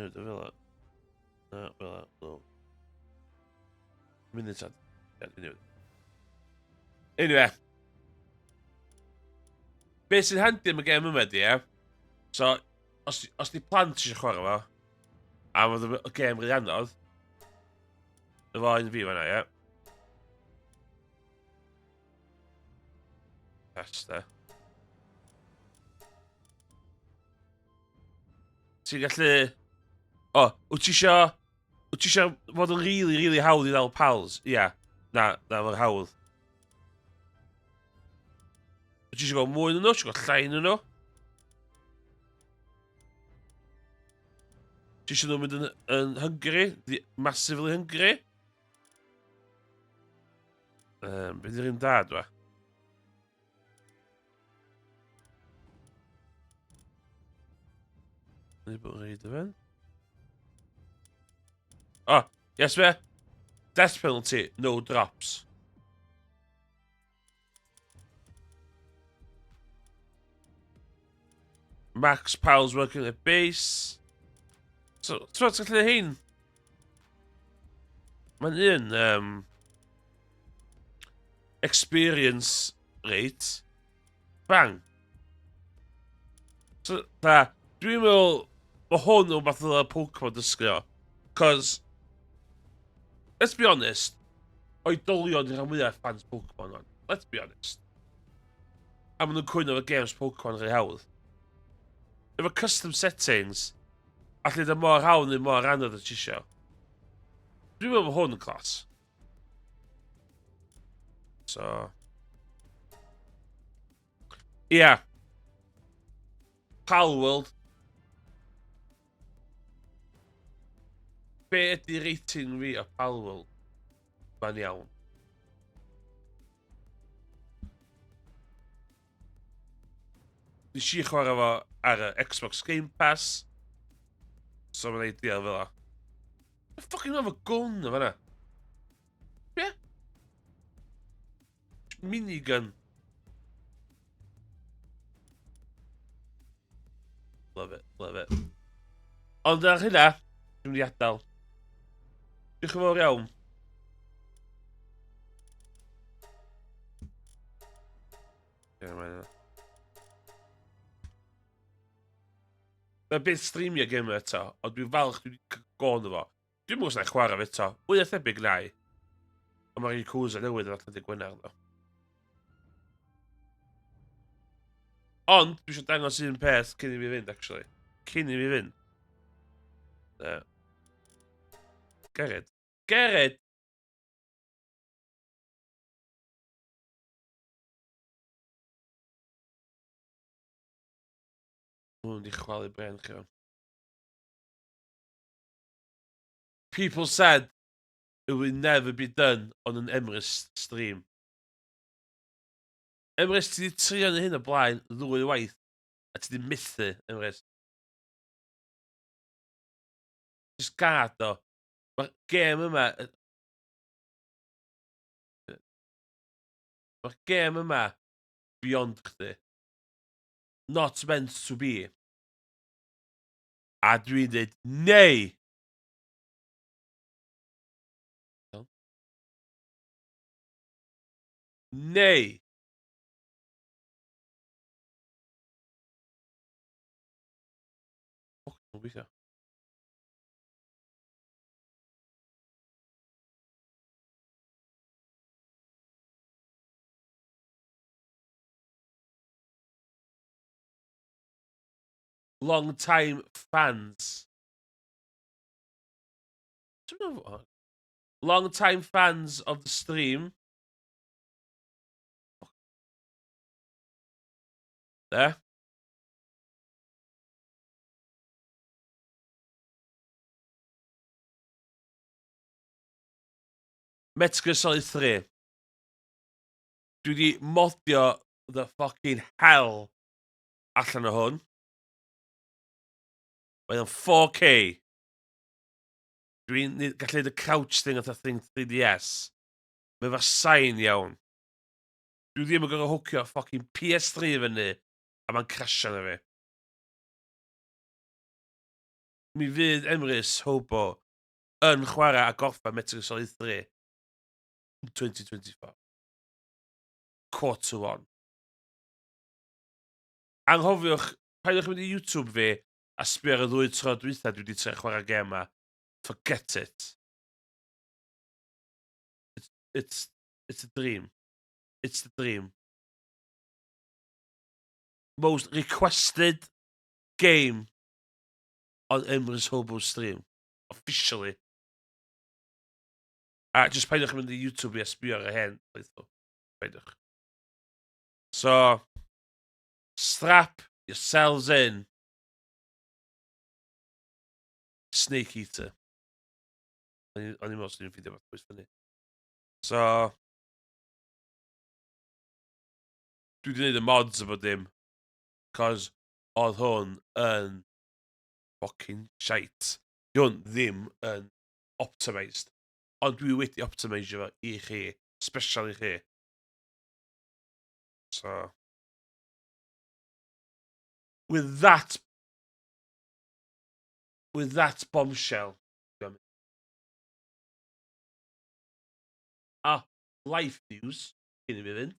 Newid o fel 'a. Na, fel 'a, no. Munud sad. Ie, dwi'n newid. Anyway. Be sy'n handi am y gêm yma di, ie? So, os, os di plant eisiau chwarae fo, a fod y gêm rhy anodd, efo un fi fan'na, ie? Test, de. Ti'n gallu... O, wyt ti isio... Wyt ti isio fod yn really, really hawdd i ddal pals? Ia. Yeah. Na, na, fo'n hawdd. Wyt ti isio gweld mwy yn nhw? Ti isio gweld llai yn nhw? Ti isio nhw mynd yn, yn hungry? Massively hungry? Um, be di'r un da, dwa? Ni bod yn reid o fe'n. Oh, yes me. Death penalty, no drops. Max Pals working at base. So, ti'n ti'n gallu hyn? Mae'n un um, experience rate. Bang. So, da, dwi'n meddwl, mae hwn yn rhywbeth ddyla Pokemon dysgu o. Cos, let's be honest, oedolion yw'r rhan mwyaf fans Pokemon on. Let's be honest. A maen nhw'n cwyno efo games Pokemon rhy hawdd. Efo custom settings, allu dod mor hawdd neu mor anodd o ti isio. Dwi'n meddwl bod hwn yn class. So... Ia. Yeah. Palworld. Be ydy rating fi o Palworld? Mae'n iawn. Nes i chwarae fo ar y Xbox Game Pass. So mae'n ideal fel o. The fucking have a gun o fanna. Be? Minigun. Love it, love it. Ond ar hynna, dwi'n mynd i adael. Diolch yn fawr iawn. Ie, mae'n... Na byth streamio gêm eto, ond dwi'n falch dwi wedi cael go arno fo. Dwi'm yn gwybod os na i chwarae fo eto. Mwy na thebyg na i. Ond mae'r Yakuza newydd yn allan dydd Gwener, ddo. Ond, dwi eisiau dangos un peth cyn i fi fynd, actually. Cyn i fi fynd. Uh, Gered. Gered! Mae hwn wedi chwalu bren chi. People said it will never be done on an Emrys stream. Emrys, ti wedi trio yn hyn o blaen ddwy waith, a ti wedi methu, Emrys. Just gad o. Mae'r gêm yma... Mae'r gêm yma beyond chdi. Not meant to be. A dwi'n dweud, neu! Neu! Ffwc, mae'n gweithio. Long time fans. Long time fans of the stream. De? Metal Gear Solid 3. Dwi wedi modio the fucking hell allan o hwn. Mae o'n 4K. Dwi'n gallu neud y crouch thing oedd thing 3DS. Mae efo sain iawn. Dwi ddim yn gorfod hwcio fucking PS3 fyny a mae'n crasio na fi. Mi fydd Emrys Hobo yn chwarae a gorffen Metal Gear Solid 3 yn 2024. Quarter one. Anghofiwch, paidiwch mynd i YouTube fi a sbio ar y ddwy tro dwytha dwi wedi trio chwarae gêm ma. Forget it. It's, it's, it's a dream. It's the dream. Most requested game on Emrys Hobo stream. Officially. A just paidiwch mynd i YouTube i a sbio ar y hen playthrough. Paidiwch. So, strap yourselves in. Snake Eater. O'n i'n meddwl swn i'n ffeindio beth pwys fyny. So, dwi wedi gwneud y mods a bod dim. Cos oedd hwn yn fucking shite. Di hwn ddim yn optimised. Ond dwi wedi optimisio fo i chi. Special i chi. So, with that with that bombshell. Ah, life news cyn i fi fynd.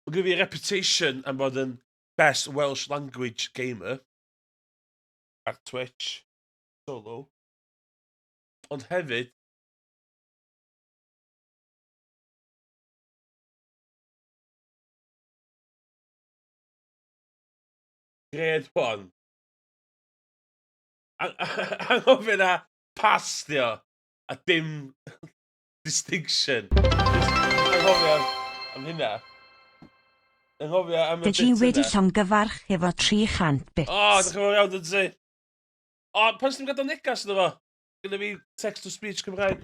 Mae gen fi reputation am bod yn best Welsh language gamer ar Twitch, solo. Ond hefyd, Grade 1. Anghofio na pass di o, a dim distinction. Anghofio am hynna. Anghofio am y Dych chi bit wedi yna. llongyfarch efo 300 bits. O, oh, dych chi'n fawr iawn, dyn ti. O, pan sy'n gadael negas iddo fo? Gyda fi text to speech Cymraeg.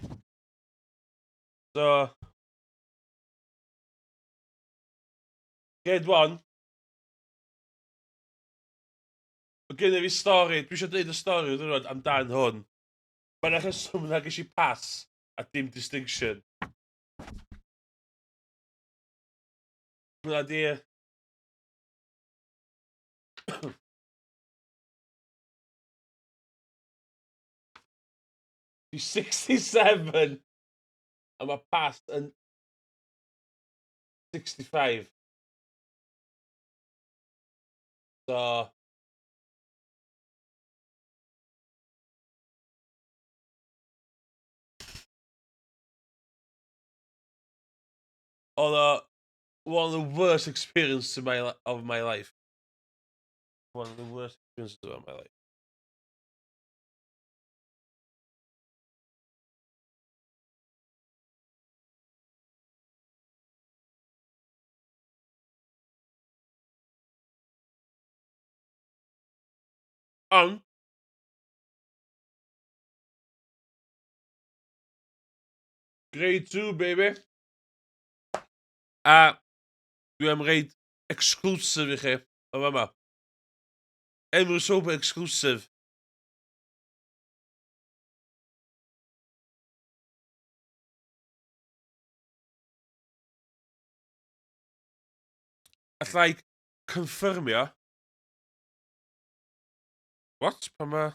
So... Grade 1. Mae gen i fi stori, dwi eisiau dweud y stori wrth rwan amdan hwn. Mae'n rheswm na ges i pass a dim distinction. Hwna di... Di 67 a mae pass yn 65. So... Oedd o one of the worst experiences of my, of my life. One of the worst experiences of my life. Ond, Grade 2, baby. A dwi am reid exclusive i chi o fama. Emrys Sober exclusive. Alla i confirmio. What? Pan mae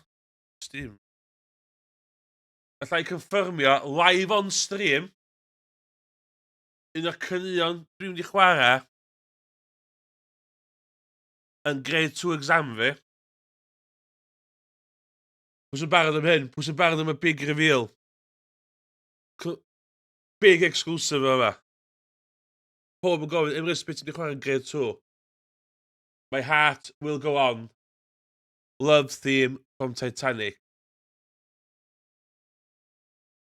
Steam? Alla i confirmio live on stream un o'r caneuon dwi'n mynd i chwarae yn grade 2 exam fi. Pwy sy'n barod am hyn? Pwy sy'n barod am y big reveal? Big exclusive yma. Pob yn gofyn, Emrys, beth ti'n chwarae'n Grade 2? My heart will go on. Love theme from Titanic.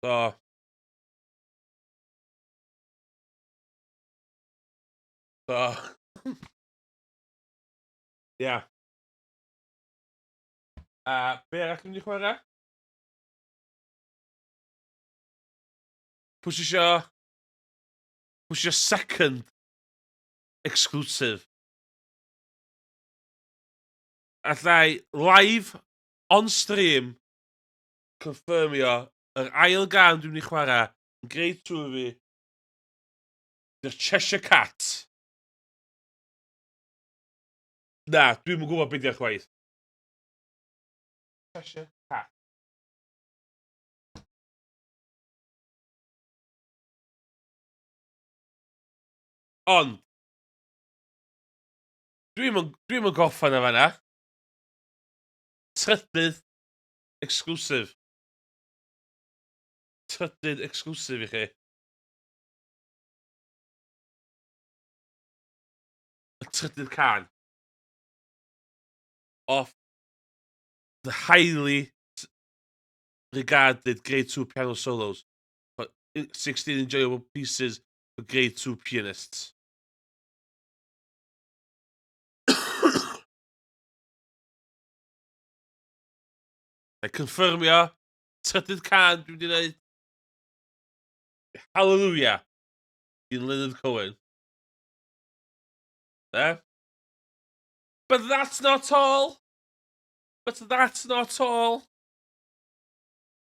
So. So. Yeah. A be arall dwi'n mynd i chwarae? Pwy sy isio... Pwy sy isio second exclusive? Allai live on stream confirmio yr ail gan dwi'n mynd i chwarae yn grade 2 fi. The Cheshire Cat. Na, dwi'm yn gwybod beth di'r chwaith. Cheshire Cat. Ond, dwi'm yn, dwi'm yn gorffen yn fanna. Trydydd exclusive. Trydydd exclusive i chi. Y trydydd can. Off the highly regarded grade 2 piano solos. 16 enjoyable pieces for grade 2 pianists. Mae confirmio trydydd can dwi wedi gwneud. Hallelujah in Leonard Cohen. There. But that's not all. But that's not all.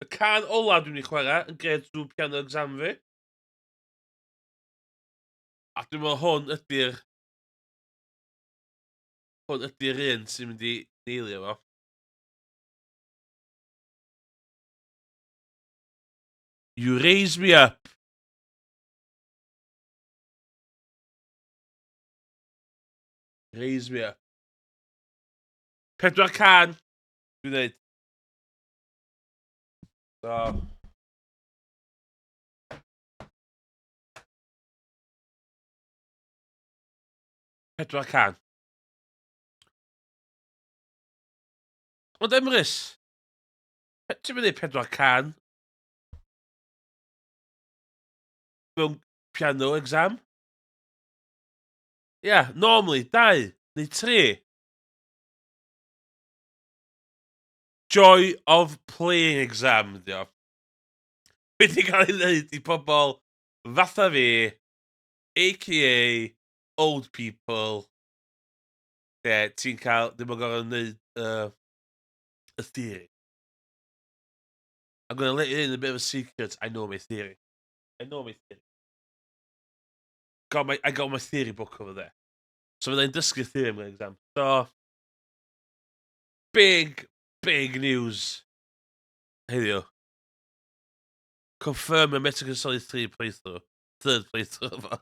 Y can ola dwi'n ei chwarae yn grade 2 piano exam fi. A dwi'n meddwl hwn ydy'r un sy'n mynd i neilio fo. You raise me up. Raise me up. Pedwar can, dwi'n dweud. So. Pedwar can. Ond Emrys, ti'n mynd i pedwar can mewn piano exam? Ia, yeah, normally, dau neu tri. Joy of playing exam, ydi o. Wedi cael ei wneud i pobl fatha fi, a.k.a. old people, lle ti'n cael, ddim yn gorfod wneud y theory. I'm going to let you in a bit of a secret. I know my theory. I know my theory. I got my theory book over there. So fyddai'n dysgu theory mewn exam. So, big, big news heddiw. Confirm a Metal Gear Solid 3 playthrough. Third playthrough fo.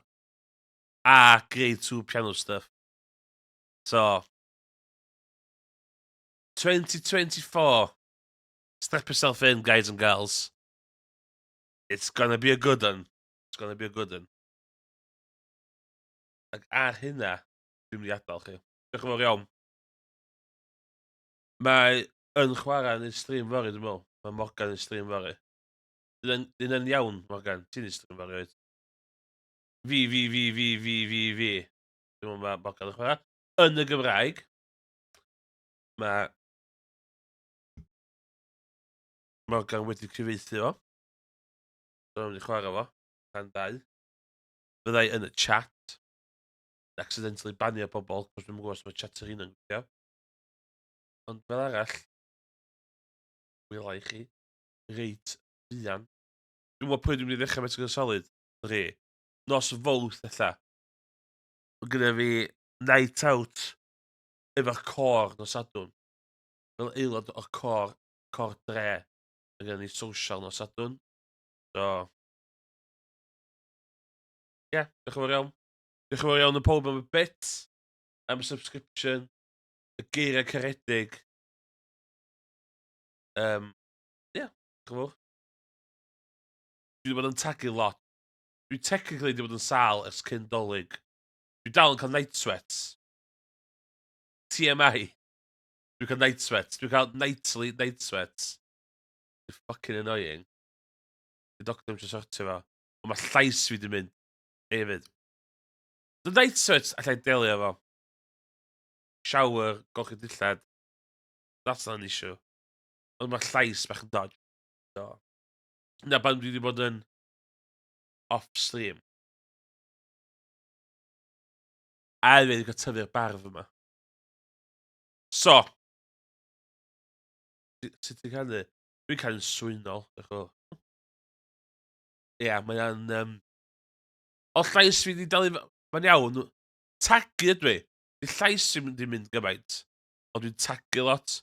A grade 2 piano stuff. So, 2024. Strap yourself in, guys and girls. It's gonna be a good one. It's gonna be a good one. Ac ar hynna, dwi'n mynd i adael chi. Diolch yn fawr iawn. Mae yn chwarae yn ei stream fory, dwi'n meddwl. Mae Morgan yn stream fory. Dyn yn iawn, Morgan. Ti'n ei stream fory, oed? Fi, fi, fi, fi, fi, fi, fi. Dwi'n meddwl mae Morgan yn chwarae. Yn y Gymraeg. Mae Morgan wedi cyfieithu fo. Dwi'n mynd i chwarae fo. Rhan 2. Fyddai yn y chat. Accidentally banio pobl, cos dwi'n gwybod os mae chat yr un yn gweithio. Ond fel arall, wela i chi reit fuan. Dwi'n gwybod pwy dwi'n mynd i ddechrau Metal Gear Solid 3. Nos Fawrth ella. Mae gyda fi night out efo'r côr nos Sadwrn. Fel aelod o'r côr, côr dre. Mae gyda ni social nos Sadwrn. So, ie, yeah, diolch yn fawr iawn. Diolch yn fawr iawn i pob am y bit, am y subscription, y geiriau caredig. Ie, yeah, diolch yn fawr. Dwi wedi bod yn tagu lot. Dwi technically wedi bod yn sâl ers cyn Dolig. Dwi dal yn cael night sweats. TMI. Dwi'n cael night sweats. Dwi'n cael nightly night sweats. It's fucking annoying. Di doctor ddim eisiau sortio fo. Ond mae llais fi di mynd hefyd. The night sweats allai delio fo. Shower, golchi dillad. That's not an issue. Ond mae llais bach yn dodge. So. Na pan dwi wedi bod yn off stream. A hefyd wedi cael tyfu'r barf yma. So. Sut ti'n canu? Dwi'n canu'n swynol. Ie, yeah, mae'n... O llais fi wedi dal i... Mae'n iawn. Tagu ydw i. Di llais fi'n mynd i mynd gymaint. Ond dwi'n tagu lot.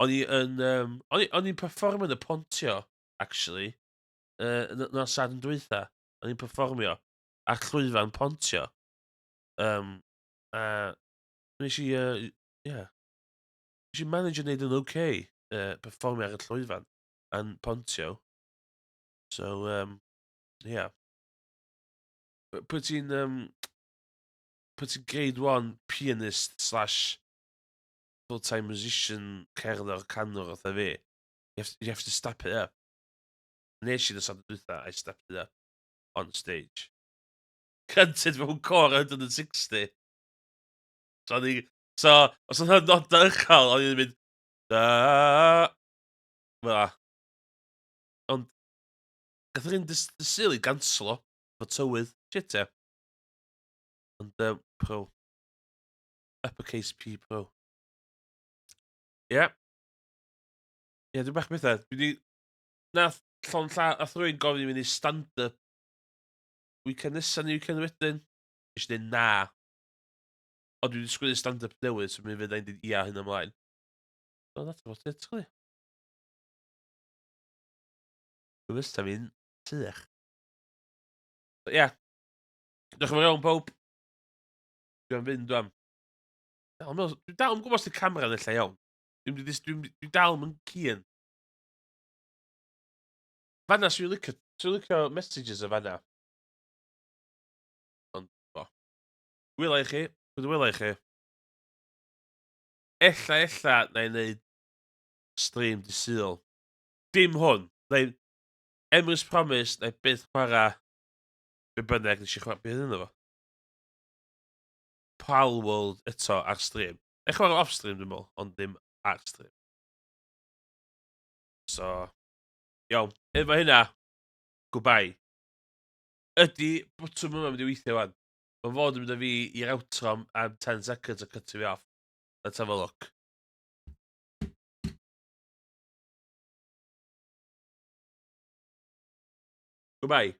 O'n i yn... Um, o'n i'n performio yn y Pontio, actually. Nos Sadwrn dwytha. O'n i'n performio ar llwyfan Pontio. Nes i, yeah. Nes i manage i wneud yn okay, performio ar y llwyfan yn Pontio. So, yeah. Pwy ti'n grade 1 pianist slash full-time musician, cerddor, canwr fatha fi, you have to step it up. Nes i nos Sadwrn dwytha, I stepped it up on stage. Granted, mewn cor 160. So, ni, so os oedd hynny'n nod uchel, o'n i'n mynd, da, fel Ond, gath yr un dydd Sul i ganslo, efo tywydd. Shit, ie. Ond, pro. Uppercase P pro. Ie. Yeah. Ie, yeah, dwi'n bach bethau. Dwi di... Nath llon lla... Nath rwy'n gofyn i mi wneud stand-up weekend nesaf neu weekend wedyn. Nes i dweud na. Ond dwi wedi sgwennu stand-up newydd, so mi fydd i'n dweud ia hyn ymlaen. So that's about it, really. Dwi'n fysa fi'n sych. Ie. Yeah. Diolch yn fawr iawn, pawb. Dwi'n fynd, dwi'n. Dwi dal yn gwybod os di camera yn lle iawn. Dwi'n dwi, dwi, dwi dal yn keen. Fanna, swn i'n licio, swn i'n licio messages o fanna. Ond, bo. Wela i chi. Dwi'n wela i chi. Ella, ella, na i wneud stream di Sul. Dim hwn. Na i... Emrys Promise, na i byth chwarae be bynnag nes i chwarae. Beth yna fo? Palworld eto ar stream. Na i chwarae off stream dwi'n meddwl, ond ddim ar stream. So, iawn. Efo hynna, goodbye. Ydy botwm yma mynd i weithio wan? Mae'n fod yn mynd â fi i'r outro am 10 seconds a cutio fi off. Let's have a look. Goodbye.